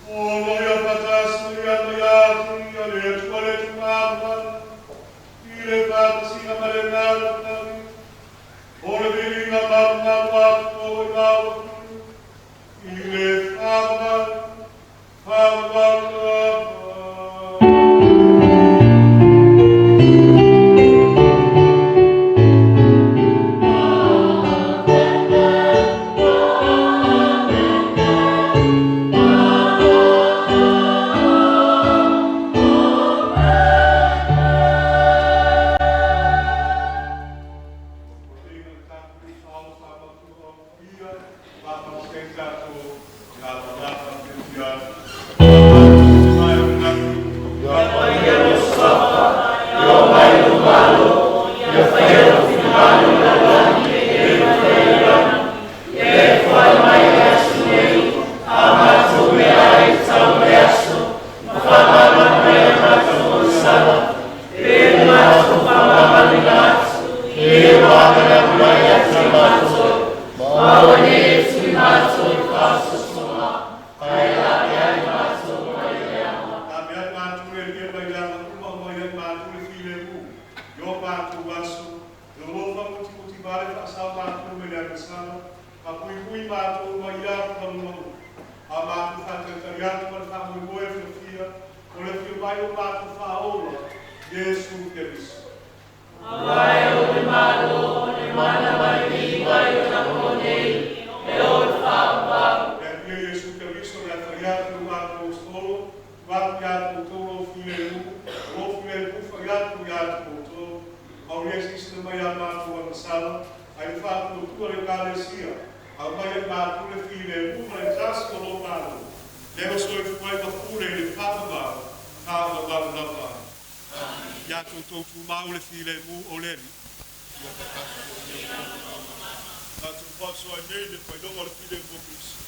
O lo ia faatasi ia mai atu ia le Atua le Tama i le faatasiga ma le Agaga Paia, o le viiga malumalu atu o i lau Afioga, i le faavavau, faavavau lava. Iesu Keriso. Aua o le Malo, le mana ma le viiga i ona po nei, e o le faavavau. Le Atua Iesu Keriso le afai atu i matou ositolo, tuu atu iā te outou lou filemu, o lou filemu fai atu iā te outou. Aulia silasila mai iā matou agasala, ae le faatuatua le Ekalesia, aumai ia i matou le filemu ma le tasi o lou Malo, lea ua soifua ai ma pule i le faavavau, faavavau lava. Ia te outou tumau le filemu o le Alii. Ia faatasi foi i lou agaga. Tatou faasoa ai nei le faailoga o le filemu o Keriso.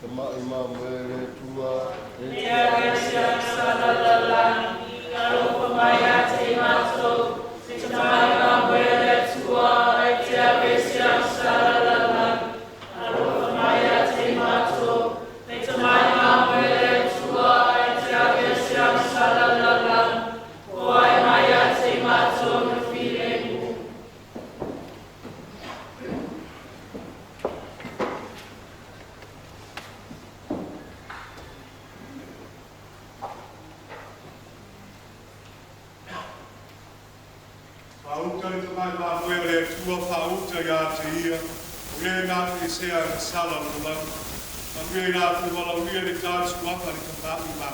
Tama'i mamoe le Atua e Te ave sala lalagi, alofa mai ia te i matou, te tama'i mamoe a le Atua, e te ave sala lalagi, alofa mai ia te i matou, te tama'i mamoe a le Atua, e te Faauta le tamai mamoe a le Atua, faauta ia te ia, o le na te esea i sala o le lalolagi. Manuia i latou valaaulia le ta le suafa le Tama i ma.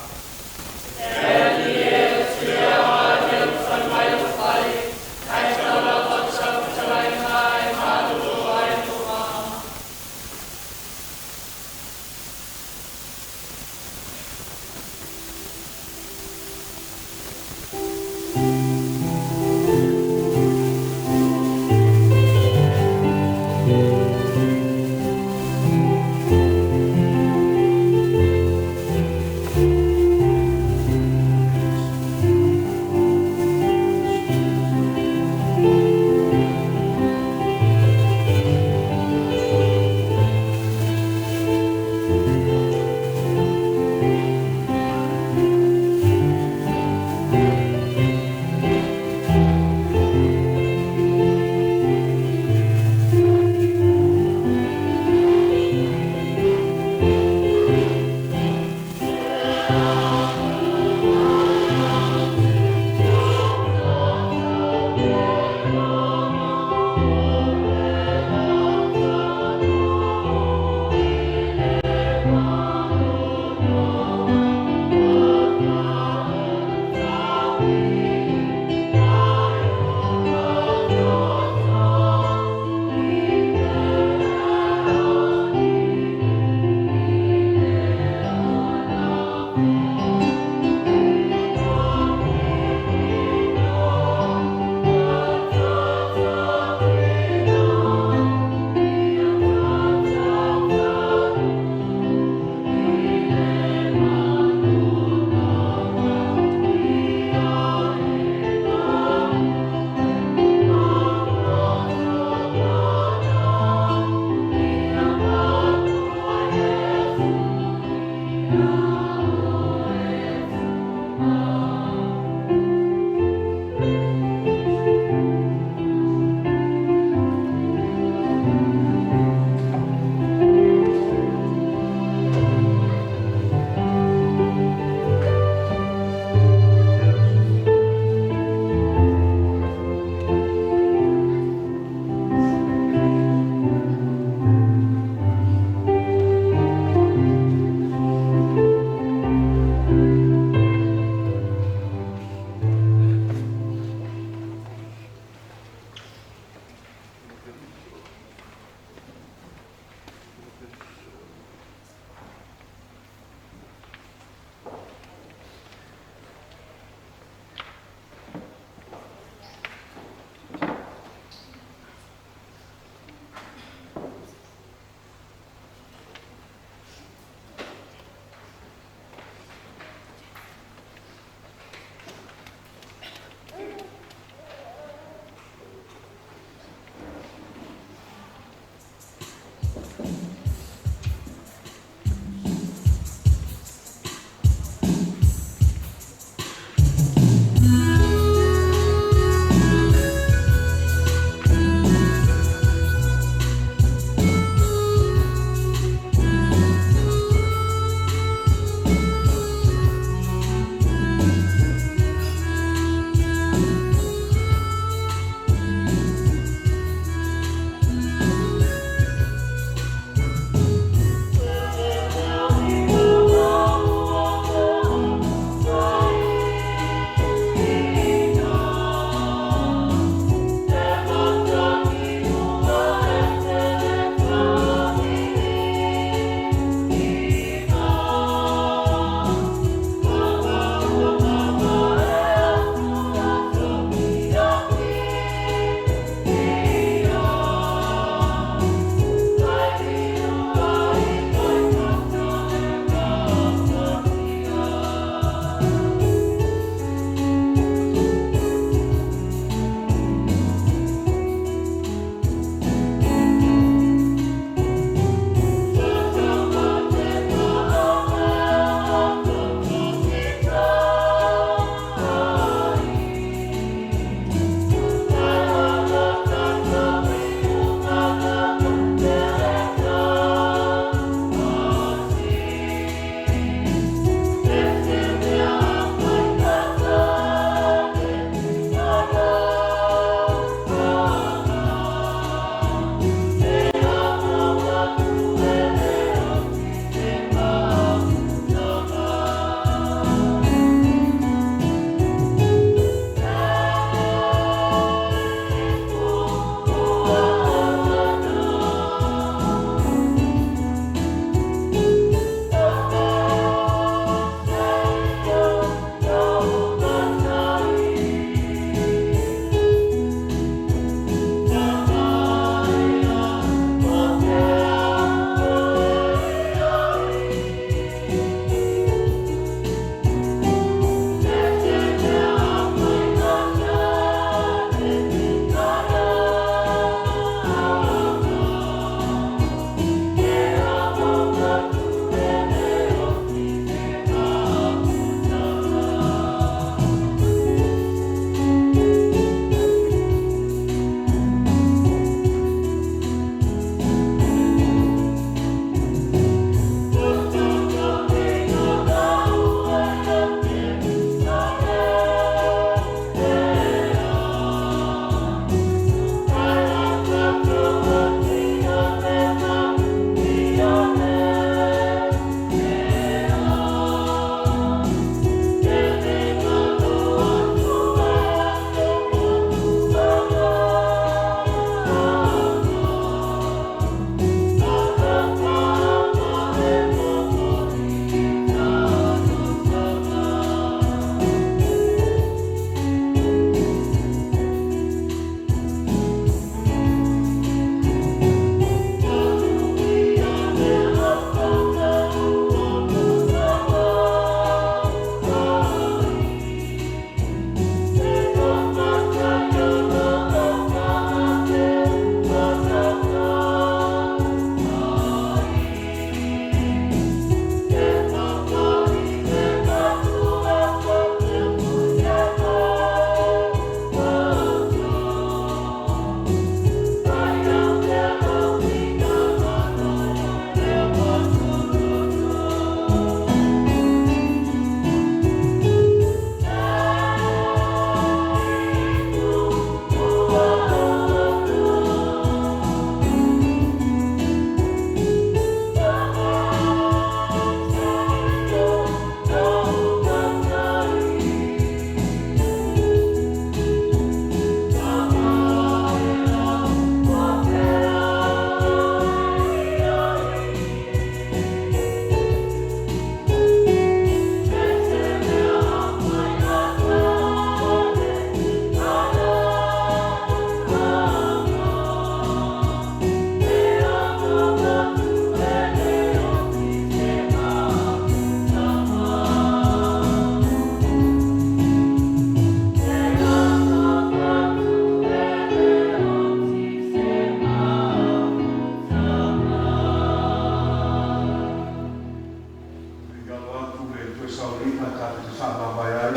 te faamavae ai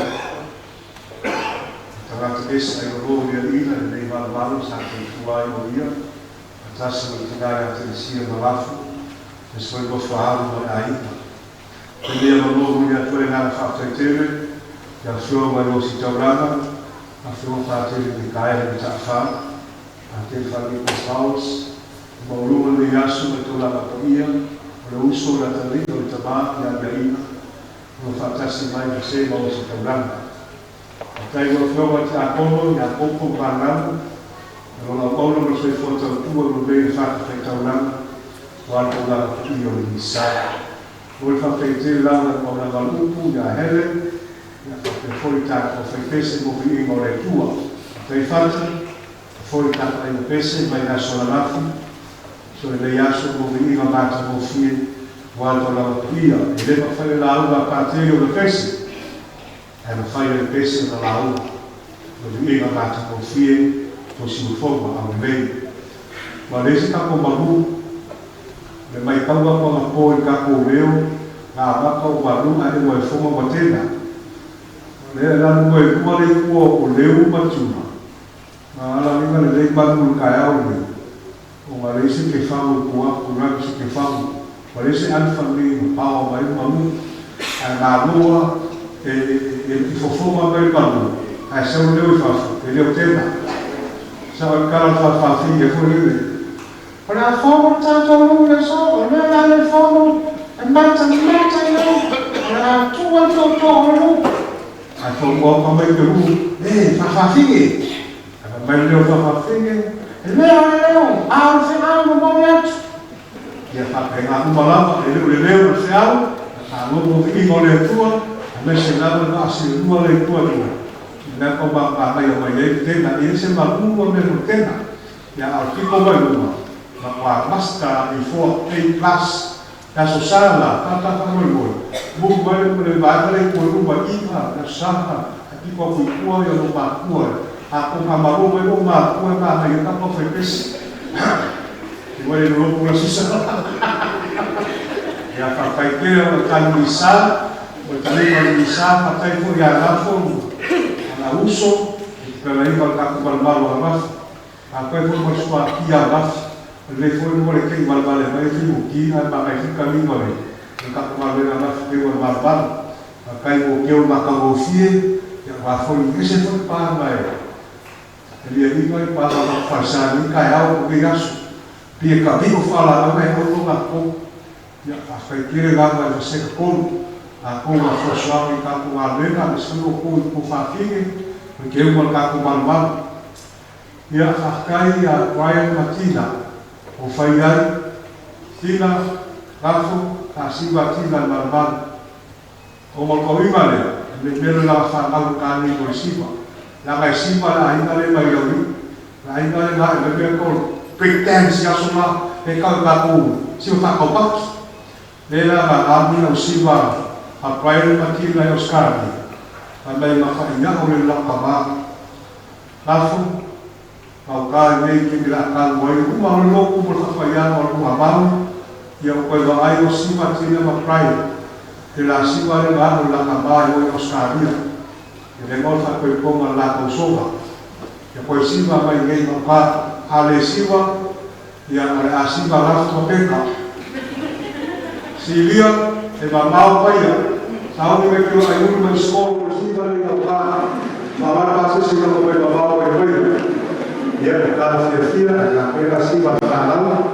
tagata ese ai o loo ia ina lenei valevale sa tautua ai o ia faatasi ma le tina ia Telesia ma Lafu e se foi nofo alu ma le aiga. Lenei avanoa muli atu ai le agaga faafetai tele i afioga i Ositaulaga, afioga Patele Mikaele Mataafa, Patele Faaliko Flowers, le maualuga o lenei aso ma le taulaga paia o le uso, o le atalii, o le tama ia Aliaina, o lo o faatasi mai ma se ma Ositaulaga. Faafetai i lau Afioga i Tiakono Iakopo Malanu, i lo lauauna ma le soifua tautua i lo nei le fatafaitaulaga aua le taulaga paia o le Misa. Mo le faafetai tele lava i auaunaga a le upu ia Helen, ia faapea foi le tatou faipese mo viiga o le Atua. Faafetai Fata, foi le tatou aiga pese mai le aso ananafi so lenei aso mo viiga matagofie aua le taulaga paia. E le mafai e lauga a Patele ona pese, ae mafai e le pese ona lauga. O le viiga matagofie o siufofoga aulelei. Ua leai se tatou malu, le matau atu anapo i le tatou leo na amata o malu ae ua e fono ma tena. O lea la lua e lua le ikua o leu ma tuna, na alaliga lelei malu i le taeao lenei, ona leai se kefagu i tua atu i lalo se kefagu, ua leai se alfa nei na paoa mai ai le malu, ae malo e e e fofoga mai le malu, ae sau le leo i fafo, e leo tena. Sao i le tala o le faafaafine foi lele. O le a fono le tatou nuu i le aso, o le a le fono, e matamata i nuu, o le a tua le tootoo o le nuu. Ae fautuaga mai ke ulu, e faafafine. Ae fai mai le leo faafafine, e leo e leo, a o le feau momoli atu. Ia faapena uma lava, e le o le leo o le feau, a faalogo viiga o le Atua, aemaise lava le vaasilelua le Atua tua, i lea tau matamai mai ai le tena, e ese malu a mea no tena. Ia a o le pito mai luma, matua master ifoa A plus, le Aso Sa la, tata faamoemoe, mumu mai le le vaega lea i tua i luma i i le Aso Sa la, ae pito atu i tua ia lou matua e a tou faamalo mai lou matua e manaia tapa o faipese. Ti mai le lolotu la sisa. Ia faafetai tele o le tali Misa, o le taliga o le Misa, faafetai foi ia Lafo ma ana uso i te pelaiga o le tatou malumalu ananafi. Faafetai foi mo le suakia ananafi. O lenei foi ua le tei valevale mai ai fai ae manaia foi taliga o le tatou galuega ananafi teu o le malumalu. Faafetai mo keu matagofie, ia aua foi ese foi paga e lialiga i paga ma falesa nei taeao o lenei aso. Pei e taviu faalaau ae au loga tou. Ia faafetai tele lava i vasega tolu a tou a fesoasoani i tatou galuega aemaise foi outou i tou faafine o le keuga o le tatou malumalu. Ia faafetai ia Brian ma Tina o fai ai Tina Lafo faasiva Tina le malumalu. Ona o le tauiga lea, e memelo i lana fanau i tane i Moesiva. Leaga e siva le aiga lea mai Laulii. Le aiga lea na ae mai mea tau break dance i aso na, e tau i tatou siva faataupaki. Lea la na alu lau siva a Brian ma Tina i Australia, fai mai maka ia'u le lau tama. Lafo, gauta i nei taimi la talu ai, uma o le lotu ma le faafaiaga o le lugamau, ia o toe vaai o siva Tina ma Brian, le la siva lea na alu i le lakama i o i Australia. Ia le igoa o le faatoetoga o le la tausoga. Ia toe siva mai nei gauta. A le siva, ia o le a siva Lafo ma Peka. Silia, e mamao paia. Sauni mai kilo ai ulu mai skolu o le siva lea i gauta. Faavale pasese ina ua toe mamao ai paia. Ia o tala fiafia ae tapena siva le fanau.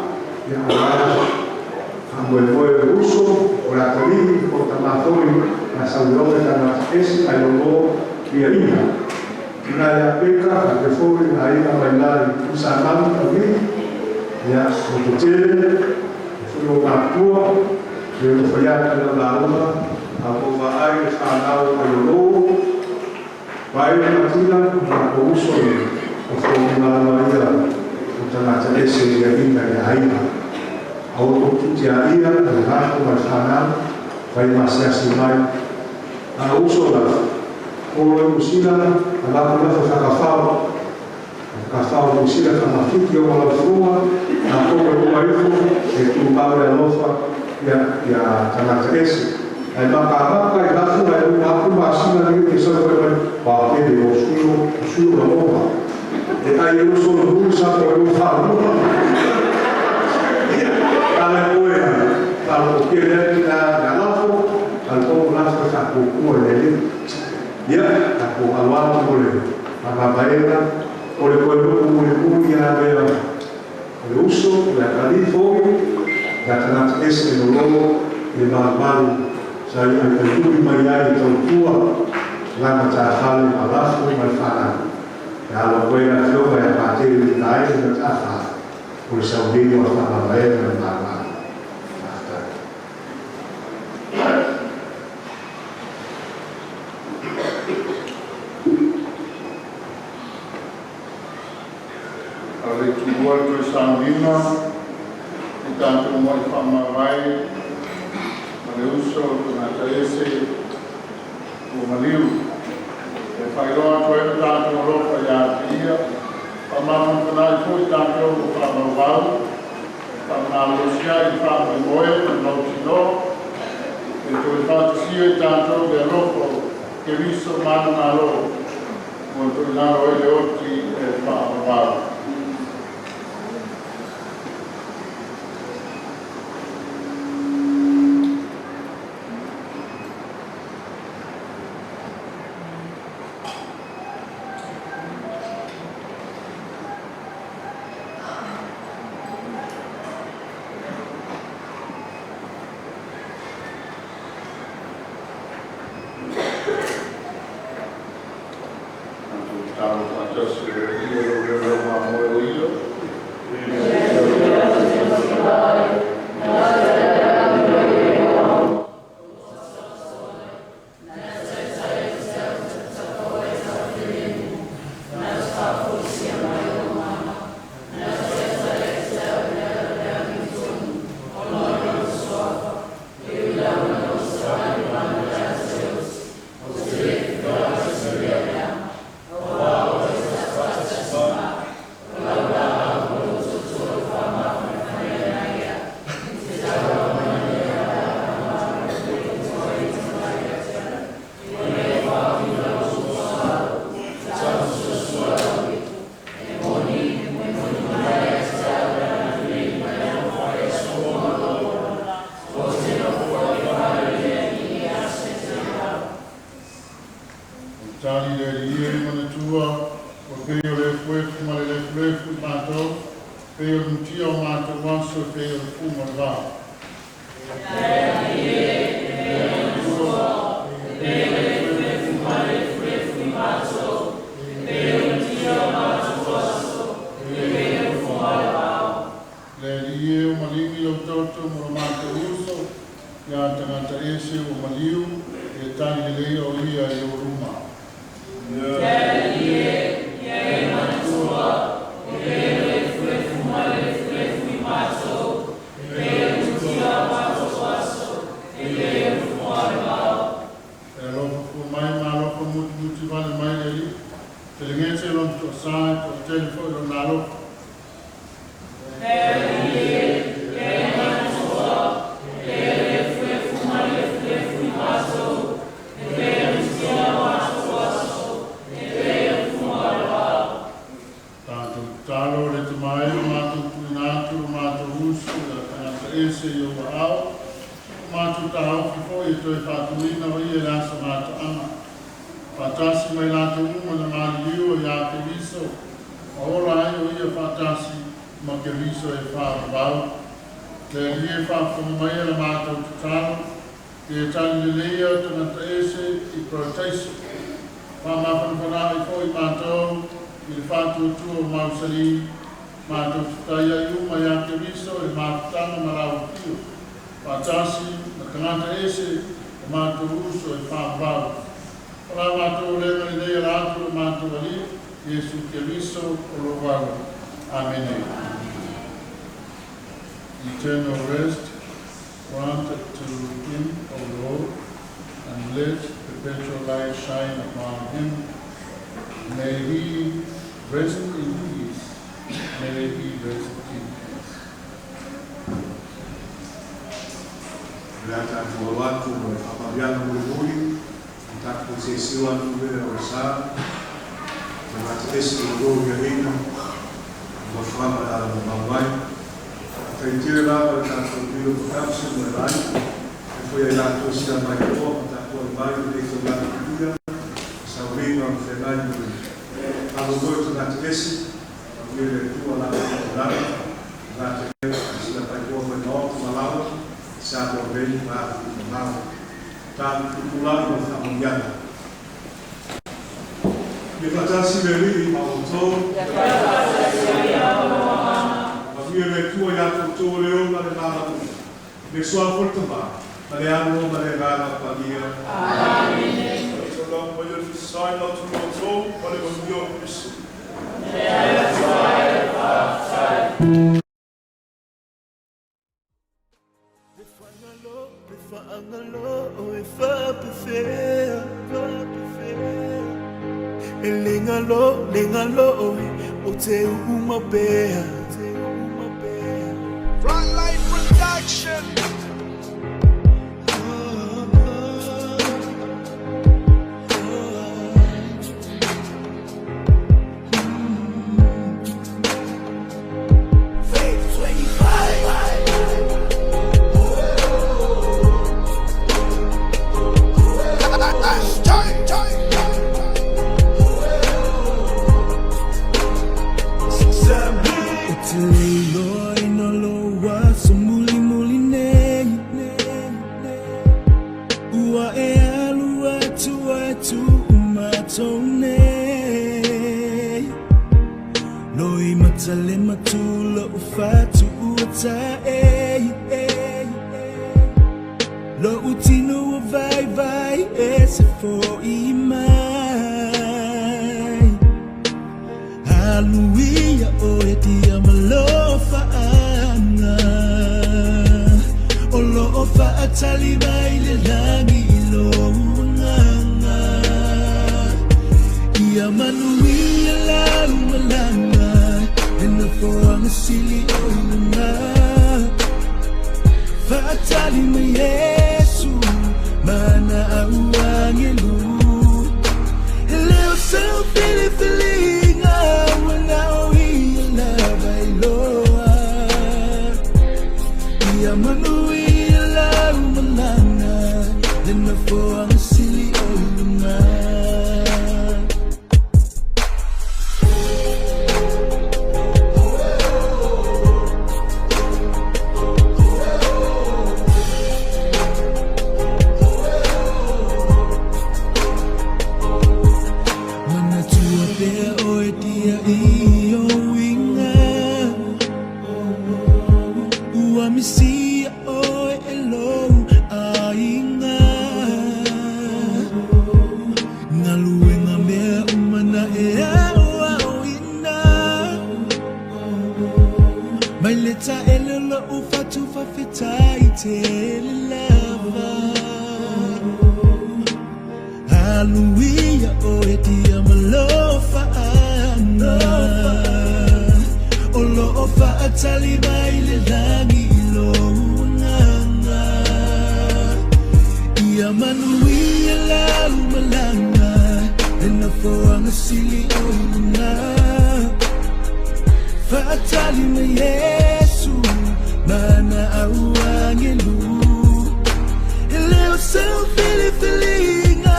Ia o la faamoemoe o le uso, o le atalii, o le tama foi na sauioga i tagata ese ae lolo ia ina. Ina ia Peka faapea foi le aiga mai la i Tuisamau Taulii, ia o te tele, e foi o matua, e ono fai atu i lau lauga, a tou vaai le fanau mai lolo, vaai le matila, o latou uso i o foliga lava ia o tagata ese ia ina i aiga. Aua tou tutiaia le lafo ma le fanau, fai masiasi mai. A uso la, olo i Musila, a lafo lafo whakawhao. Whakawhao Musila whamawhiti o malaufuga, a kou e uma ifo, e tū mau le alofa ia, ia tagata ese. Ae makamaka i lafo ae uma atu masina nei te sau fai mai, ua tele o sui o sui o lagona. E ai e uso le nui sa po e o whaalua. Ia, tala e moe ai, tala o kele ai ki na lafo, a le togo lafo e whaakukua le le. Ia, tako aloa mo le whamamaena, o le koe nuku muli muli ia mea, o le uso, o le akalii foi, ia tagata ese e lolo i le malumalu sa i ai mai ai i tautua lana tāfale ma lafo ma le whanau. Ia alo koe na fioga ia pātele le tae na tāwha o le saunei o le whamamaena le malumalu. Faafetai. A le tulua le toe sauniga i tatou mo'i faamavae ma le uso o tagata ese ua maliu e faailoa atu ai le tatou alofa iā te ia faamafanafana'i fo'i tatou ua faamaumau faamalosia'i i faamoemoe ma le mautinoa e toe faatasia i tatou le alofa o Keriso manumalo ua to'ilalo ai le oti e faavavau. Talo faatasi le Alii o lou leo mamoe o ia. Tali le Alii e manatua, ua pei o le efuefu ma le lefulefu i matou, pei o le mutia o matou aso e pei o le fuga o le vao. Le Alii e o maligi lau toto mo lo matou uso, ia tagata ese ua maliu, e tali lelei o ia i o luma. E alofa fua mai ma alofa mutimuti vale mai le Alii, telegese lona toasā e toatele foi lona alofa. Tatou tatalo le tamae o matou tuuina atu lo matou uso ia tagata ese i ou aao, o matou taofi foi e toe faatuina o ia i le aso gataaga. Faatasi mai latou uma na maliliu iā Keriso, ma ola ai o ia faatasi ma Keriso e faavavau. Le Alii e faafofoga mai le matou tatalo, e tali lelei tagata ese i parataiso. Faamafanafana'i foi matou i le faatuatua o mausali, matou te ai uma iā Keriso i le mafutaga ma lau afio. Faatasi ma tagata ese o matou uso e faavavau. O la matou lega lenei ala atu lo matou Alii, Iesu Keriso o lou Alo. Amene. Eternal rest grant to him, O Lord, and let perpetual light shine upon him. May he rest in peace. May he rest in peace. Le le a tatou alo atu ma le faamanuiaga mulimuli, i tatou silasila atu lea o le sa, tagata ese o lo o iaiga, alofaga o le a mamao mai. Faafetai tele lava i le tatou Bill Production ma le aiga, e foi ai latou sia mai toa ma tapuai mai i lenei taulaga paia, sauliga ma feagai ma le faamoemoe o tagata ese, manuia le Atua la outou taulaga, tagata lea sila paitoa mai maota ma laoa i Samoa nei ma atunuu mamao. Tatou tutulai mo le faamanuiaga. Ia faatasi le Alii ma outou. Ia faatasi ai ma lou agaga. Manuia le Atua ia te outou o le ola le malamalama. I le Suafa o le Tama, ma le Alo ma le Agaga Paia. Amene. Taulau mai o le fesai ma atu outou ma le manuia o Keriso. Le Atua e le faafetai. E le galo, le galo oe, o te uma pea. Frontline Production. Faith 25. 25. O te leiloa ina loa so muli muli nei. Ua e alu atu atu matou nei. Loi matale matula o fatu ua ta e. Lo utino o vai vai e se foi mai. Aluia o e tia malofa anga. O lo o faatali mai le langi i lo nganga. Ia manuia lau malanga. E na foanga sili o ilunga. Faatali mai Yesu mana au angelu. E leo sau filifilinga wana o ia lava iloa. Ia manuia lau malanga. Le na foanga sili o ilunga. Manatua pea oe tia i o inga. Ua misia oe e lou aiga. Galuega mea uma na e ao aoina. Mai le taele lou fatu faafetai tele lava. Aluia oe tia malofa anga. O lo o faatali mai le langi i lo nganga. Ia manuia lau malanga. Le na foanga sili o ilunga. Faatali mai Yesu mana au angelu. E leo sau filifiliga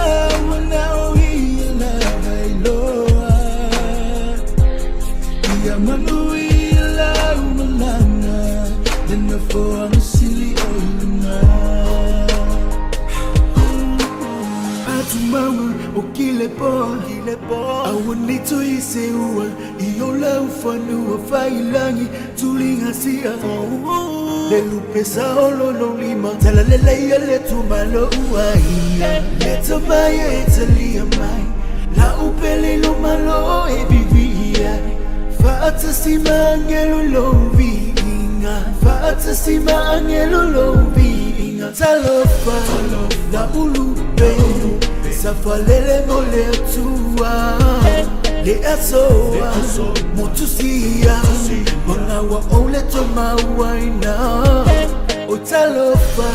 wana o ia lava iloa. Ia manuia lau malanga. Le na foanga sili o ilunga. Atumaua o kile po Aua nei toe se ua I o lau fanua failangi Tuliga sia Le lupe sa o lolo lima Talaleleia le tumalo uaia Le tamaia e talia mai La upele lo malo e vivia Faatasi ma angelo lo viinga Faatasi ma angelo lo viinga Talofa la ulupe Safalele mo le atua Le asoa Motusia Mangawa o le tomauaina. O talofa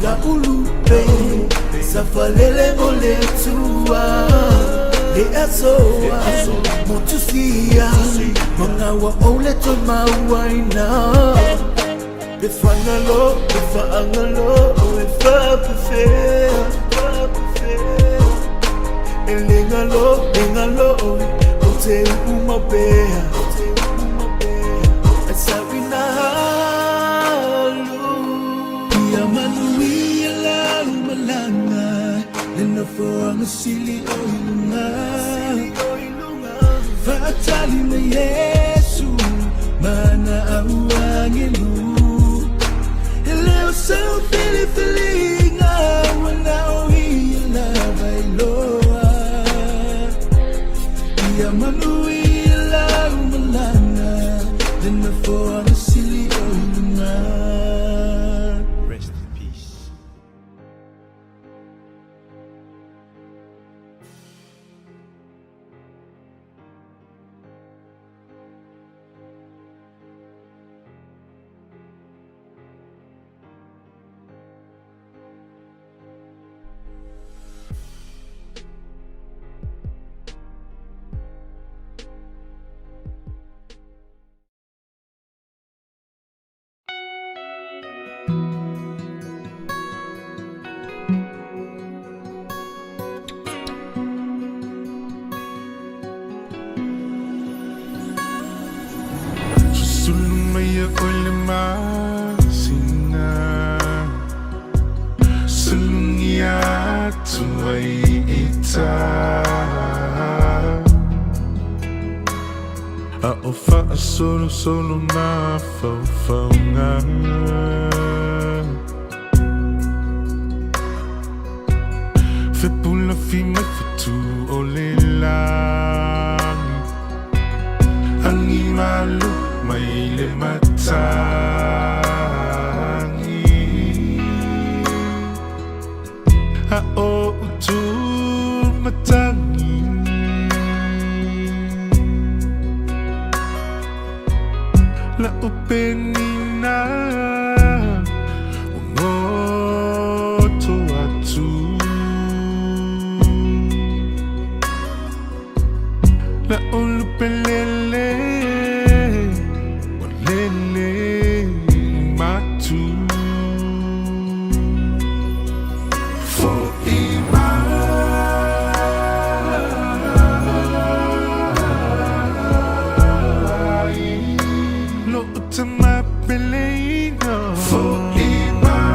la ulupe Safalele mole tua Le asoa Motusia Mangawa ole toi mauaina Pe whangalo, pe whaangalo O e whapewhea E lengalo, lengalo O te umapea E sawina halu Ia manuia lau malanga Le nofoanga sili o ilunga Faatali ma Yesu Mana au angelu E leo sau filifilinga Wana o ia lava iloa Ia manuia lau malanga Le nofoanga sili o ilunga Rest in peace. Susulu mai e oe le masina Sulugia atu ai i tā A o faasolosolo mafaufauga Fepulafi mai fetu o le lagi Agi malu mai le matagi A o utu matagi La upenina Ua goto atu La ulupelele Ua lele matu Fo'i mai Lo'u tama peleina Fo'i mai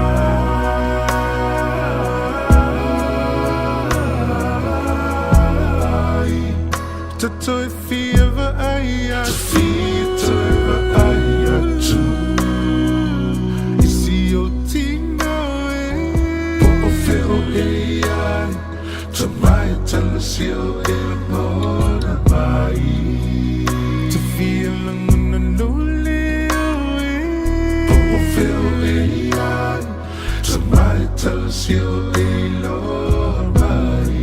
Ta toe fia vaai atu Fia toe vaai atu I si ou tino e Po o fea o e iai Tamae tala si o e lagona mai Ta fia lagona lou leo e Po o fea o e iai Tamae tala si o e iloa mai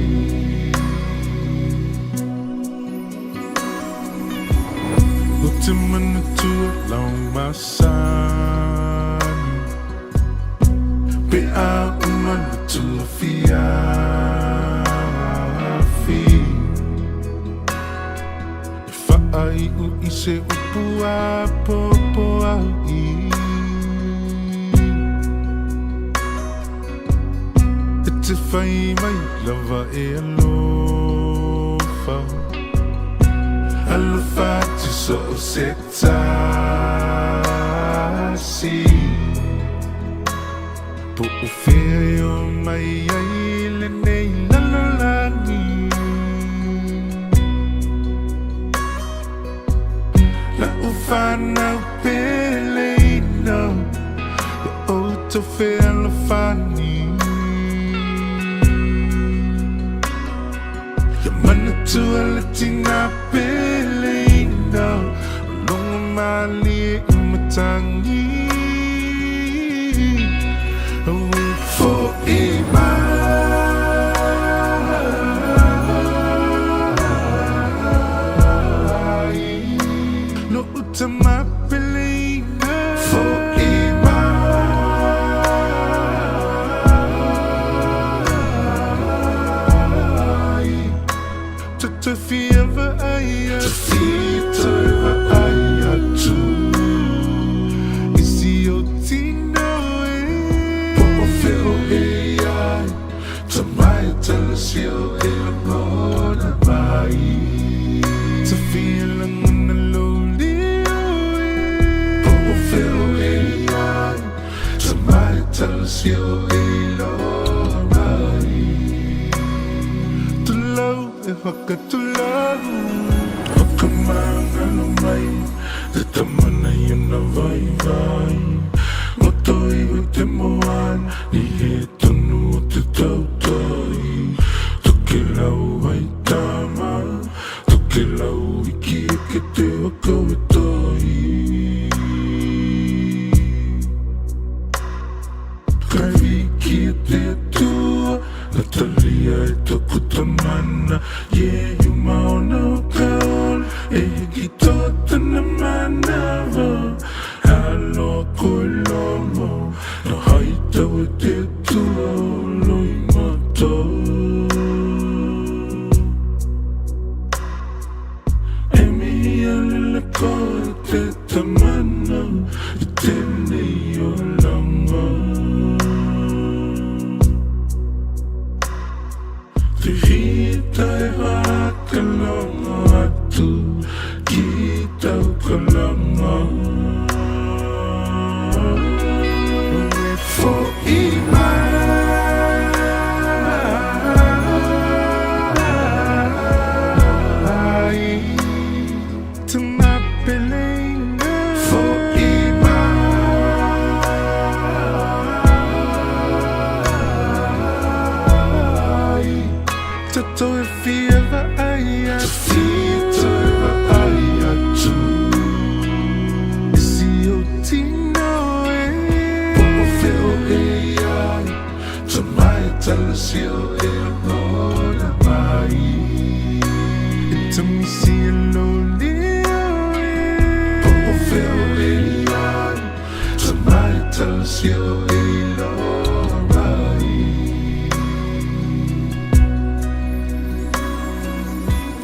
Ou te manatua lau masani Pe a uma le tuafiafi E faaiu i se upu apopo ai E te fai mai lava e alofa Alofa atu so o se tasi Po o fea e o mai ai lenei lalolagi La'u fanau peleina Ia outou fealofani Ia manatua le tina peleina O logo malie i matagi Fo'i mai Lo'u tama peleina Fo'i mai Te fia vaai atu. Te vaai atu. I si ou tino e. Po o fea o e i ai. Tamai tala sio e lagona mai. Te fia lagona lou leo e. Po o fea o e i ai. Tamai tala sio e iloa mai. Tulau e whakatulau. O ka mangalo mai. Te tamana i ona vai vai. Roto iho te moana. Ni he tonu o te tautai. Toke lau ai tama. Toke lau iki e ke te waka e tai. Kai wiki e te atua. Natalia e toku tamana. Ye yuma ona o ka ola. E hiki tō tana manawa. Aloa koe lomo. Na haitau e te atua o loi mata. E mihi alele koe te tamana i tēnei o langa. Te hita e whakalongo atu ki tau kalanga. E fo'i mai te mapeleina. Fo'i mai te toe fia vaai atu. Te fia toe vaai atu. I si ou tino e. Po o fea o e i ai. Tamai tala sio e lagona mai. E tamisi e lou leo e. Po o fea o e i ai. Tamai tala sio e iloa mai.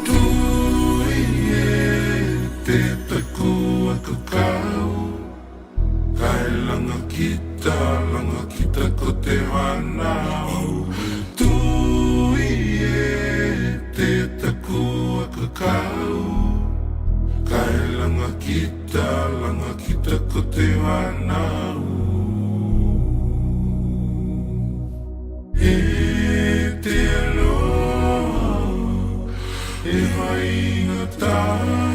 Tui e te taku a kakau. Kai langa kita, langa kita ko te whanau. Tui e te taku a kakau. Kai langa kita, langa kita ko te whanau. E te aloha, e vainga tae.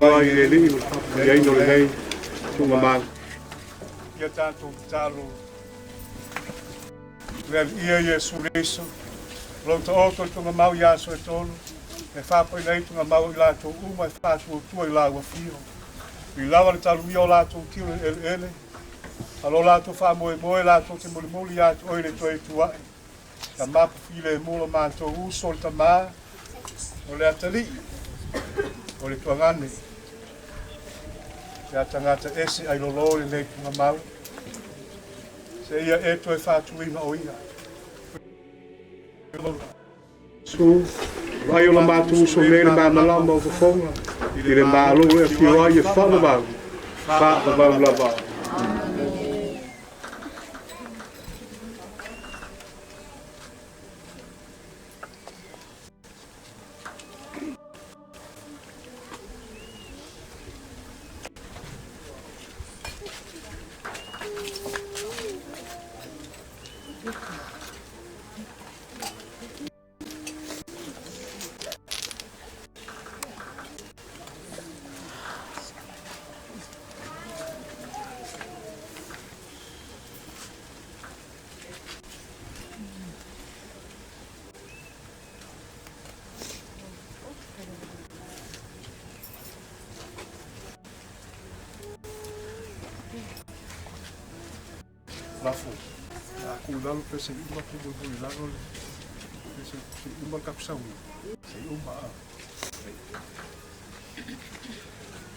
Ai le Alii ma le faapaia o lenei tuugamau. Ia tatou tatalo. Le Alii Iesu Keriso, o lou taoto i tuugamau i aso e tolu, e faapaia ai tuugamau i latou uma e faatuatua i lau afio. I lava le taluia o latou tino i eleele, a lo latou faamoemoe latou te mulimuli ia te oe le toe tuai. Ia mapu filemu lo matou uso o le tamā, o le atalii, o le tuagane. Ia tagata ese ai lolo lenei tuugamau. Se ia e toe faatuina o ia. Su, vaai o la matou uso nei le malamalama o fofoga i le Malo e afio ai e faavavau, faavavau lava. Lafo. A ku lalo pe se uma ku ku lalo le pe se uma ka ku saui. Se uma a.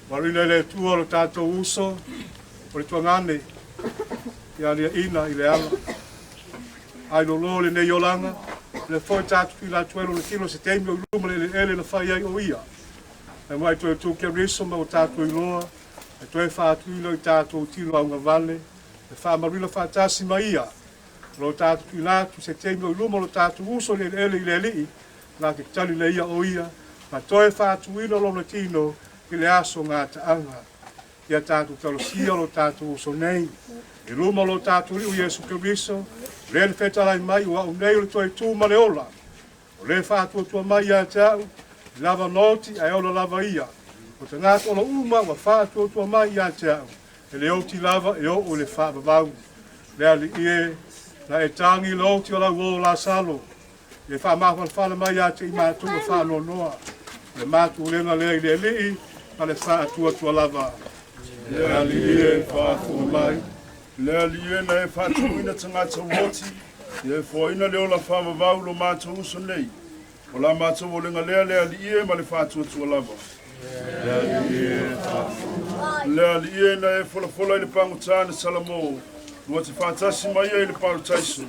Maluina le tua lo tātou uso, o le tuangane, ia lia ina i le ala. Ai lo lo le nei olanga, le foi tātou i la tuelo le tino se teimi o luma le ele na whai ai o ia. E mai toe tū kia riso ma o tātou i loa, e toe whātuila i tātou tino au ngavale, e whaamarila whaatasi mai ia. Lo tātou i lātu se teimi o luma lo tātou uso le ele i le alii, la ke tali le ia o ia, ma toe whātuila lo le tino i le aso ngā taanga. Ia tātou talosia lo tātou uso nei. I luma lo tātou liu Iesu Keriso, le le whetalai mai ua au nei o le toe tū ma le ola. O le whātua mai ia te au, i lava noti ai ola lava ia. O te ngātu ola uma ua whātua mai ia te au. E le oti lava e o o le whaavavau. Le ali ie, na e tangi le oti o lau o la salo. E whaamawhalawhala mai ia te i mātua whaanonoa. Le mātu lenga lea i le alii, ma le whaatua lava. Le ali ie whaatua mai. Le ali ie na e whaatuina tangata uoti, ia e foaina le ola whaavavau lo mātou uso nei. O la mātou o lenga lea le ali ie ma le whaatuatua lava. Le ali ie whaatua. Le ali ie na e folafola i le pangutā na Salamo, lua te whaatasi mai ia i le parutaiso.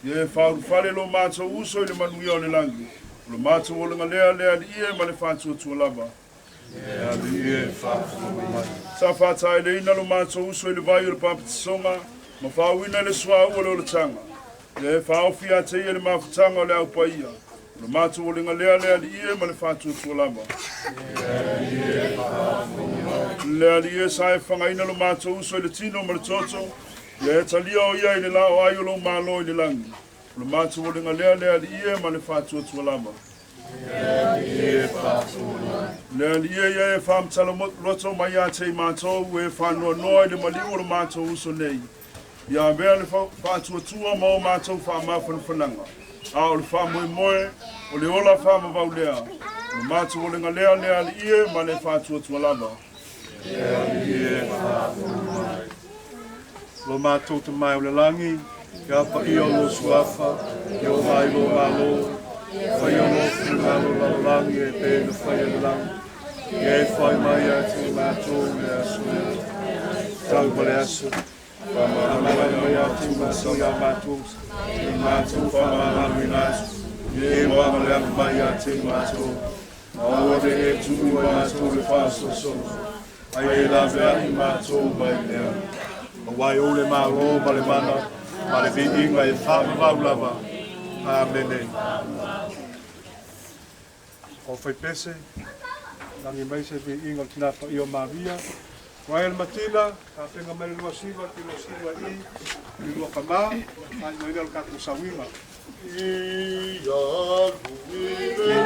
Ia e whaurufale lo mātou uso i le manuia o le langi. O le mātou o lenga lea le ali ie ma le whaatuatua lava. Le ali ie whaatua mai. Sa whātai le ina lo mātou uso i le vai o le papatisonga, ma whaawina le suau o le olatanga. Ia e whaofi a te ia le mafutanga o le au paia. O le mātou o lenga lea le ali ie ma le whaatuatua lava. Le ali ie sa e whangaina lo mātou uso i le tino ma le toto, ia e talia o ia i le lao ai o lo malo i le langi. O le mātou o lenga lea le ali ie ma le whaatuatua lava. Le ali ie ia e whaamtala loto mai a te i mātou e whanoa noa i le maliu o le mātou uso nei. Ia mea le whaatuatua ma o mātou whaamawhanawhananga. A o le whaamoe moe, o le ola whaamavau lea. O le mātou o lenga lea le ali ie ma le whaatuatua lava. Le ali ie whaatua mai. Lo mātou te mai o le langi, ia pa ia o lo suafa, ia o mai lo malo, whai o lo whingalo lalo langi e pē na whai le langi. Ia e whai mai a te mātou le aso lea. Tau ma le aso. Whaamai mai a te mātou ia mātou. Te mātou whaamanalu i nātu. Ia e wā le mai a te mātou. Maua re e tū mātou le whaasosono. Ai e lawe ai mātou mai lea. O wai o le māro ma le mana, ma le viinga e whaamavau lava. Amene. O whaipese, langi mai se viinga o tinapa i o Maria. Wael Matina, ka whenga mai lua siwa, ki lua siwa i, i lua kamā, a i maina lo kātou sawinga. Ia lui le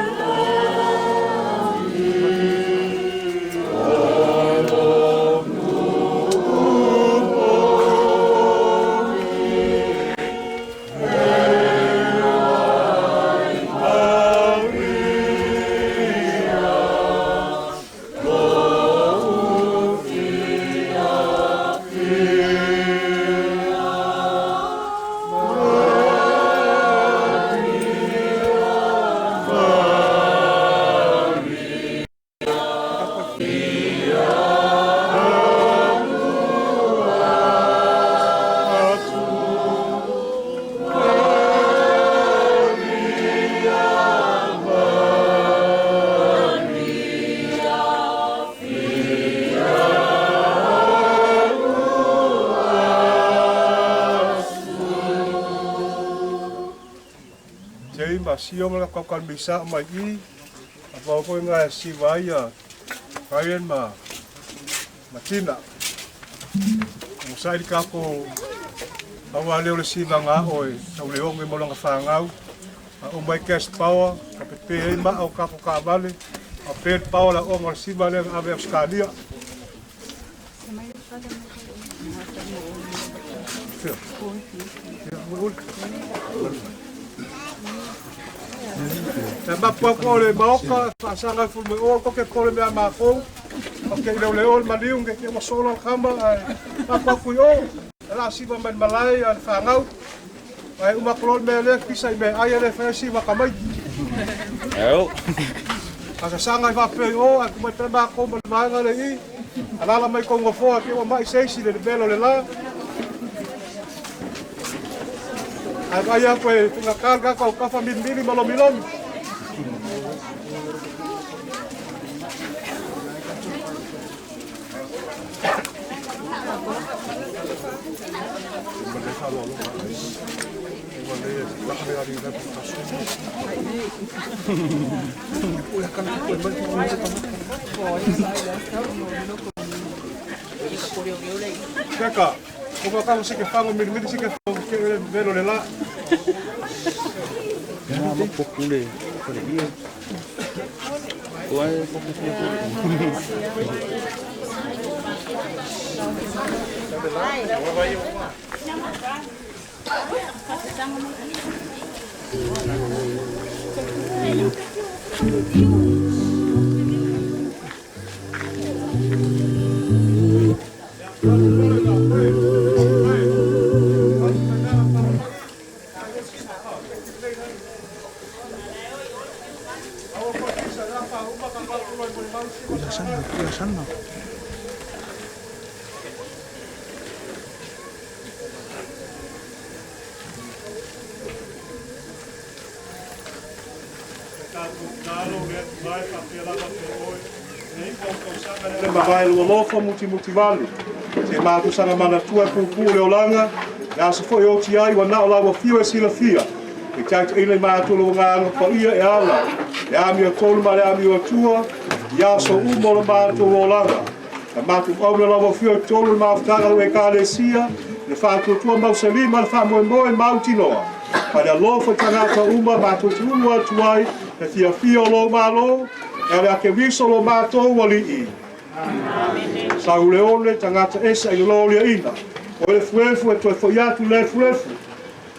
Jay ma Sio ma le Kaukalmisa mai i, a pau foi nga e siva ai a Ryan ma Tina. Onosai le tatou pau lava lea o le sivaga ao e tauleoge ma lona fanau, a uma ai cash power, ka pepe ai maa o tatou taavale, a pe le power le aoga o le siva lea na ave i Ausetalia. E mapu atu o le maoka, faasaga i fulumai o ko ke kole mea makou, o ke leo leo le maliu nge ke wasola le kama, ae mapu atu i o, e la siva mai le malae a le fanau, ae uma atu loa le mea lea, pisa i mea ai e le whaia siva ka mai. Asasaga i faapea i o, ae kumai pea makou ma le vaega le i, alala mai kou nofoa ke ua mai se isi le velo le la. Ae vaai atu e faigata le tatou autafa milimili ma lomilomi. Keka, o ka kau se ke fango milimili se ke fango ke ele velo le la. Nā ma pokule fale ia. Ua e poku fia Le mavae lualofa mutimutivale. Se matusaga manatua e pupuu le olaga, le aso foi o oti ai ua na o lau afio e silafia. E taitaina i matou le agaga paia e ala, le amiotonu ma le amioatua, i aso uma o le matou olaga. Na matou aula lau afio i totonu le mafutaga o Ekalesia, le faatuatua mausali ma le faamoemoe mautinoa. Ma le alofa i tagata uma matou te ulu atu ai, le fiafia o lou Malo, e le akeviso lo matou alii. Sau le ole tagata ese i lo lia ina. O le fuefu e toe foi atu le fuefu.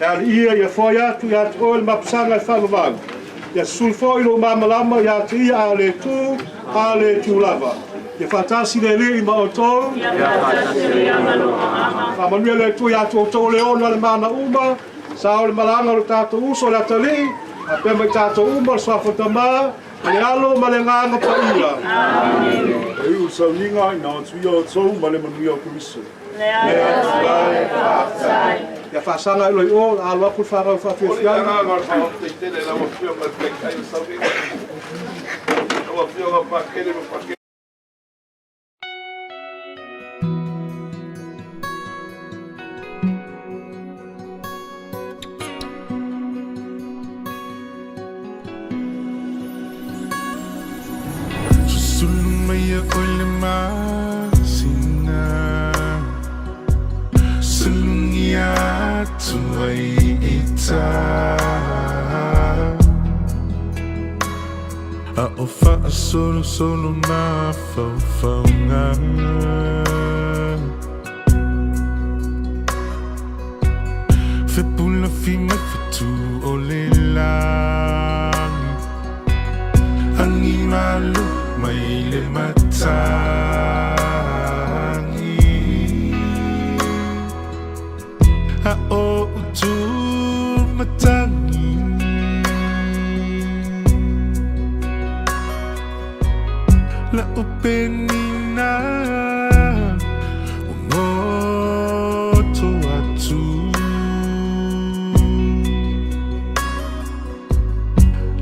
E ali ia ia foi atu ia te oe le mapusaga e faavavau. Ia susulu foi lo mamalama ia te ia a le tu, a le tu lava. Ia faatasi le Alii ma outou. Faamanuia le Atua ia te outou le ona le mana uma. Sa o le malaga o le tatou uso le atalii. A pea mai tatou uma le suafa tamā, le alo ma le agaga paia. E iu sauniga i na atu ia o tou ma le manuia o Keriso. Le Atua e faafetai. Ia faasaga i loi o, alo atu le fanau O le faafiafiaga. agaga o le faafetai lau Afioga i le Taitai o Sauniga. Lau Afioga Pakele ma Pakele. Susulu mai ia oe le masina Sulugia atu ai ita A o faasolosolo mafaufauga Fepulafi mai fetu o le lagi Agi malo mai le matagi A o utu matagi La upenina Ngoto atu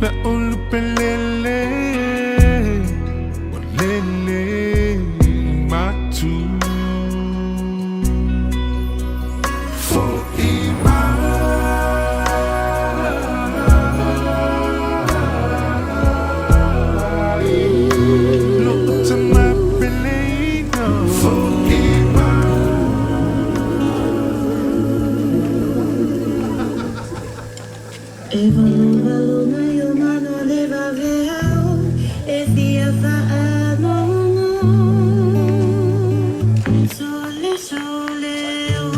La ulupelele Walele matu Fo'i mai. E valu valu mai o mana le vave au e fia whaanono. Sole sole o.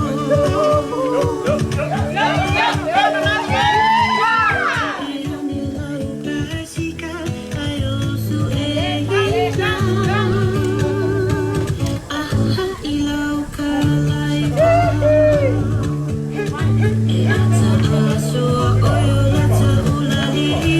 E ane lau pasika ai o su e ina. Aha i lau ka laiva. E ata asoa o yo lata ula li.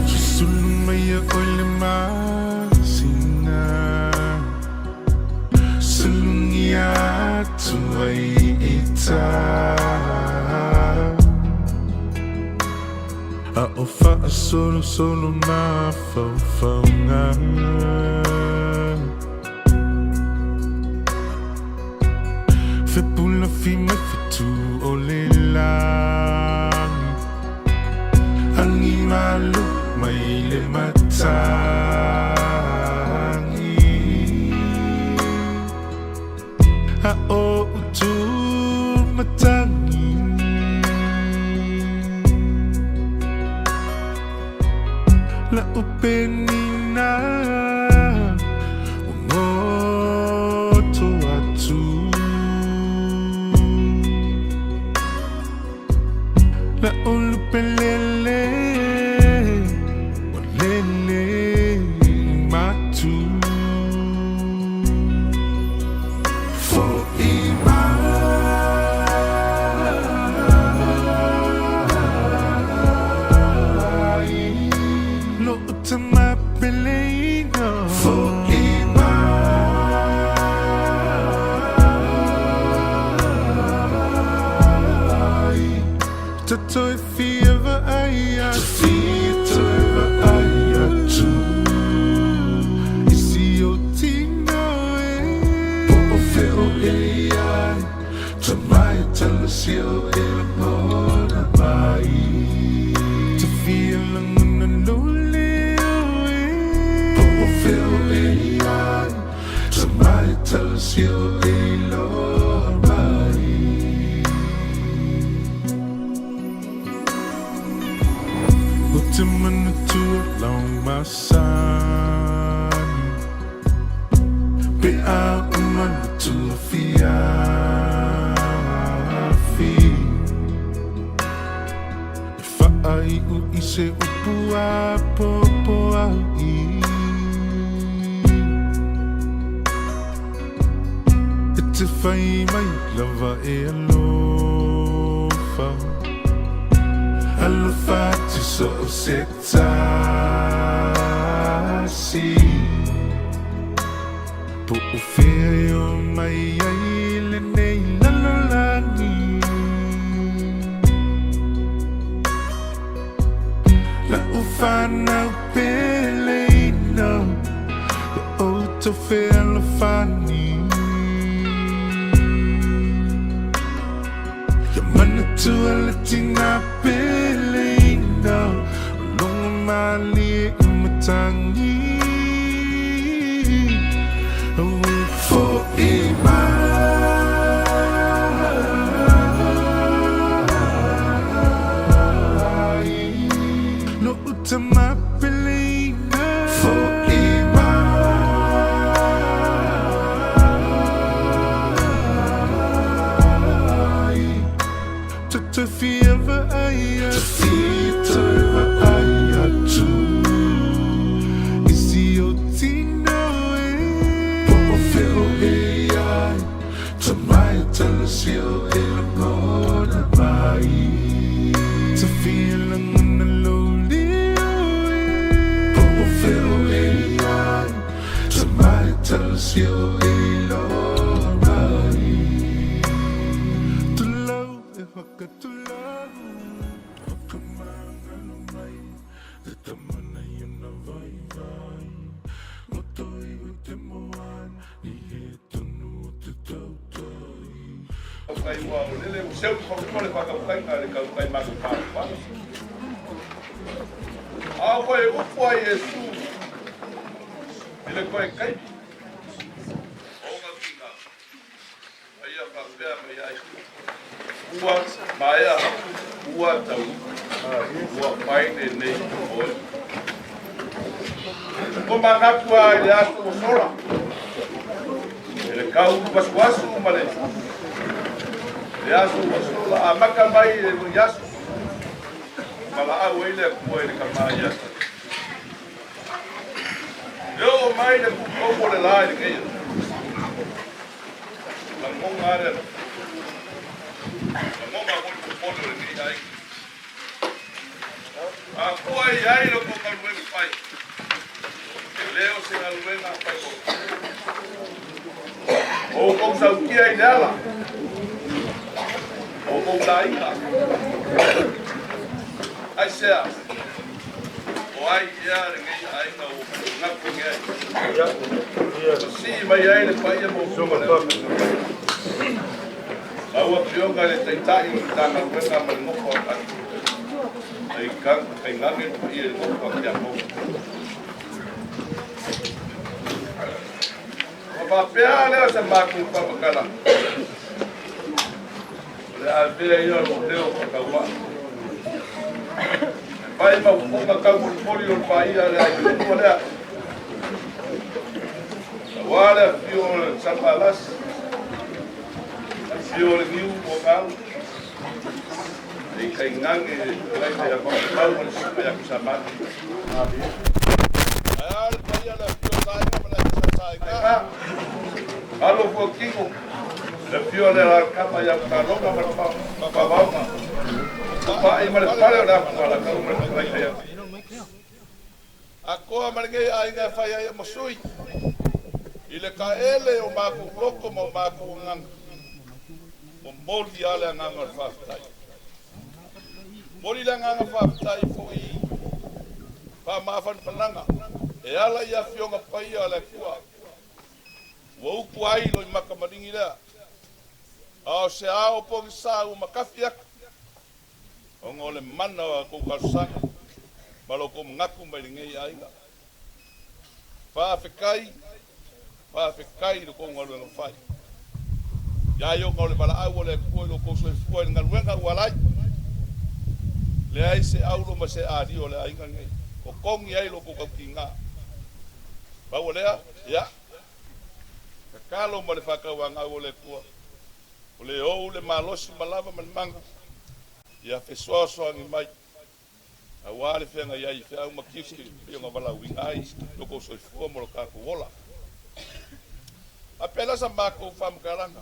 Susulu mai ia oe le masina Sulugia atu ai i tā A o faasolosolo mafaufauga Fepulafi mai fetu o le lagi Agi malo mai le matagi A o utu matagi La upenina Ua goto atu La ulupelele Ua lele matu Fo'i mai Lo'u tama peleina Fo'i mai Tatou e fia vaai atu Toe vaai atu I si ou tino e Po o fea o e i ai Tama e talosia o e lagona mai Ta fia lagona lou leo e Po o fea o e i ai Tama e talosia o e iloa mai Ou te manatua lau masani Pe a uma le tua afiafi E faaiu i se upu apoapoai E te fai mai lava e alofa Alofa atu so o se tasi Po o fea e o mai ai lenei lalolagi Lau fanau peleina Ia outou fealofani Ia manatua le tina peleina O logo malie i matagi Fo'i mai Lo'u tama peleina Fo'i mai Tatou fia vaai atu Toe vaai atu I si ou tino e Po o fea o e i ai Tama e talosia o e lagona mai Ta fia lagona lou leo e Po o fea o e i ai Tama e talosia o e iloa mai Tulou e whakatulou O ka mangalo mai Te tama nei ona vaivai Ngoto iho i te moana Ni he tonu o te tautai. Kai ua o lele ua seu i le whakaukainga le kaukai maku pāpā. A koe upu ai Iesu i le koe kaimi. O ngā kinga. Ai a whapea mai ai. Ua maea ua tau. Ua mai lenei oe. Ua manatu lava i le aso ua sola, i le tau asuasu ma le aso ua sola, amata mai i le vaiaso, valaau ai le Atua i le tama ia Samueli. E oo mai le pupou o le la i lenei aso. Lagona lava le alofa. Lagona foi le popole o lenei aiga. A fua i ai lo tou galuega fai, e le o se galuega faigofie. O outou sautia i le ala, o outou laiga. Aisea? O ai ea lenei aiga ua manatu i ai? Ua sii mai ai le paia maualuga o le aufaigaluega. Lau Afioga i le Taitai o le Matagaluega ma le nofo a Tali, tainane le paia i le nofo a Tiakono. Ona faapea lea o se matou faamatalaga, o le avea ia o lou leo faatauvaa e fai ma upuga taumolimoli o le paia le aiga lea. Aua le afio o le Salevalasi, afio o le Niu o Gau, e tainane le fetalaiga ia Fagamau ma le susuga ia Kusamanu. Ae a le paia le afio o Saega ma le aiga Sa Saega, alo Fuatino, le afio o le Alalatama ia Mataloga ma le Favaoga, Tupai ma le fale o le Afualakau ma le fetalaiga ia Atoa ma lenei aiga e fai ai ma sui i le taele o matou loto ma o matou agaga. Momoli lava le agaga o le faafetai. Momoli le agaga faafetai foi i faamafanafanaga e ala i Afioga Paia a le Atua ua utu ai Loimata maligi lea. A o se ao pogisa ua matafi atu ona o le mana o a outou talosaga ma lo outou manatu mai lenei aiga. Faafetai, faafetai i lo outou galuega fai. Ia ai ona o le valaau a le Atua i lo outou soifua i le galuega ua ala ai, leai se aulo ma se adio o le aiga lenei, totogi ai lo outou tautiga. Pau o lea, ia, tatalo ma le faatauanau o le Atua, o le ou le malosi ma lava ma le maga, ia fesoasoani mai, aua le feagai ai i feau ma tiute e pei ona valaauina ai lo outou soifua ma lo tatou ola. Faapea la sa matou faamatalaga,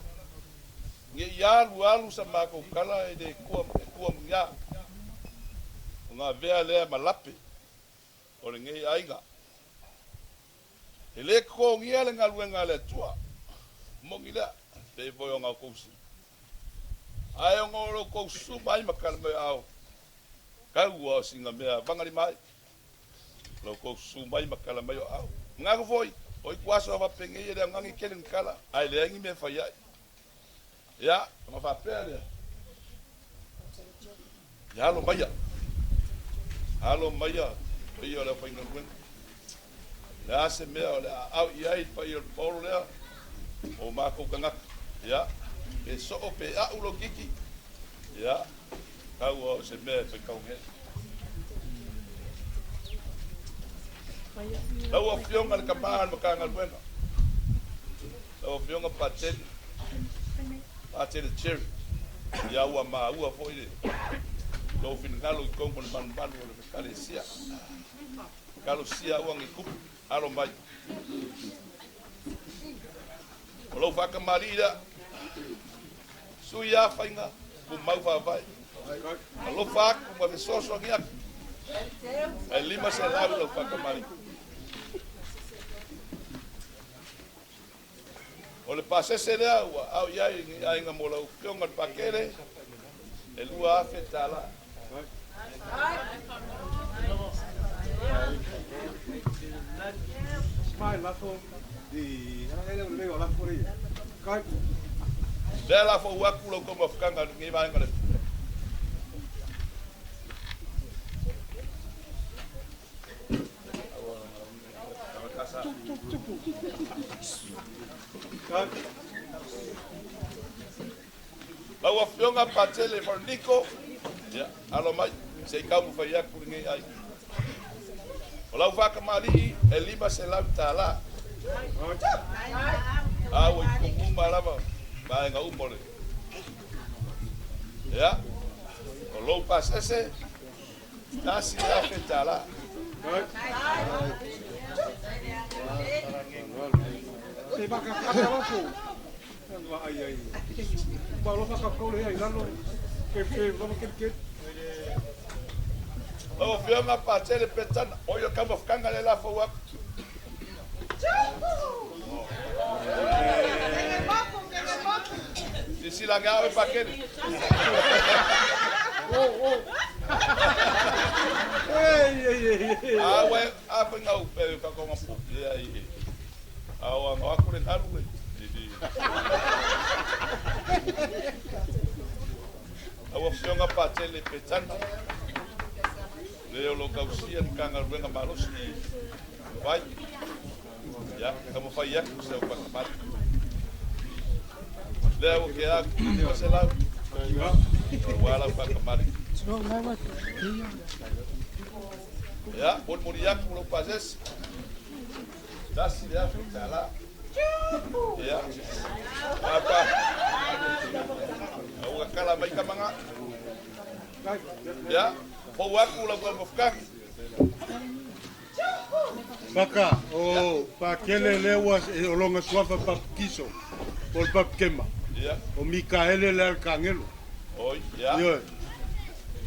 ne i alu alu sa matou tala e le tua e tua muliā, ona avea lea ma lape o lenei aiga. E le totogia le galuega a le Atua, moni lea, pei foi ona outou Ae ona o lo outou suma ai ma tala mai ao, tau a o sina mea vagalima ai. Lo outou susu mai ma tala mai o aao. Manatu foi, o ituaso a faapenei e le augani tele ni tala, ae leai ni mea e fai ai. Ia, ona faapea lea, ia alo maia, alo maia paia o le aufaigaluega. O le a se mea o le a aao i ai le paia o le paolo lea o matou tagata. Ia, pe soo pe a'u lou titi, ia, tau a o se mea e faitauge ai. Lau Afioga i le Tama o le Matagaluega, lau Afioga Patele, Patele Jerry, ia ua maua foi le lou finagalo i totonu o le malumalu o le Ekalesia. Talosia aua ne i tupu, alo mai. O lou faatamalii lea, sui lava faiga, tumau faavae. Alofa atu ma fesoasoani atu. Ae 500 lau faatamalii. O le pasese lea ua ao i ai lenei aiga mo lau Afioga i le Pakele, e $2,000. Lea la fou atu lau taumafataga i lenei vaega o le Lau Afioga Patele Falaniko, ia, alo mai. Se i taumafai atu lenei aiga. O lau faakamali'i e $500. A ua i totonu uma lava vaega uma o le. Ia, o lou pasese, $1,000. Se baka ka lafo. Ai ai. Pa lo ka ko le ai lalo. Ke ke lo ke ke. Lau Afioga Patele Petana, o ia taumafataga le lafou atu. Silasila age a oe Patele. A ua a faiga u pe tatou pu ia i. A o aga aku le galu e. Lau Afioga Patele Petana, le o lo tausia le Matagaluega malosi vai. Ia, taumafai atu se au fakamali. Lea ua ke aku 500. Ua lau fakamali. Ia, molimoli atu lau pasese. $1,000. Ia. Apa. Ua kala mai kamanga. Ia, fou atu lau taumafutaga. Baka, o Pakele le ua o longa suafa papikiso, o le papikema. Ia. O Mikaele le alkangelo. Oi, ia. Ioe.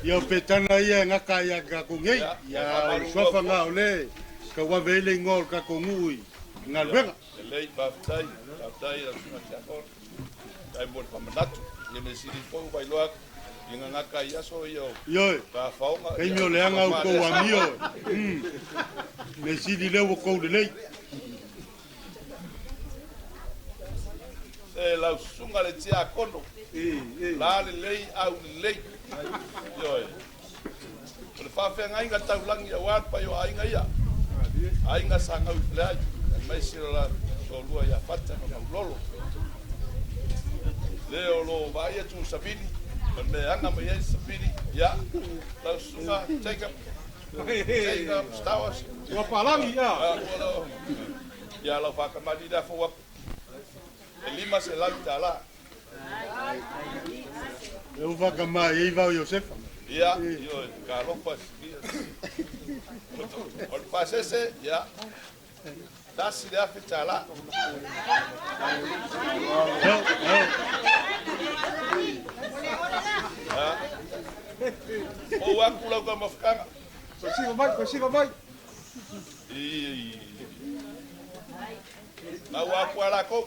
Ia o Petana ia e ngaka ia kako ngei. Ia, Ia e o faamalulu suafa atu. ngā o le kauave i le ingoa o le kako nguu i galuega. Lelei, faafetai, faafetai lau susuga tiakono. Tai mo le faamanatu. Ia me sili foi ua iloa atu i gagaka i aso ia o Ioe. fafaoga. Kaimi o le anga u kou amio. Me sili leo ua kou lelei. Se lau susuga le tiakono. La lelei au lelei. Ioe. O le faafeagaiga taulagi auā le paia o aiga ia. Aiga sa gau i faleai. Aemaise o la toalua ia Fata ma Maulolo. Le o lo vaai atu savili. Ma le mea e aga mai ai le savili. Ia, lau susuga Jacob. Jacob Stowers. Ua palagi ia. Ah, ua lau. Ia lau faakamali le afou atu. E $500. E ufa ka mai e vau Iosefa. Ia, ioe, kalofa ia. O le pasese, ia. $1,000. Ah. O aku lau taumafataga. Pasiva mai, pasiva mai. I. Lau aku a lakou.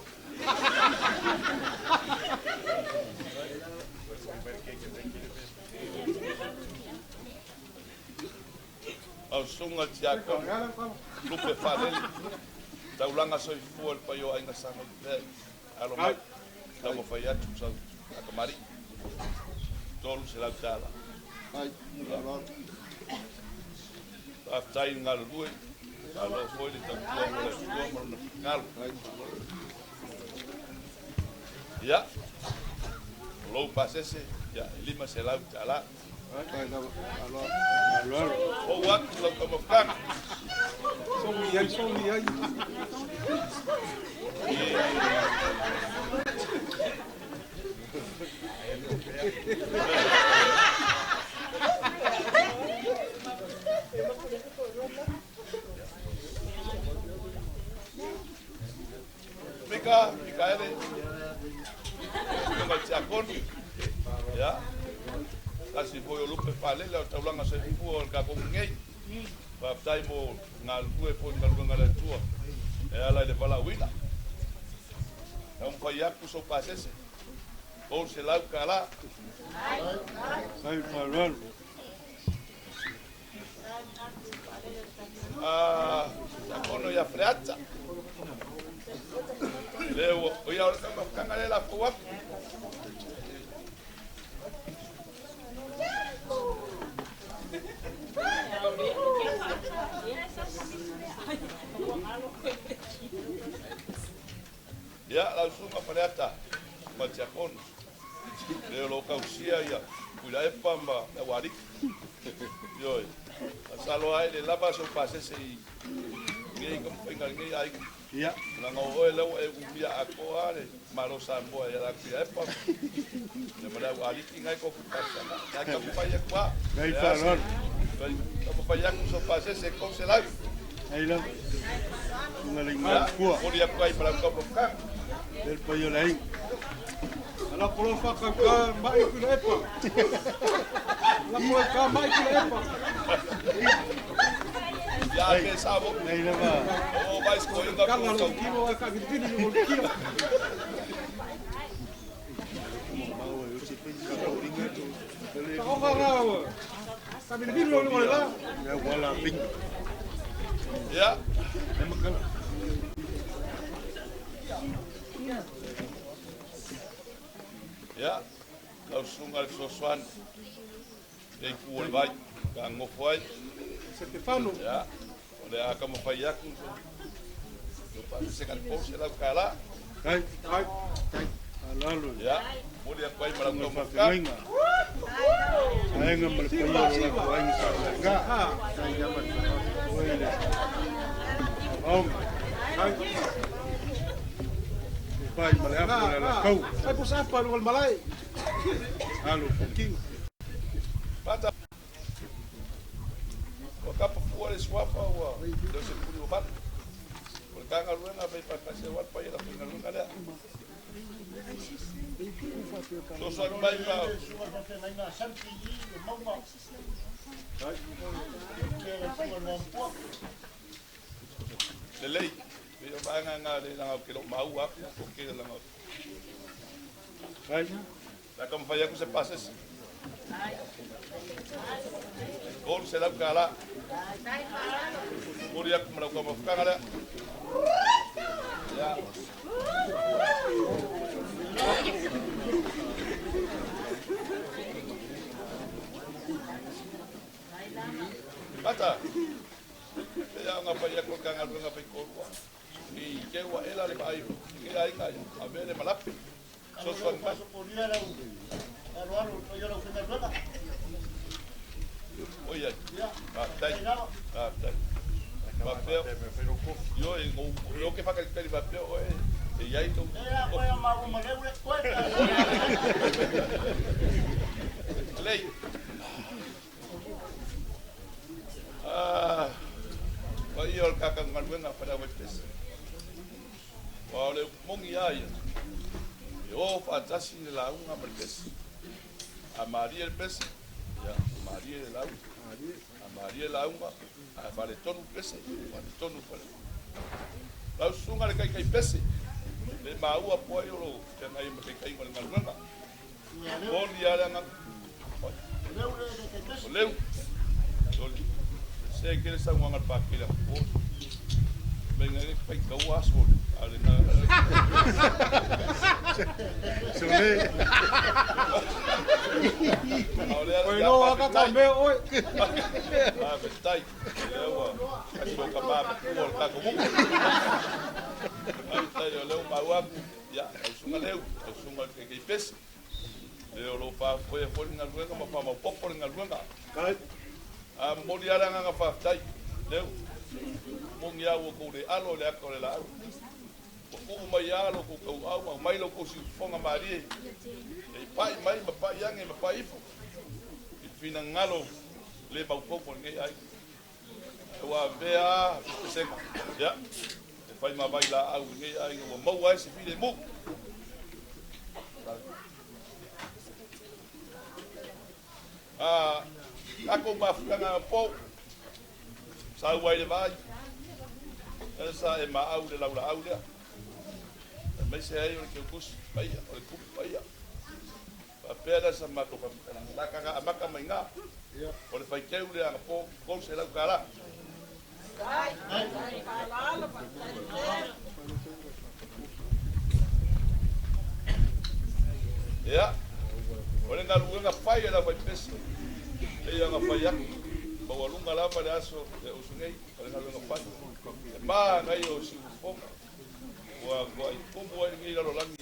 Au susuga tiakono Lupe Faalele. Taulaga soifua le paia o aiga sa gau alo mai. Taumafai atu sau akamali'i. $300. Faafetai i le galulue. Malo foi le tautua mo le Atua ma lona finagalo. Ia, o lou pasese, ia, e $500. Ou atu lau taumafataga. Somi ai, somi ai. Mika, Mikaele, Susuga Tiakono, ia, tasi foi o Lupe Faalele o taulaga soifua o le tatou nei. Faafetai mo galulue foi i galuega a le Atua e ala i le valaauina. Taumafai atu sou pasese, $300. Ai faaaloalo. Ah, Tiakono ia Faleata. Le ua, o ia o le taumafataga lea lafou atu. Ia, lau susuga Faleata, ma Tiakono. Le o lo tausia ia Tuilaepa ma le Aualii. Ioe. Masalo ai le lava so pasese i nei ka mawhainga nei ai. Ia. Langa o oe lau e umia akoa le malo Samoa ia la kuia epa. Le mala au aliki ngai ko kupasana. Ngai ka mawhai aku a. Ngai whaalolo. Ka mawhai aku so pasese ko se lau. Ai lau. Unga le inga kua. Mori aku ai mala ka ka. Del paio lai. Ala polo whaka ka mai kula epa. Ala polo ka mai kula epa. Ia ke sabo. Nei lava. O vai sko inga Kanga lo kimo ka vitini lo kimo. Ka nga ka vitini lo lo la. Ya wala ping. Ya. Emakala. Ya. Lau sunga le fesoasoani. Le ku o le vai. Ka ngofo ai. Setefano. Ya. O le a ka mawhai aku. So pasese ka le pose lau ka la. Ai, ai, ai. Alalo. Ya. Moli aku ai mala ka mawhai. Aenga ma le paia o la ko ainga sa nga. Oi le. Au. Ai. Pai ma le afu le la kau. Ai po sa pa lo malai. Alo fuki. Pata. O kapa fua le suafa ua. Leo se puli o manu. O le kanga luenga fai patasi o alpa i la finga luenga lea. So so mai pa. Lelei. Me o maanga nga le langa ke lo mau a ko ke langa. Ai. La ka mawhai aku se pasese. Kolu se lau ka la. Mori aku mala ka mawhakanga lea. Ya. Pata. Te ia ngā pai aku ka ngā runga pai korua. I ke ua ela le mai. Ke ai ngai. A me le malapi. So so mai. Oi ai. Tai. Tai. Papel. Yo e o que fa que papel oe. E ai to. Lei. Ah. Pai o ka ka ngaluenga para o pese. O le mongi ai. E o fatasi la unga per pese. A Maria el pese. Ya, Maria el au. A Maria la unga. A faletonu pese. Faletonu pale. Lau sunga le kai kai pese. Le maua poi o lo te ngai ma kai kai ngaluenga. Boni ala nga. O leu. Soli. Se que le sa wanga pa kila po. Venga le pai ka waso ale na. Sole. Oi no aka ka me oi. Ah, tai. Leu. Ka ka ba ko ka ko mu. Ai tai leu ma wa ya, sunga leu, sunga ke ke pes. Leu lo fa foi foi ngaluenga ma fa ma popo ngaluenga. Kai. A moli ala nga fa tai. Leu. Mongi au ko le alo le ako le la au. Ko ku mai alo ko kau au mai lo ko si fonga marie. E pai mai ma pai ange ma pai ifo. I fina ngalo le mau popo ngai ai. Ua vea pesega. Ya. E fai ma vai la au ngai ai o mau ai se file mu. Ah, ako mafukanga po. Sa uai le vai. Esa e ma au le laula au lea. Mai se ai o le keukusi paia, o le kupu paia. Papea lea sa mako pamukalanga. La kaka amaka mai ngā. O le whaikeu lea nga po, kou se lau ka la. Ia, o le ngaluenga whai e la whai pesi. E ia nga whai aku. Maualunga lava le aso le usungei, o le ngaluenga whai. E maa ngai o siufonga. Ua ua i kumbu ai ngai lalo langi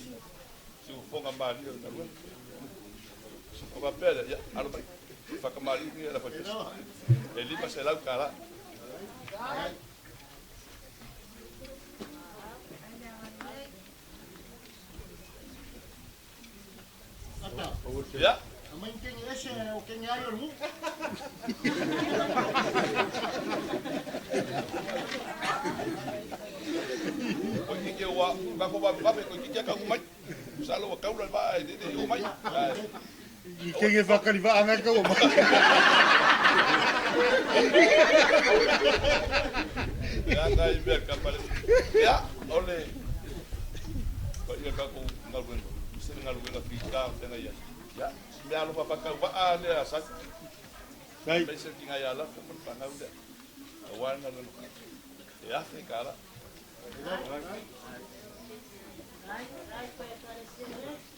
siufonga malia o ngaluenga. O papea lea, ia, alo mai. Whakamari ngi la whaipesi. E 500 kālā. Ia. Amai kenge ese o kenge ai o le mu. Ko kike wa ka ko ba ko kike ka mai. Salo wa kaula ba e de o mai. I kenge whakari wa anga kau mai. Ia ngai mea ka pale. Ia ole. Ko ia ka ko ngaluenga. Se ngaluenga fi ka tena ia. Ia mea alofa whakau waa le a sa. Mai se ki ngai ala ko pangau le. Awa ngaluenga. E afe kala.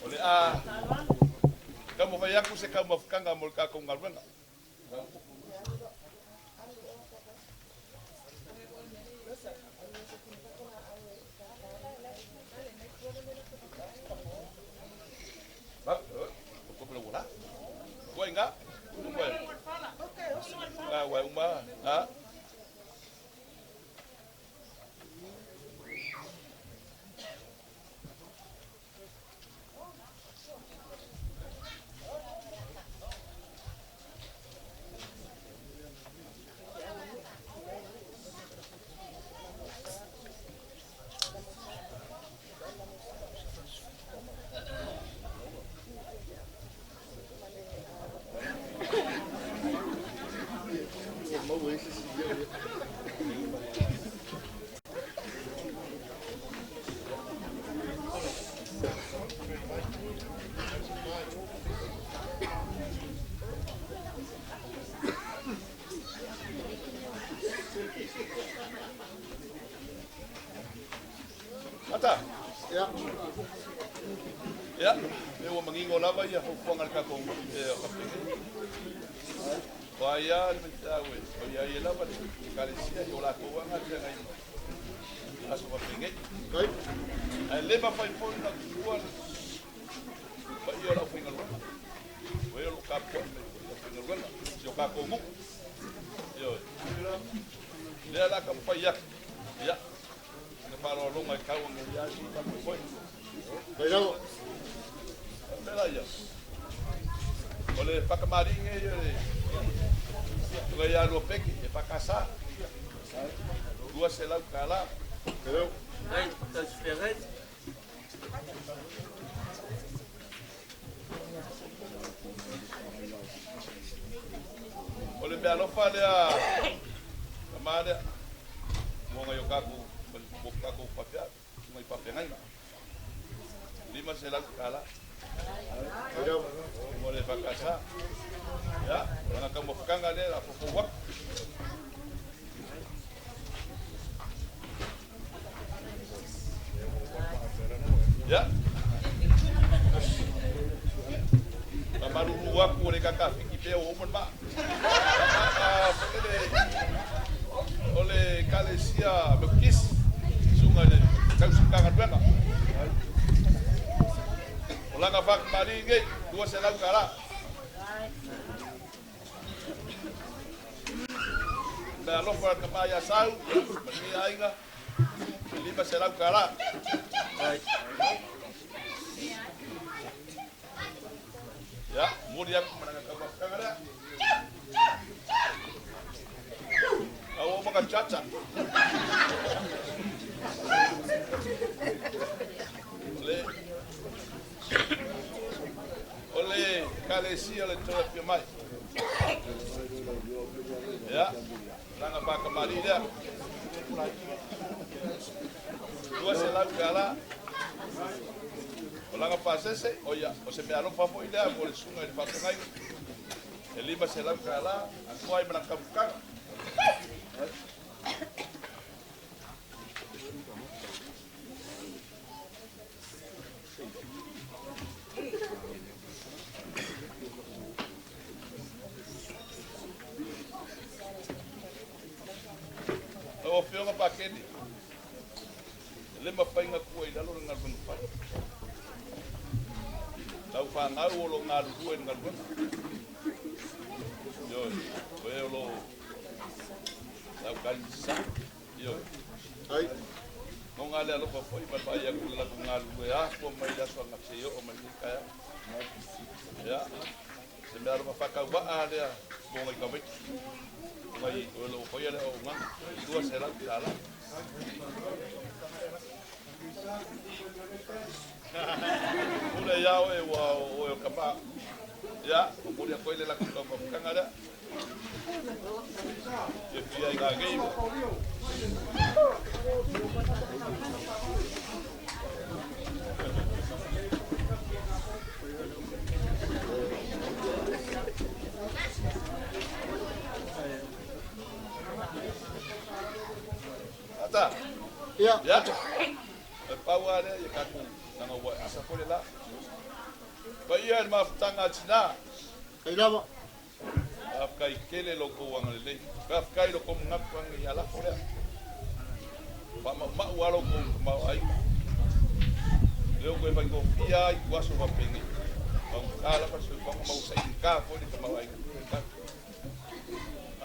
Ole a ka mo vai aku se ka mo kanga mo ka ko ngaluenga. Ba, ko pelo wala. Ko inga? Ko. Ah, wa uma, ah. Ata. Ia. Ia, me ua mangingo lava ia fuafuaga le tatou kapene. O aia le maitau e, o ia ia lava le ekalesia i o latou aga feagai ma aso faapegei. Ae le mafai foi ona tuua le paia o le aufaigaluega. O e o loo tapuai mai foi le aufaigaluega, si o tatou nuu. Ioe. Lea la taumafai atu. Ia. Na faaaloaloga i tau aga ia si faamoemoe. Pela ia. O le whakamāringe ia le tunga ia lua peki e whakasa. 200 kālā. O le mea alofa lea kamā lea. Mua ngai o kākou mo kākou papea, tunga i papeagaina. 500 kālā. Mo le whakasa. Ia, langa kau mawhakanga lea la fofo wak. Ia. Ma maruru aku o le kakawhiki pea o oman ma. O le kalesia Mekis, sunga le tausikanga nuenga. O langa whakamari ngei, 200 kālā. Mea alofa ka mai a sau, ma ni aiga, 500 kālā. Ia, muri aku mananga kau whakanga rea. Au o maka chacha. O le kalesia le toe pia mai. Ia, langa whakamari lea. 200 kālā. O langa pasese, o ia, o se mea alofa foi lea, mo le sunga i le whakangai. E 500 kālā, a ai mana kamukanga. O whionga pākeni. Le mawhainga kua i lalo le ngaluenga whai. Tau whanau o lo ngalu rua i ngaluenga. Ioe, o e o loo saukali sa. Ioe. Ai. Mo ngā le alofa foi ma le vaai atu le latou galulue afua mai le aso ananafi seia oo mai lenei taeao. Ia, se mea alofa faatauvaa lea mo nai tamaiti. Nai o lo o faia le auaunaga, $200. Pule ia oe ua o oe o kama. Ia, momoli atu ai le latou taumafataga lea. Fiafia ai gagei. Ata. Ia. Ia. E pau lava lea ia tatou leaga ua asa foi le la. Paia i le mafutaga a tina. Ai lava. Faafetai tele lo outou agalelei. Faafetai lo outou manatu ane ia lafo lea. Faamaumau lava lo outou tamaoaiga. Lea ua toe faigofie lava ituaso faapenei. Faugata lava le soifuaga ma ua sainigā foi le tamaoaiga.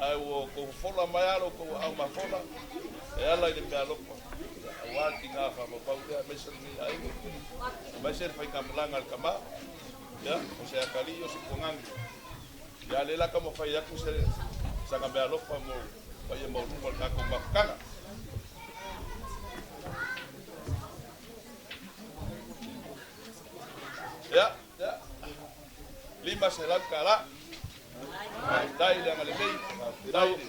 Ae ua outou fofola mai lava lo outou aao mafola e ala i le meaalofa aua le tiga faamaumau lea aemaise lenei aiga, aemaise le faigamalaga a le tama, ia, o se atalii o se tuagani. Ia, lea la taumafai atu se saga meaalofa mo paia maualuga o le tatou mafutaga. Ia, ia, $500. Faafetai le agalelei, faafetai le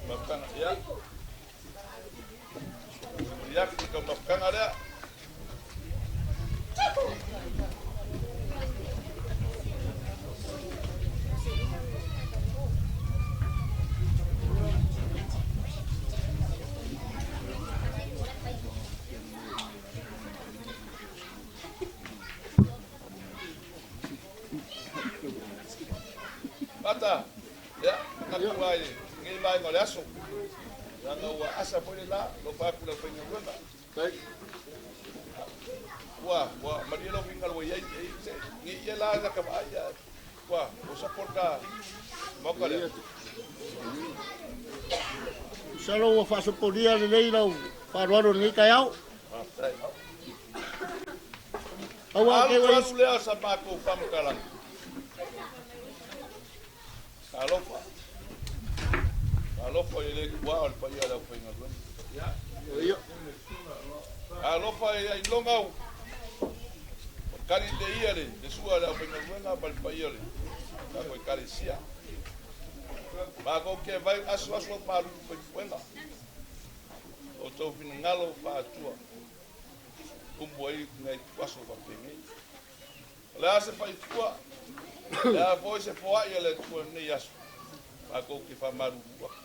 mafutaga. Ia, momoli atu le taumafataga lea. Pata, ia, manatu lava i lenei vaega o le aso, leaga ua asa foi le la, alofa atu i le aufaigaluega. Ua, ua malie lou finagalo ua i ai, se, nei ia la na ta vaai, ae ua, ua support ka Maoka lea. Masalo ua faasopolia lelei lau faaaloalo i lenei taeao. Faafetai. Aua Alu alu lea o sa matou faamatalaga. Talofa. Talofa i le tuā o le paia o le aufaigaluega. Talofa i ailoga au. Ua tali lelei ia le sua a le aufaigaluega ma le paia o le tatou Ekalesia. Matou te vai aso aso malu faipuega. O outou finagalo faatua. Tumu ai nai aso faapenei. O le a se faifua, o le a foi se foai a le Atua i lenei aso, matou te faamalulu atu.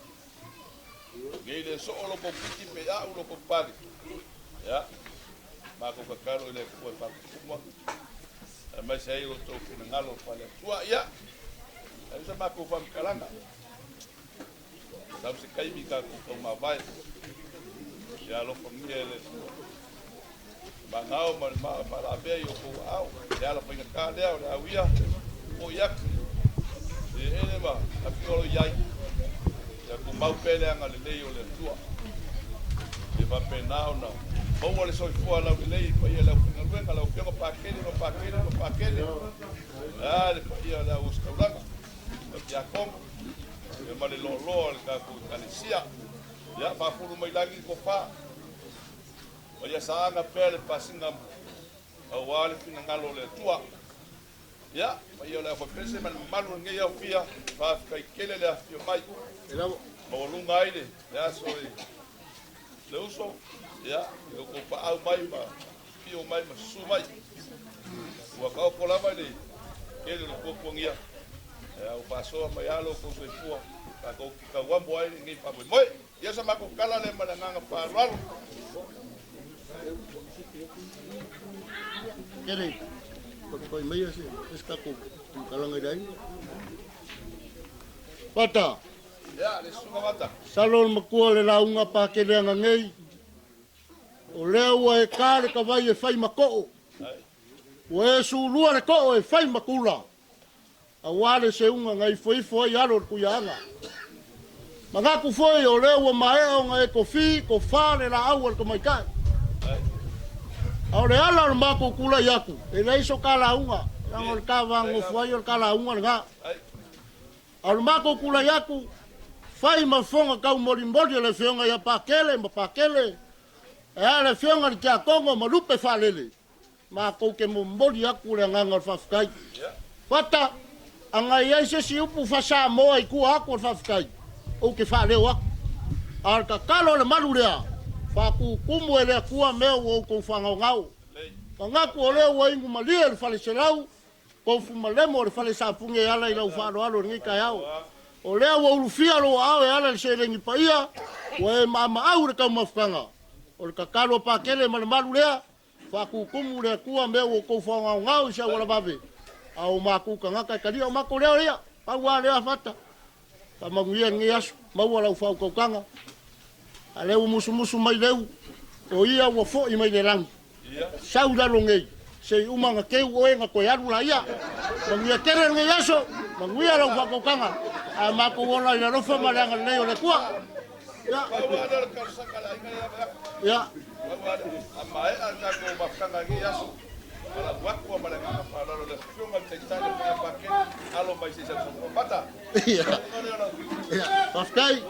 Nei le soo lo kou piti pe a'u lo kou pale. Ia, matou tatalo i le Atua e faaputumu atu, aemaise ai lo outou finagalo faale-Atua. Ia, ai sa matou faamatalaga. Sau se taimi tatou taumavae, ia alofagia e le Atua. Magao ma le faalavea i o outou aao, le ala faigata lea o le au ia foi atu i eleele ma afio o lo o i ai, ia tumau pea le agalelei o le Atua. Ia faapena ona maua le soifua laulelei i paia o le aufaigaluega, lau Afioga Pakele ma Pakele ma Pakele, a le paia o le au ositaulaga, lau tiakono, ia ma le loaloa o le tatou Ekalesia. Ia faafulu mai lagi le tofa. Ma ia saaga pea le pasiga aua le finagalo o le Atua. Ia, paia o le aufaipisinisi ma le mamalu o lenei aofia, faafetai tele le afifio mai. Maualuga ai le aso i le uso, ia, i lo outou paau mai ma afio mai ma susu mai. Ua taoto lava i le tele o le tuatuagia, ae ua faasoa mai lava lo outou soifua, tatou te tauamo ai lenei faamoemoe. Ia sa matou tala lea ma le agaga faaaloalo. Kere, papai mai se se tatou kalanga i le aiga. Pata. Ia, le susuga Vata. Salo le matua le lauga Pakeleaga nei, o lea ua e ka le tavai e fai ma too, ua e sulua le too e fai ma tula. Auā le seuga na ifoifo ai alo o le Tuiaana. Manatu foi o lea ua maea ona e tofi, tofa le laau a le tamaitai. A o le ala o le matou tulai atu, e leai so ta lauga, leaga o le ta va nonofo ai o le ta lauga lena. A o le matou tulai atu, fai ma fofoga taumolimoli a le Afioga ia Pakele ma Pakele, ae a le Afioga i le Tiakono ma Lupe Faalele, Matou te momoli atu le agaga o le faafetai. Fata, a i ai se isi upu faa-Samoa i tua atu o le faafetai, ou te faaleo atu. A o le tatalo a le malu lea, faatutumu e le Atua mea ua outou faagaogao. Manatu o lea ua inu malie le faleselau, tofu malemo o le fale sapune e ala i lau faaaloalo i lenei taeao. O lea ua ulufia lou aao e ala i le seleni paia, ua e maamaau i le taumafataga. O le tatalo a Pakele ma le malu lea, Faatutumu le Atua mea ua outou faogaogao i se auala vave, a o matou tagata e talia o matou leo ia. Pau lava lea Fata, faamanuia i lenei aso, maua lau faautautaga. A lea ua musumusu mai Leu, o ia ua foi mai le lagi, sau i lalo nei, se i uma ona teu oe ona toe alu laia. Manuia tele lenei aso, manuia lau faautautaga, ae matou ola i le alofa ma le agalelei o le Atua. Ia. Ia. A maea le tatou mafutaga i lenei aso, valaau atu ma le agaga faaaloalo i le Afioga i le Taitai le Afioga ia Pakele, alo mai se i sausaunoa. Pata! Ia. Faafetai. $200.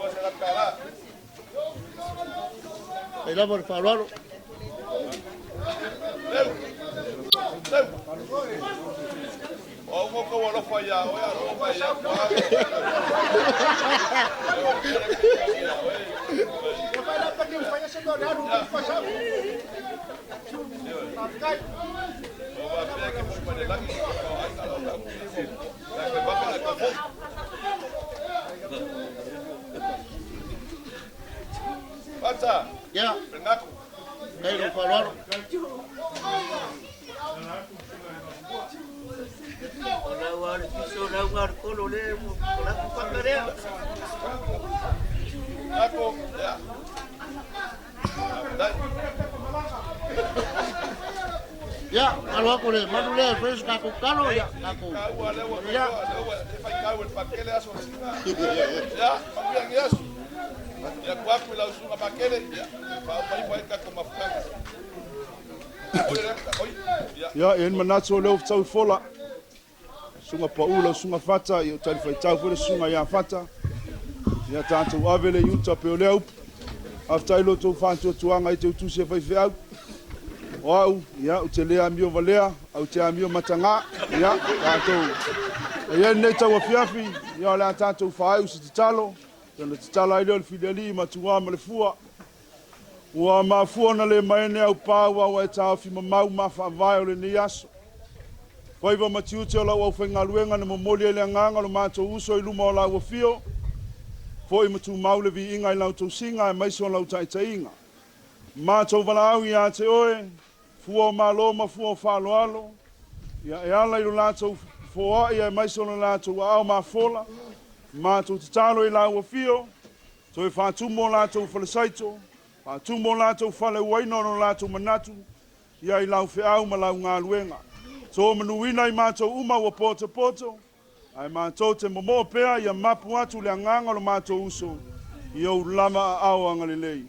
Faafetai lava le faaaloalo. Leu! Leu! O au outou alofa ia oe, alofa mai ia Pata! Ia. Faafetai lou faaaloalo. O lau lava le fiso, o lau lava le kolo lea, o lau fata lea. Ia, alo atu le malu lea e fai se tatou tatalo, ia, tatou. Ia. Ia, e i ai le manatu o lea ua fetau i fola. Susuga Pau, lau Susuga Fata, ia ua talifuaitau foi le Susuga ia Fata. Ia tatou ave le i uta pei o lea upu. Faafetai i lo outou faatuatuaga i teutusi a faifeau. O au, ia, ou te le amio valea, ae ou te amio mataga. Ia, tatou e i ai lenei tauafiafi, ia o le a tatou faaiu se tatalo, ona tatala ai lea o le filialii ma tua ma le fua. Ua mafua ona le maene au pa aua ua e taofi mamau ma faavae o lenei aso. Faiva ma tiute o lau aufaigaluega na momoli ai le agaga o lo matou uso i luma o lau afio, foi ma tumau le viiga i lau tausiga aemaise o lau taitaiga. Matou valaau ia te oe, fua o malo ma fua o faaaloalo, ia e ala i lo latou foai aemaise o lo latou aao mafola, matou tatalo i lau afio, Toe faatumu o latou falesaito, faatumu o latou fale uaina o lo latou manatu ia i lau feau ma lau galuega. To manuina i matou uma ua potopoto, ae matou te momoo pea ia mapu atu le agaga o lo matou uso i ou lava aao agalelei.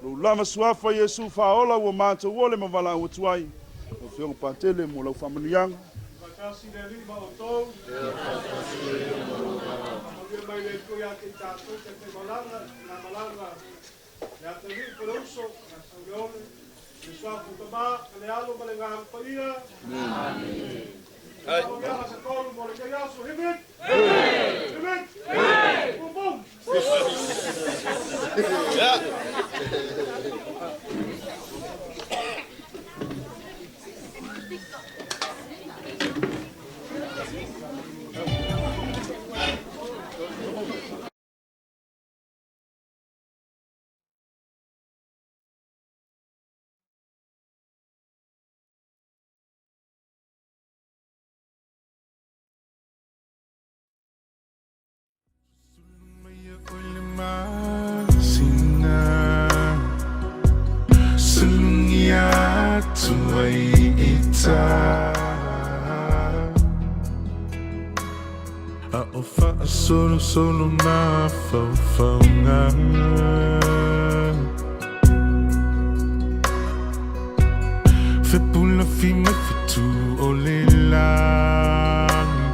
Lou lava suafa Iesu faaola ua matou ole ma valaau atu ai. Lau Afioga Patele mo lau faamanuiaga. Faatasi le Alii ma outou. Ia faatasi ai ma lou agaga. Faamanuia mai le Atua ia te i tatou taitaimalaga i na malaga le atalii po le uso ia Sauleole, i le suafa o Tama ma le Alo ma le Agaga Paia. Amene. Faamanuiaga se tolu mo lenei aso. Hip hip! Hip hip! Boom boom! Yeah. A o faasolosolo mafaufauga. Fepulafi mai fetu o le lagi,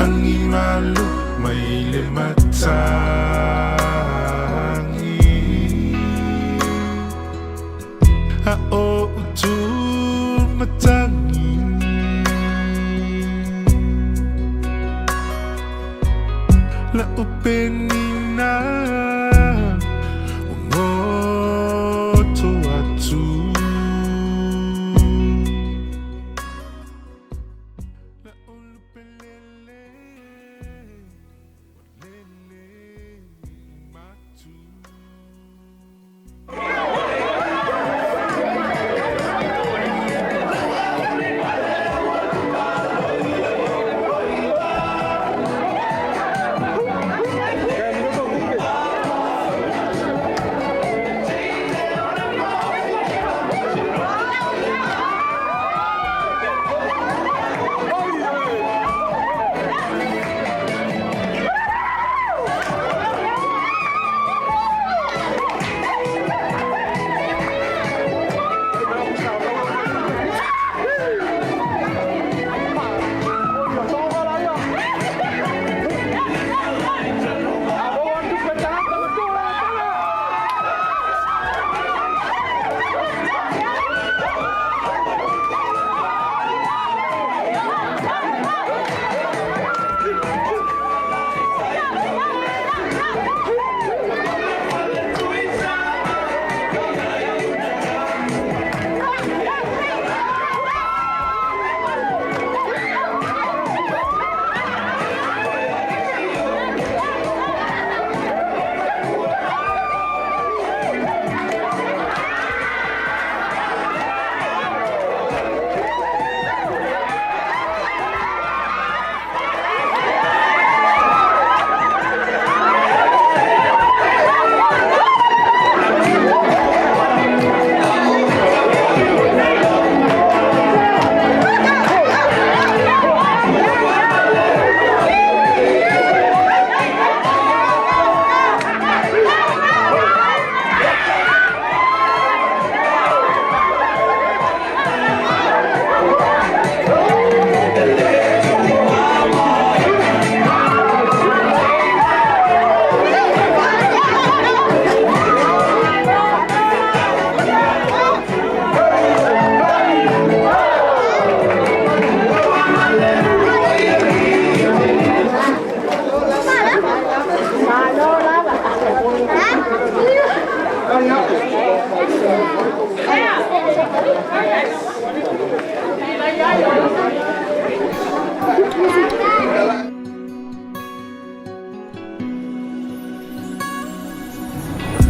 Agi malo mai le matagi. A o utu matagi, La upenina o goto atu.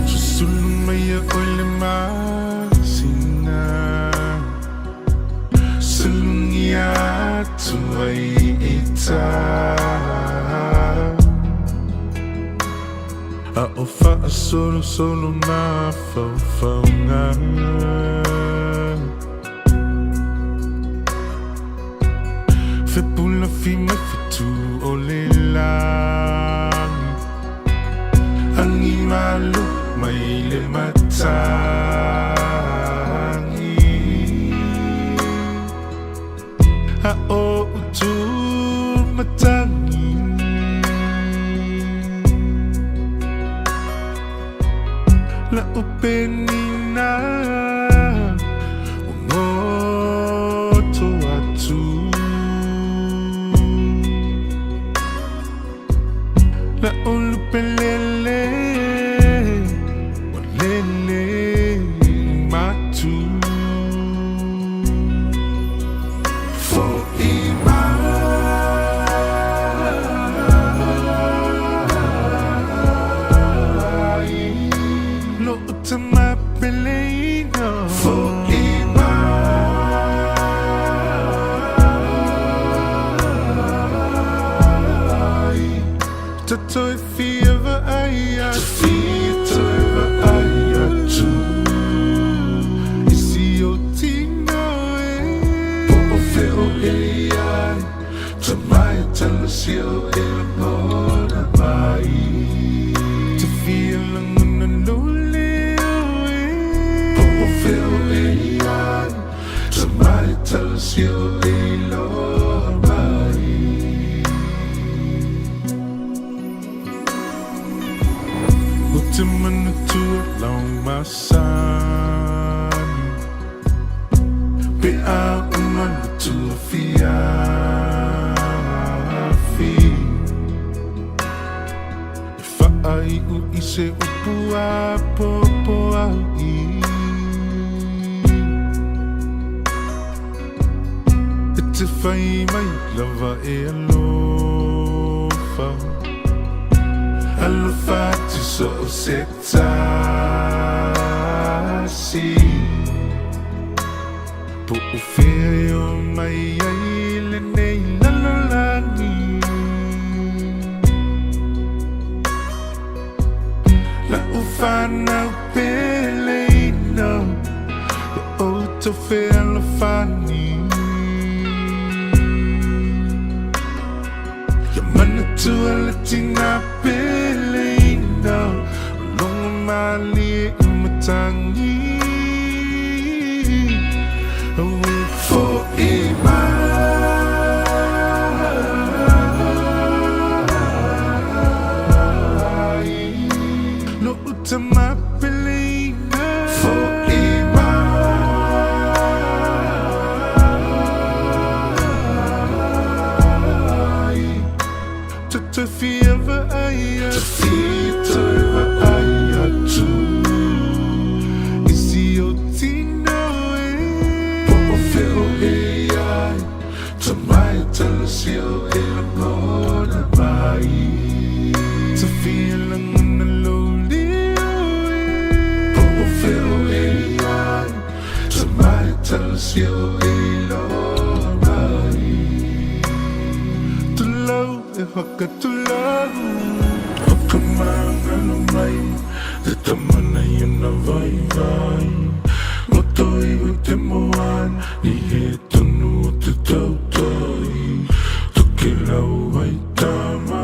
Susulu mai ia oe le masina, Sulugia atu ai i tā. A o faasolosolo mafaufauga. Fepulafi mai fetu o le lagi, Agi malo mai le matagi. A o utu matagi, La upenina o goto atu. La ulupelele o lele matu. Fo'i mai Lo'u tama peleina. Fo'i mai Tatou e fia vaai atu. Toe vaai atu I si ou tino e. Po o fea o e i ai, Tama e talosia o. talosia o e iloa mai. O te manatua lau masani Pe a uma le tua fiafi E faaiu i se upu a popo ai E te fai mai lava e alofa Alofa atu so o se tasi Po o fea e o mai ai lenei lalolagi La'u fanau peleina Ia outou fealofani Ia manatua le tina peleina O logo malie i matagi Ue fo'i mai Lo'u tama peleina Fo'i mai Te fia vaai atu Te vaai atu I si ou tino e Po o fea o e ai Tamai talosia o e lagona mai Te fia lagona lou leo e Po o fea o e ai Tamai talosia o e iloa mai Tulau e whakatulau O ka mangalo mai Te tamana i ona vaivai Roto iho i te moana Ni he tonu o te tautai Tokelau ai tama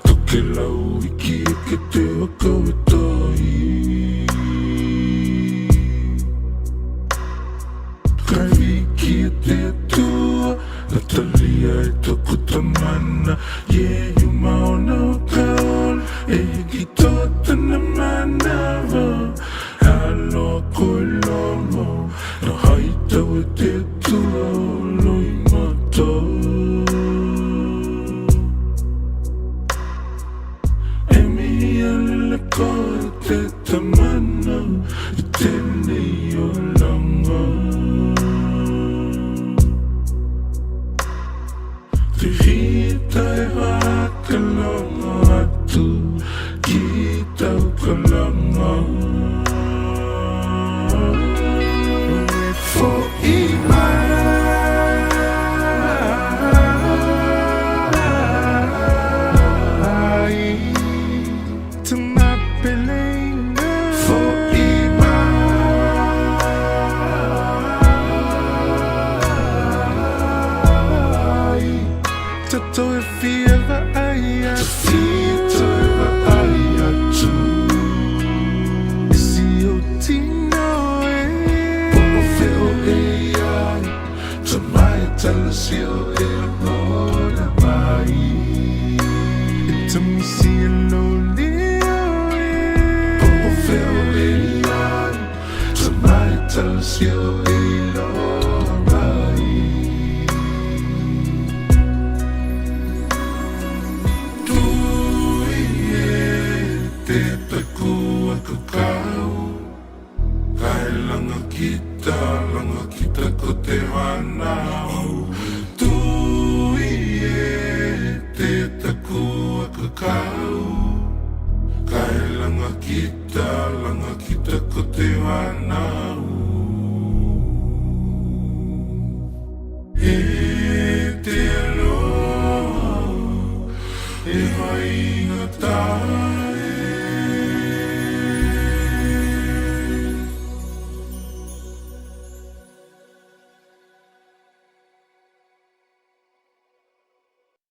Tokelau iki eke te waka o tai Kai wiki e te Atua Na talia e toku tamana Iehu ma ona o ka ola E hiki toa tana manawa Aloha koe Lomo Na haitau e te Atua o Loimata E mihi ana le koe te tamana I tenei olanga Te hita e whakalongo atu ki tau kalanga E fo'i mai Tamapeleina Fo'i mai Tatou e fia vaai atu Toe vaai atu I si ou tino e Po o fea o e i ai Tamai talosia o e lagona mai E tamisi e lou leo e Po o fea o e i ai Tamai talosia o e iloa.